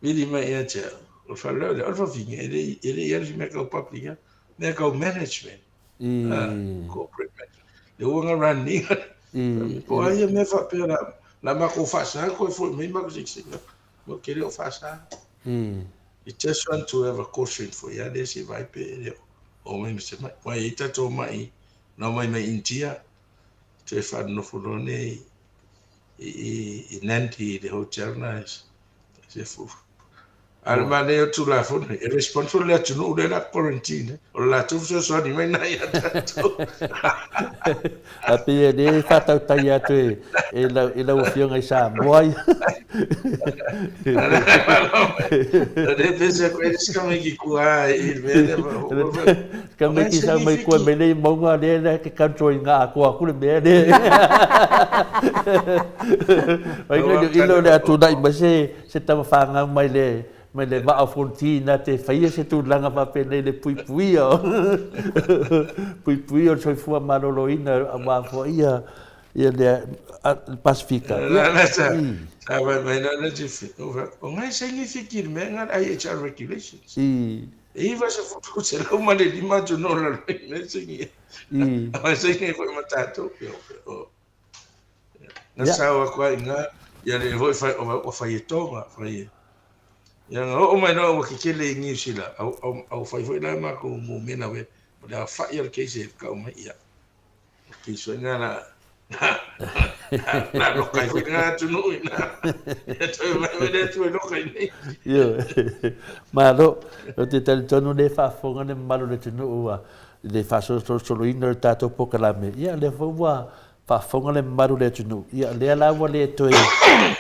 Vili mai ia te au. O le faalavelave lea, o le fafine e le e le i alu i se mea tau public health, mea tau management. Corporate management. Le ua na run ina. Po o a ia mea faapea la la matou faasa toe foi mai matou silasila. Mo ke le o faasa. You just want to have a caution for ia le se vaai pe le o mai ma se mai. Aua e i ai tatou mai na omai mai India toe faanonofo loa nei i Nandi i le hotel na se A o le manaia o Tulafono nei, e responsible le atunuu lea o le a quarantine ai. O le latou fesoasoani mai lena ia tatou. A pei e le faatautai atu e e lau Afioga i Samoa ia. Tamaiti sau mai koe mai nei mauga lea lea ke control i ngā akoa aku le mea lea. Mai ka ilo le atu nai mai se se tama whāngau mai le mai le maa o Fonti nā te whaia se tūlanga whāpenei le puipuia o puipuia o le soifua maloloina a wā fo ia ia le Pasifika. La la sa sa vai mai la la jifi. O ngai sengi fiki le mea ngā IHR regulations. E 905 atunuu o le lalolagi mea sengi. Ai sengi foi ma tatou. Na sao aku ai ngā ia le foi fai o fai e tonga fai e. Ia nga oo mai loa ua kekele i Niu Sila au au au fai foi la makou mumena we o le aofai o le case e kau mai ia. Case foi nga la la loka ai foi nga atunuu ina. Ia toe mai mai le atu e loka i nei. Ioe. Malo, ou te talitonu le faafofoga le mamalu o le atunuu ua i le faasolosoloina o le tatou polokalame, ia lea foi ua faafofoga le mamalu o le atunuu, ia lea la ua le toe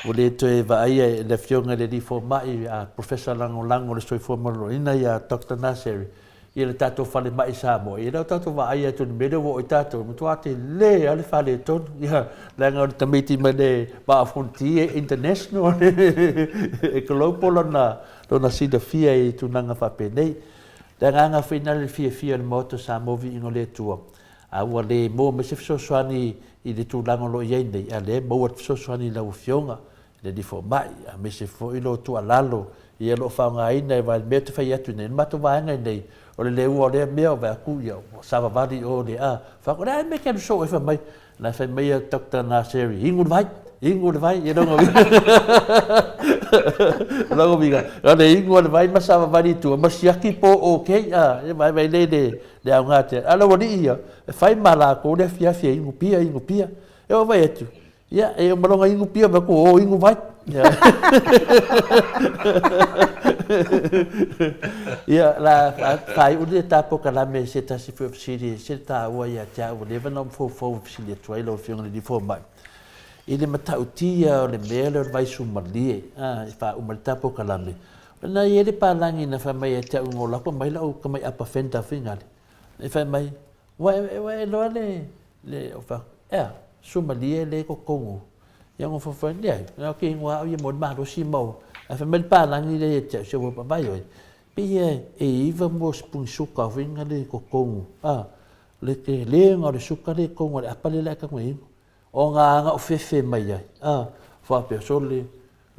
ua le toe vaaia e le Afioga i le Alii Fomai a Professor Lagolago o le Soifua Maloloina ia Doctor Naseri ia le tatou falemai i Samoa, ia lea ua tatou vaai atu i le mea lea ua oo i tatou, e matua tele lava le faaletonu, ia, leaga o le tamaiti mai le Vaa o Fonoti e international, e global lona, lona silafia i tulaga faapenei. Le agaga foi lena le fiafia o le Maota o Samoa Viiga o le Atua, a ua le maua mai se fesoasoani i le tulaga o lo o i ai nei, a o lea e maua le fesoasoani i lau Afioga le alii fomai, aemaise foi lo tuualalo ia o lo o faaaogaina aua o le mea ou te fai atu nei, o le matou vaega nei, o le leua o lea mea o vaai atu ia ua savavali i o le a, fai atu, o le a le mea e te alu soo ai fai mai, la e fai mai ia Doctor Naseri, inu le vai, inu le vai, ia lona uiga, lona uiga, o le inu o le vai ma savavali i tua ma siaki po o okay, a, ia vaai mai lea i le aoga tele. A o le aualii ia, e fai ma latou le afiafi e inu pia, inu pia. E oo mai atu, Ia, e uma loa inu pia vae atu, o inu vai. Ia, la faaiu le ta polokalame i se tasi foi o fesili e sili taua ia te au, ua leva ona ou foufou e fesili atu ai lau Afioga i le Alii Fomai, i le matautia o le mea lea o le vaisumalie, a, e faauma le ta polokalame. Na i ai le palagi na fai mai ia te au ina ou alu atu aumai lau tamai apa Fender figale. E fai mai, Ua e iloa le, le, ou fai atu, ea, sumalie lea i totonu. Ia ona fai mai, leai, na o ke ingoa au ia mo le malosi ma o. Ae fai mai le palagi lea ia te au, se ua vaai oe, pei e 9 mua sipuni suka foi na lea i totonu, a, le telega o le suka lea i totonu o le apa lea la e tago e inu. O nga aga o fefe mai ai, a, faapea, sole,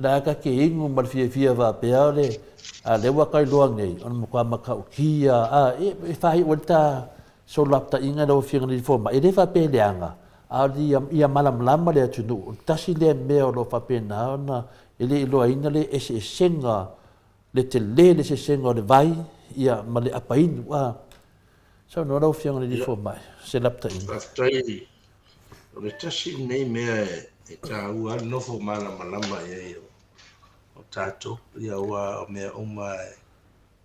La ka ke inu ma le fiafia faapea o le, a lea ua tailoa nei, o le matua matautia, a, e, e faaiu ai le ta sololapataiga lau Afioga i le Fomai, e le faapea e leaga, a o le ia, ia malamalama le atunuu, o le tasi lea mea o lo o faapena ona e le iloaina le eseesega, le tele le eseesega o le vai, ia, ma le apainu, a. Saunoa lau Afioga i le Fomai, se lapataiga. Faafetai. O le tasi lenei mea e taua le nofo malamalama i ai o tatou, ia aua o mea uma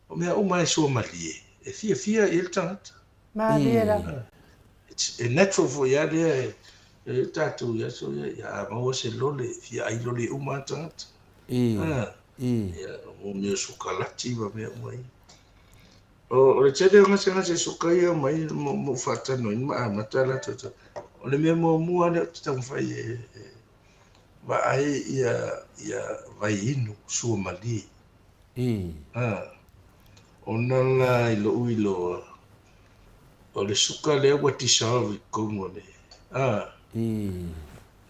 o mea uma e suamalie, e fiafia i ai le tagata. Malie lava. E natural foi lava lea e tatou i aso ia, ia a maua se lole, e fia ai lole uma lava tagata. Ia, o mea o sukalati ma mea uma ia. O le tele o gasegase suka ia omai ma ou faatalanoaina ma amata a latou tau. O le mea muamua lea ou te taumafai e vaai ia ia vai inu suamalie. Ona la i lou iloa, o le suka lea ua dissolve i totonu o le,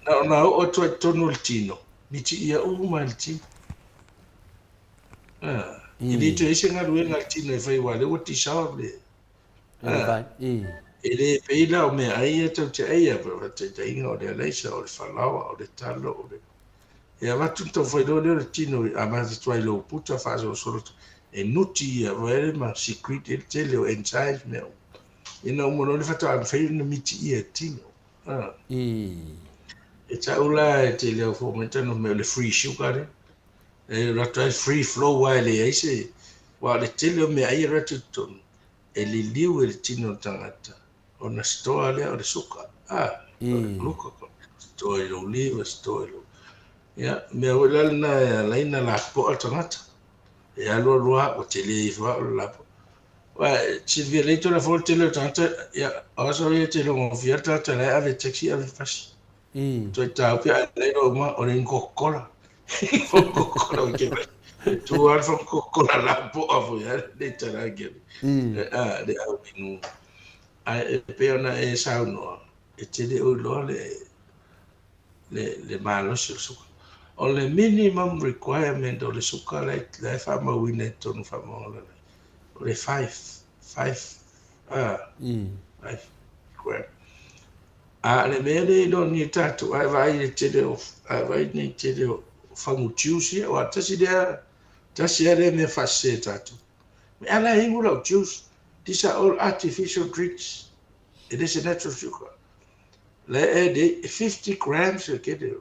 na ona oo atu lava i totonu o le tino, mitiia uma e le tino. E le toe i ai se galuega a le tino e fai aua o lea ua dissolve le E le pei la o meaai ia tatou te ai a faataitaiga o le alaisa, o le falaoa, o le talo, o le e avatu ona taumafai loa lea o le tino e amata atu ai i lou puta faasolosolo atu e nuti ia foi ma secrete ai le tele o enzymes mea uma. Ina uma loa lea faatoa mafai ona mitiia e le tino. E tau la e tele au fomai tano mea o le free sugar lea. E alu atu ai free flow aua e leai se, aua o le tele o meaai e alu atu i totonu, e liliu e le tino o le tagata ona store lea o le suka, a, o le glucagon, store i lou liver, store i lou, ia, mea foi la lena e ala ai ona lapopoa le tagata. E alu alu lava, ua tele ifo lava o le lapopoa. Aua e silafia lelei Tulafono le tele o tagata, ia, o aso ia e tele gofie ai le tagata la e ave e taxi ave i le pasi. Toe taofi ae lelei loa uma o le inu Coca-Cola. Coca-Cola o ke mai. Tu lava le Coca-Cola lapoa foi lava lenei tala ke le au inu. Ae e pei ona e saunoa, e te le o iloa le le malosi o le suka. O le minimum requirement o le suka la e faamauina i totonu o faamaumauga lalolagi, o le 5, 5, 5 gram. A o le mea lea e iloa nei e tatou, a e vaai i le tele o, a e vaai i le tele o fagu juice ia, aua tasi lea, tasi lava lea mea faasese e tatou. Me ala e inu lau juice, these are all artificial drinks. E le se natural sugar. La e add ai 50 grams e kele.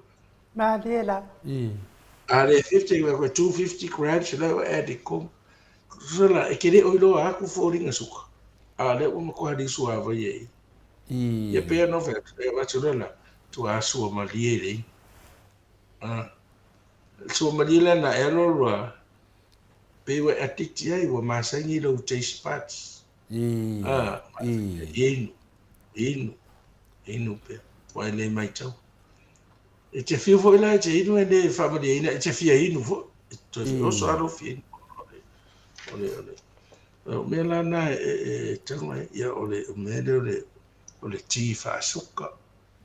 Malie lava. A le 50 grams, 250 grams la ua add i kong. Tusa la, e kele oi loa aku foliga suka. A lea ua matua lisu suavai e i. Ia pei ona fai atu, e avatu loa la, tua sua malie le inu. A, sua malie la na e alu alu lava, pei ua e addict i ai, ua masani i lou taste buds. A, inu, inu, inu pea, aua e le matau. E te fiu foi la e te inu e le faamalieina, e te fia inu foi, e toe oso lava lou fia inu. O le, o le, o mea la na e tago ai, ia o le mea lea o le, o le ti faasuka.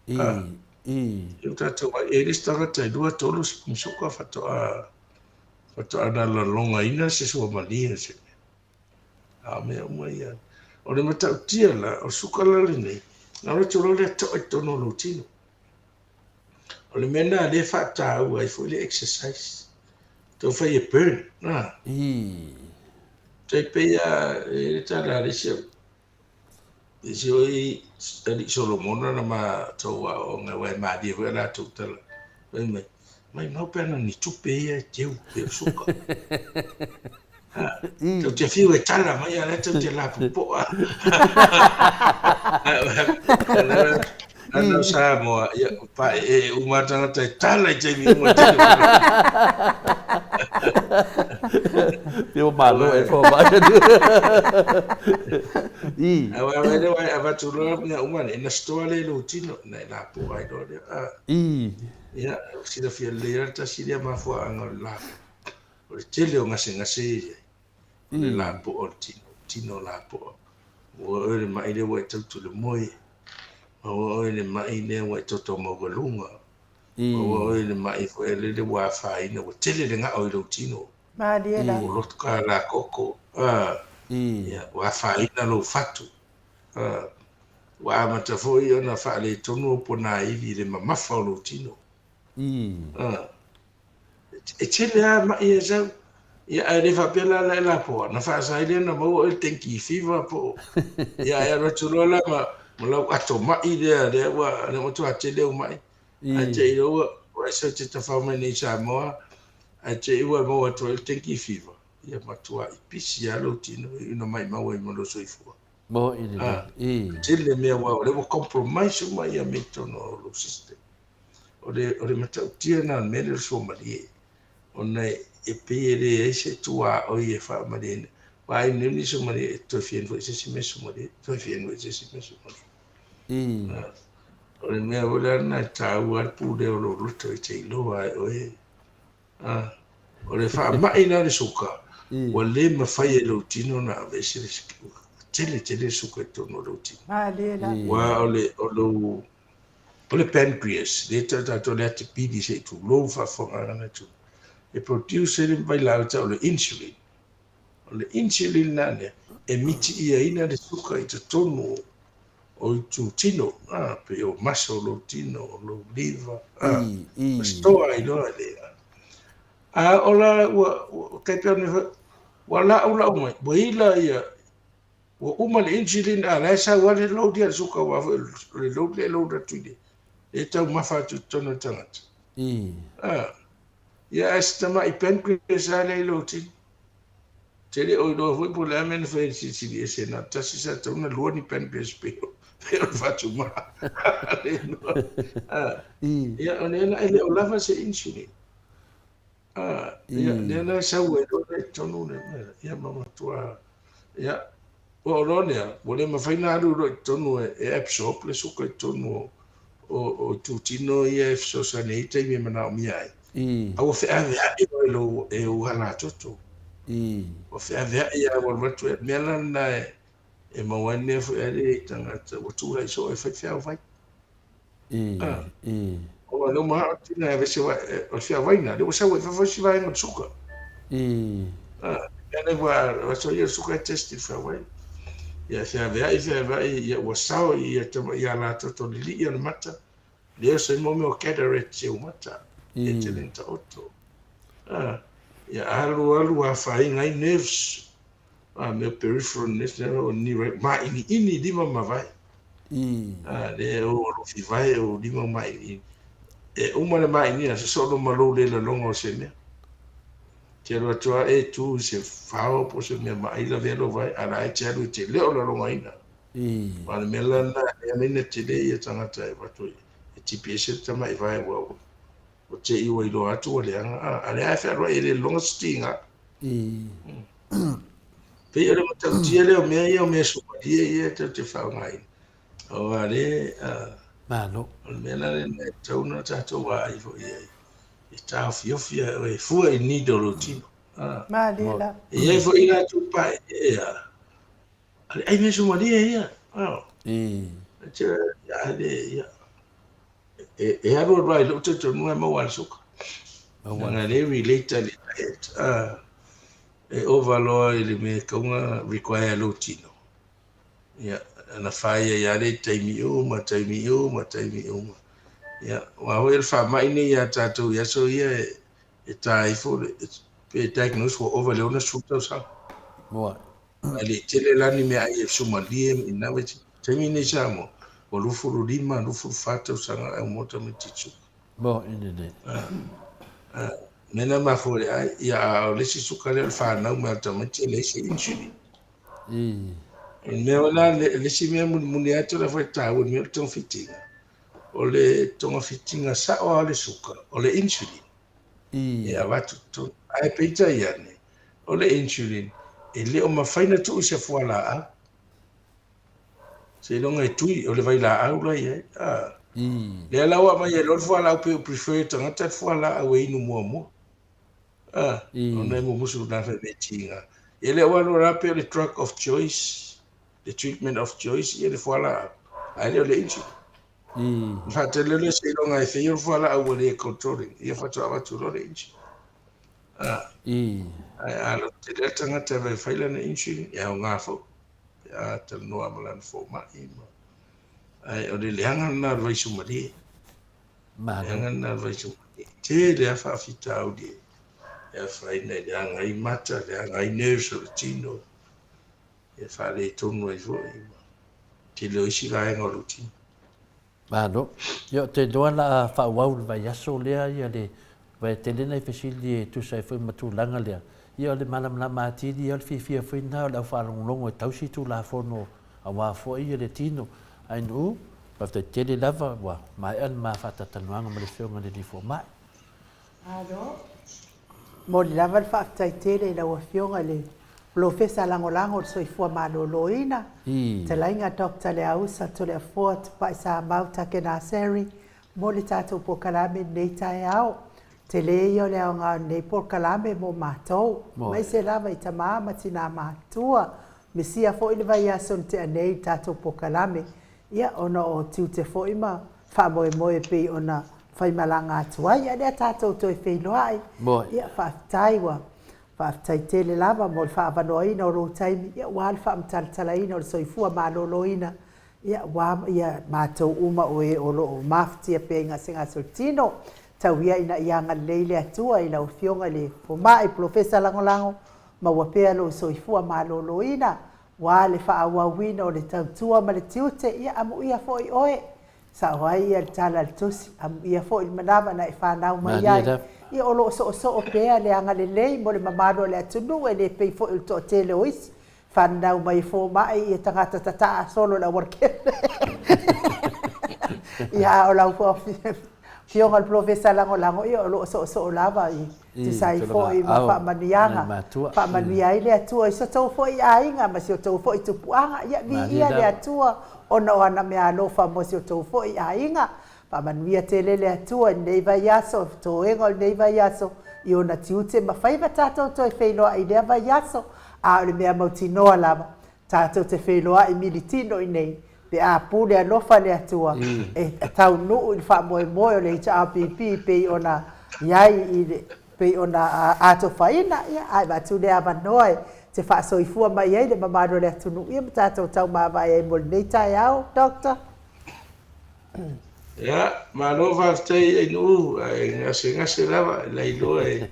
Ia tatou vaai, e le isi tagata e 2, 3 sipuni suka faatoa, faatoa na lalogaina se suamalie o se mea. A o mea uma ia. O le matautia la, o le suka la lenei, na alu atu loa lea to'a i totonu o lou tino. O le mea lena lea e faataua ai foi le exercise. Tau fai e burn, na. Tai pei a e le tala a le isi au. Isi oi alii Solomona na matou aoaoga aua e malie foi a latou tala. Fai mai, maimau pe ana ni tupe ia e teu pe o suka. Tou te fiu e tala mai a lea tou te lapopoa. Ana o Samoa, ia, paeee uma tagata e tala i taimi uma tele. Pei ua malo e fo mai. I. Aua wai le wai avatu loa mea uma nei, na stoa le lou tino, na e lapoa ai loa lea. I. Ia, silafia lelei lava le tasi lea mafuaaga o le lapoa. O le tele o gasegase e i ai, o le lapoa o le tino, tino lapoa. Ua oe le ma'i lea ua e tautu i le moe, ua oe le ma'i lea ua e toto maualuga, ua oe le ma'i foi lele ua afaina, ua tele le ga'o i lou tino. Malie lava. Ua loto ka la koko, ia, ua afaina lou fatu. Ua amata foi ona faaletonu ou ponaivi i le mamafa o lou tino. E tele lava ma'i e sau. Ia, ae le faapea la la e lapoa, na faasa ai lea ona maua oe le dengue fever po o. Ia, ae alu atu loa la ma, ma lau ato ma'i lea, lea ua, lea ua matua tele ou ma'i. Ae te i loa ua, ua e sau e te tafao mai nei i Samoa, ae te i ua e maua atu ai le dengue fever. Ia matuai pisi lava lou tino i ona maimau ai ma lou soifua. Moni lelei. Ah, tele mea aua o lea ua compromise uma ia mea i totonu o lou system. O le, o le matautia lena o le mea lea o le suamalie, ona e pei e leai se tuaoi e faamalieina. Aua a inu ni suamalie, e toe fia inu foi i se isi mea suamalie, toe fia inu foi i se isi mea suamalie. O le mea foi la lena e taua ai le pulea o lou loto e te iloa ai oe. A, o le faamai la o le suka, ua le mafai e lou tino ona aveese le suka. Ua tele tele le suka i totonu o lou tino. Malie la. Aua o le, o lou, o le pancreas, lea e tau tatou le atipili se i tulou faafofogaaga a le atunuu, e produce ai le vailaau e tau o le insulin. O le insulin la lea, e mitiiaina le suka i totonu o itutino, a, pei o muscle o lou tino, o lou liver, a, ua store ai loa le, a o la ua, ua tai pei ona ua laulau mai, ua ila ia, ua uma le insulin, a la e sau lava le load ia le suka, aua foi o le load lea e load atu i le, e taumafa atu i totonu o le tagata. A. Ia, ae se tamai pancreas lava lea i lou tino. Te le o iloa foi po o le a mea na fai ai i le silisili ese, na o le tasi sa tatau ona lua ni pancreas pei o pei o le fatugā. Le iloa. Ah, ia, o lea la e le o lava se insulin. Ah, ia, lea la e sau ai loa lea i totonu le mea. Ia, ma matua, ia, ua o loa lea, ua le mafai ona alu loa i totonu e, e absorb le suka i totonu o, o, o itutino ia e fesoasoani ai i taimi e manaomia ai. A ua feaveai loa e lou, e ou halatoto. Ua feaveai lava ua alu atu e, mea la lena e, e maua ai le mea foi a le i tagata ua tulai soo e fai feauvai. Ah, o lea ua manao le tina e aveese o le feavaiga, lea ua sau ai i fafo isi vaega o le suka. Ah, mea lea ua aso ia le suka e test i le feavai. Ia e feaveai, feaveai, ia ua sao i ia tama ia latoto lilii o le mata, lea o se mo mea o cataracts i ou mata, e tele na taoto. Ah, ia alu alu afaina ai nerves, a mea peripheral nerves, lea o ni mainiini lima ma vae. A lea o alofi vae o lima mainiini. E uma le mainiini, a sosoo loa ma lou le laloga o se mea. Te alu atu lava e tu i se fao po o se mea ma ai lavea lou vae, a la e te alu e te le o lalogaina. Ma o le mea la lena e ala ai ona tele ia tagata e avatu e tipi ese le tamai vae ua ua te i ua iloa atu ua leaga, a, a lea e fealuai e le lologa se tiga. Pei o le matautia lea o mea ia o mea sumalie ia e tatou te faaaogaina. Aua le, a, Malo. o le mea la lena e tatau ona tatou vaai foi i ai, e taofiofi lava e fua i need o lou tino. A. Malie lava. E i ai foi latou paepae a, a le ai mea sumalie ia. A. E te, a le, ia. E, e alu alu lava i lou talitonuga e maua lava le suka. Leaga e le relate i le diet. A, e ova loa i le mea e tatau ona require e lou tino. Ia, ona fai ai lava lea i taimi uma, taimi uma, taimi uma. Ia, aua foi o le faamai nei ia tatou i aso ia e, e ta ifo le, pe diagnose ua ova i le 60 tausaga. Moa. Ae le i tele la ni meaai e sumalie ma ina wai taimi nei i Samoa, ua 25, 24 tausaga ae ua maua tamaiti suka. Mo ine nei. Mea na mafua i le ai, ia a o le isi suka lea o le fanau mai o le tamaiti e leai se insulin. O le mea la, le isi mea mulimuli atu la foi taua i le mea o le togafitiga, o le togafitiga sao lava o le suka, o le insulin. E avatu i totonu. Ae peitai ane, o le insulin, e le o mafai ona tuu i se fualaau. Seiloga e tui, o le vailaau la e i ai. A. Lea la ua aumai ai loa le fualaau pei ua prefer e tagata le fualaau e inu muamua. A. Ona e mumusu na fai mea tiga. Ia lea ua alu la pei o le drug of choice, le treatment of choice, ia le fualaau, ae le o le insulin. Ona faatali loa lea seiloga e fail le fualaau ua le controlling, ia faatoa avatu loa le insulin. A. Ae a lautele lava le tagata e fai lana insulin, e aoga foi pe a talanoa ma lana fomai. Ma... Ae o le leaga lena o le vaisumalie. Leaga lena o le vaisumalie. Tele lava faafitauli e afaina i leaga ai mata, leaga ai nerves o le tino, e faaletonu ai foi ma tele o isi vaega o lou tino. Malo. Ia, ou te iloa la a faaauau le vaiaso lea ia le vai tele nai fesili e tusa ai foi ma tulaga lea. Ia o le malamalama atili ia o le fiafia foi lena o le au faalogologo e tausi Tulafono aua foi ia le tino. Ae Nu'u, faafetai tele lava ua maea le ma faatatalanoaga ma le Afioga i le Alii Fomai. Malo. Momoli lava le faafetai tele i lau Afioga i le Polofesa Lagolago o le Soifua Maloloina, Fetalaiga Doctor Leausa Toleafoa Tupai Samau Takenaseri mo le tatou polokalame i lenei taeao. Tele ia o le aoga o lenei polokalame mo matou, aemaise lava i tama ma tina matutua. Misia foi le vaiaso na tea nei i le tatou polokalame Ia, ona o tiute foi ma faamoemoe e pei ona faimalaga atu ai, a lea tatou toe feiloai. Ia, faafetai, ua faafetai tele lava mo le faaavanoaina o lou taimi, ia, aua le faamatalatalaina o le soifua maloloina, ia, aua ia matou uma o e o lo o mafatia pea i gasegase o le tino. Tau ia ina ia agalelei le Atua i lau Afioga i le Fomai, Polofesa Lagolago, maua pea lou soifua maloloina, Aua le faaauauina o le tautua ma le tiute, ia amuia foi oe. Sao ai ia le tala a le Tusi, amuia foi le manava na e fanau mai ai. Ia o lo o soosoo pea le agalelei mo le mamalu o le atunuu e le pei foi o le toatele o isi fananau mai e fomai ia tagata tataa solo i le aualatele. Ia a o lau Afioga i le Polofesa Lagolago, ia o lo o soosoo lava i tusa ai foi ma faamanuiaga, faamanuia ai le Atua i so outou foi aiga ma si outou foi tupuaga. Ia viia le Atua ona o ana meaalofa mo si outou foi aiga. Faamanuia tele le Atua i lenei vaiaso, toega o lenei vaiaso, i ona tiute ma faiva tatou toe feiloai i lea vaiaso. A o le mea mautinoa lava, tatou te feiloai militino i nei, pe a pule alofa le Atua e taunuu i le faamoemoe o le HRPP pei ona i ai i le pei ona atofaina, ia, ae avatu le avanoa e te faasoifua mai ai le mamalu o le atunuu ia ma tatou taumavae ai mo lenei taeao, Doctor. Ia, malo faafetai Ainuu, ae gasegase lava i lailoa e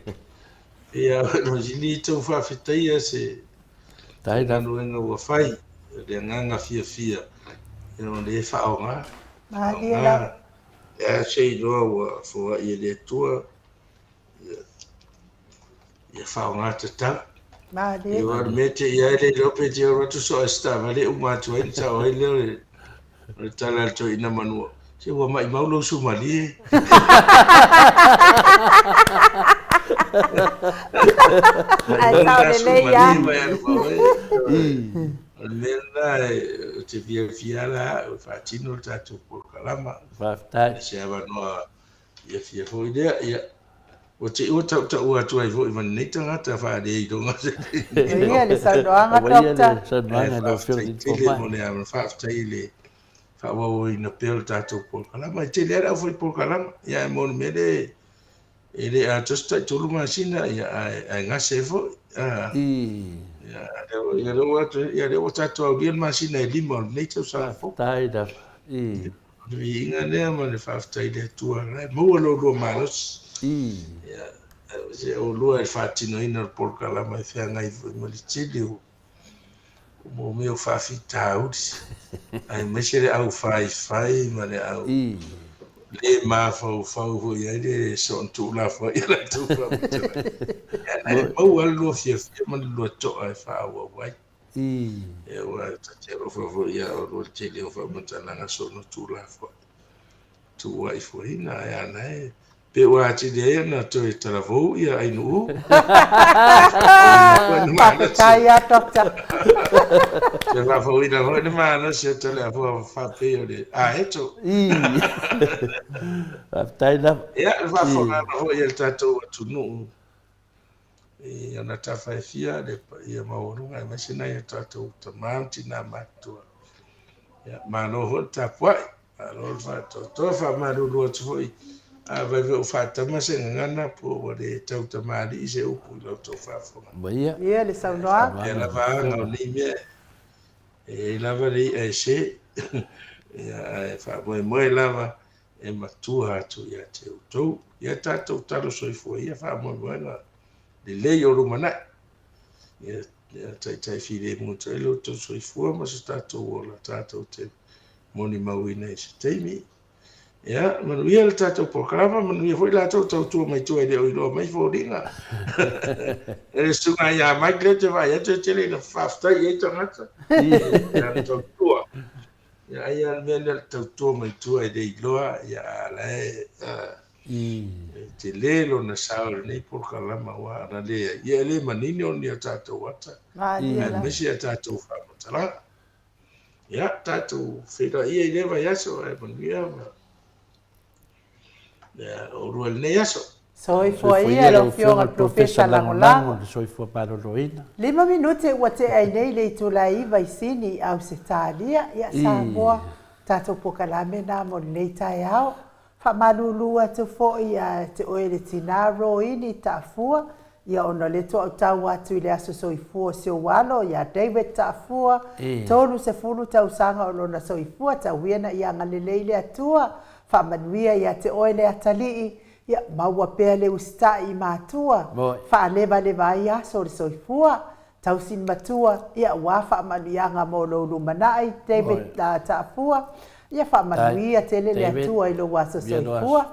pei lava ona sili tou faafetaia se galuega ua fai, o le agaga fiafia o lea e faaaoga. Malie lava. E a se iloa ua foai e le Atua ia faaaoga tatau. Malie. Ia le mea te i ai le iloa pe te alu atu so o se taavale e uma atu ai ona sao ai lea o le tala a le toeaina manua, se ua maimau lou sumalie. Ae sao lelei lava. O le mea lena ou te fiafia la au e faatino le tatou polokalama. Faafetai. Se avanoa fiafia foi lea. Ia, ua te i ua tautaua atu ai foi ma lenei tagata faaleiloga. Ia le saunoaga, Doctor. Le saunoaga lau Afioga i le Fomai. Mo le avanoa, faafetai i le faaauauina pea o le tatou polokalama. E tele lava le aufai polokalama, ia ae mo le mea lea e le atoa se taitolu masina, ia ae gase ai foi. Ia, ia lea ua tatou aulia le masina e 5 o lenei tausaga fou. Faafetai lava. O le viiga lea ma le faafetai i le Atua, la e maua lo oulua malosi. Ia, se oulua i le faatinoina o le polokalama e feagai foi ma le tele o mo mea o faafitauli, aemaise le au faifai ma le au le mafaufau foi i ai le soona tuulafoai a latou faamatalaga. Ia, ae maua le lua fiafia ma le lua toa e faaauau ai. Ia, aua ta te alofa foi ia oulua i le tele o faamatalaga soona tuulafoai, tuuaifoina, ae a na e Pe ua atili ai ona toe talavou ia Ainuu. Faafetai lava Doctor. Toe faafouina foi le malosi o Toleafoa faapei o le aeto. Faafetai lava. Ia, le faafofogana foi a le tatou atunuu i ona tafa e fia le paia maualuga aemaise nai o tatou tama ma tina matutua. Ia, malo foi le tapuai, malo le faatoatoa, faamalulu atu foi afai foi ua faatama se gagana po ua le tautamalii se upu i la outou faafofoga. Maia. Ia le saunoaga. Faapea lava aga o nei mea, e i ai lava le i'a e se, ia, ae faamoemoe lava e matua atu ia te outou. Ia tatou talo soifua ia faamoemoega lelei o lumanai. Ia, ia taitai filemu atu ai lo outou soifua ma so tatou ola tatou te molimauina i se taimi. Ia, manuia le tatou polokalama, manuia foi latou tautua mai tua e le o iloa mai foliga. E le susuga ia Mike lea ou te vaai atu e tele ina faafetai i ai tagata. Ia, tautua. Ia, ai lava le mea lea o le tautua mai tua e le iloa, ia, a la e, e tele lona sao i lenei polokalama, aua ana leai, ia e le manino ni a tatou ata, aemaise a tatou faamatalaga. Ia, tatou feiloai ia i lea vaiaso, ae manuia ma ia, oulua i lenei aso. Soifua ia lau Afioga i le Polofesa Lagolago. Le soifua maloloina. 5 minute ua tea ai nei le itula e 9 i Sini i Ausetalia, ia Samoa, tatou polokalame na mo lenei taeao. Faamalulu atu foi ia te oe le tina Roini Taafua, ia ona o lea tuautau atu i le aso soifua o si ou alo ia David Taafua, 30 tausaga o lona soifua, tauia na ia agalelei le Atua, faamanuia ia te oe le atalii, Ia maua pea le usitai i matua, faalevaleva ai aso o le soifua. Tausi matua, ia ua faamanuiaga mo lou lumanai, David Taafua. Ia faamanuia tele le Atua i lou aso soifua.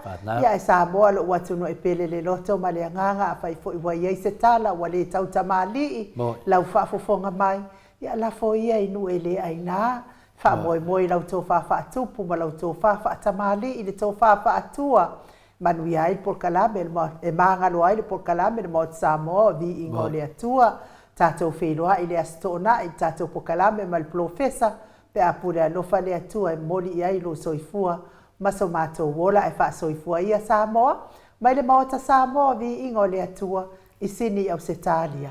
Ia ae Samoa lou atunuu e pele le loto ma le agaga, afai foi ua i ai se tala ua le tautamalii lau faafofoga mai, ia lafo ia i nuu e le aina. Faamoemoe i lau tofa faatupu ma lau tofa faatamalii i le tofa faatua manuia ai le polokalame e magalo ai le polokalame le Maota Samoa o Viiga o le Atua. Tatou feiloai i le Aso Toonai i le tatou polokalame ma le Polofesa pe a pule alofa le Atua e momoli i ai lou soifua ma so matou ola ae faasoifua ia Samoa mai le Maota Samoa o Viiga o le Atua i Sini Ausetalia.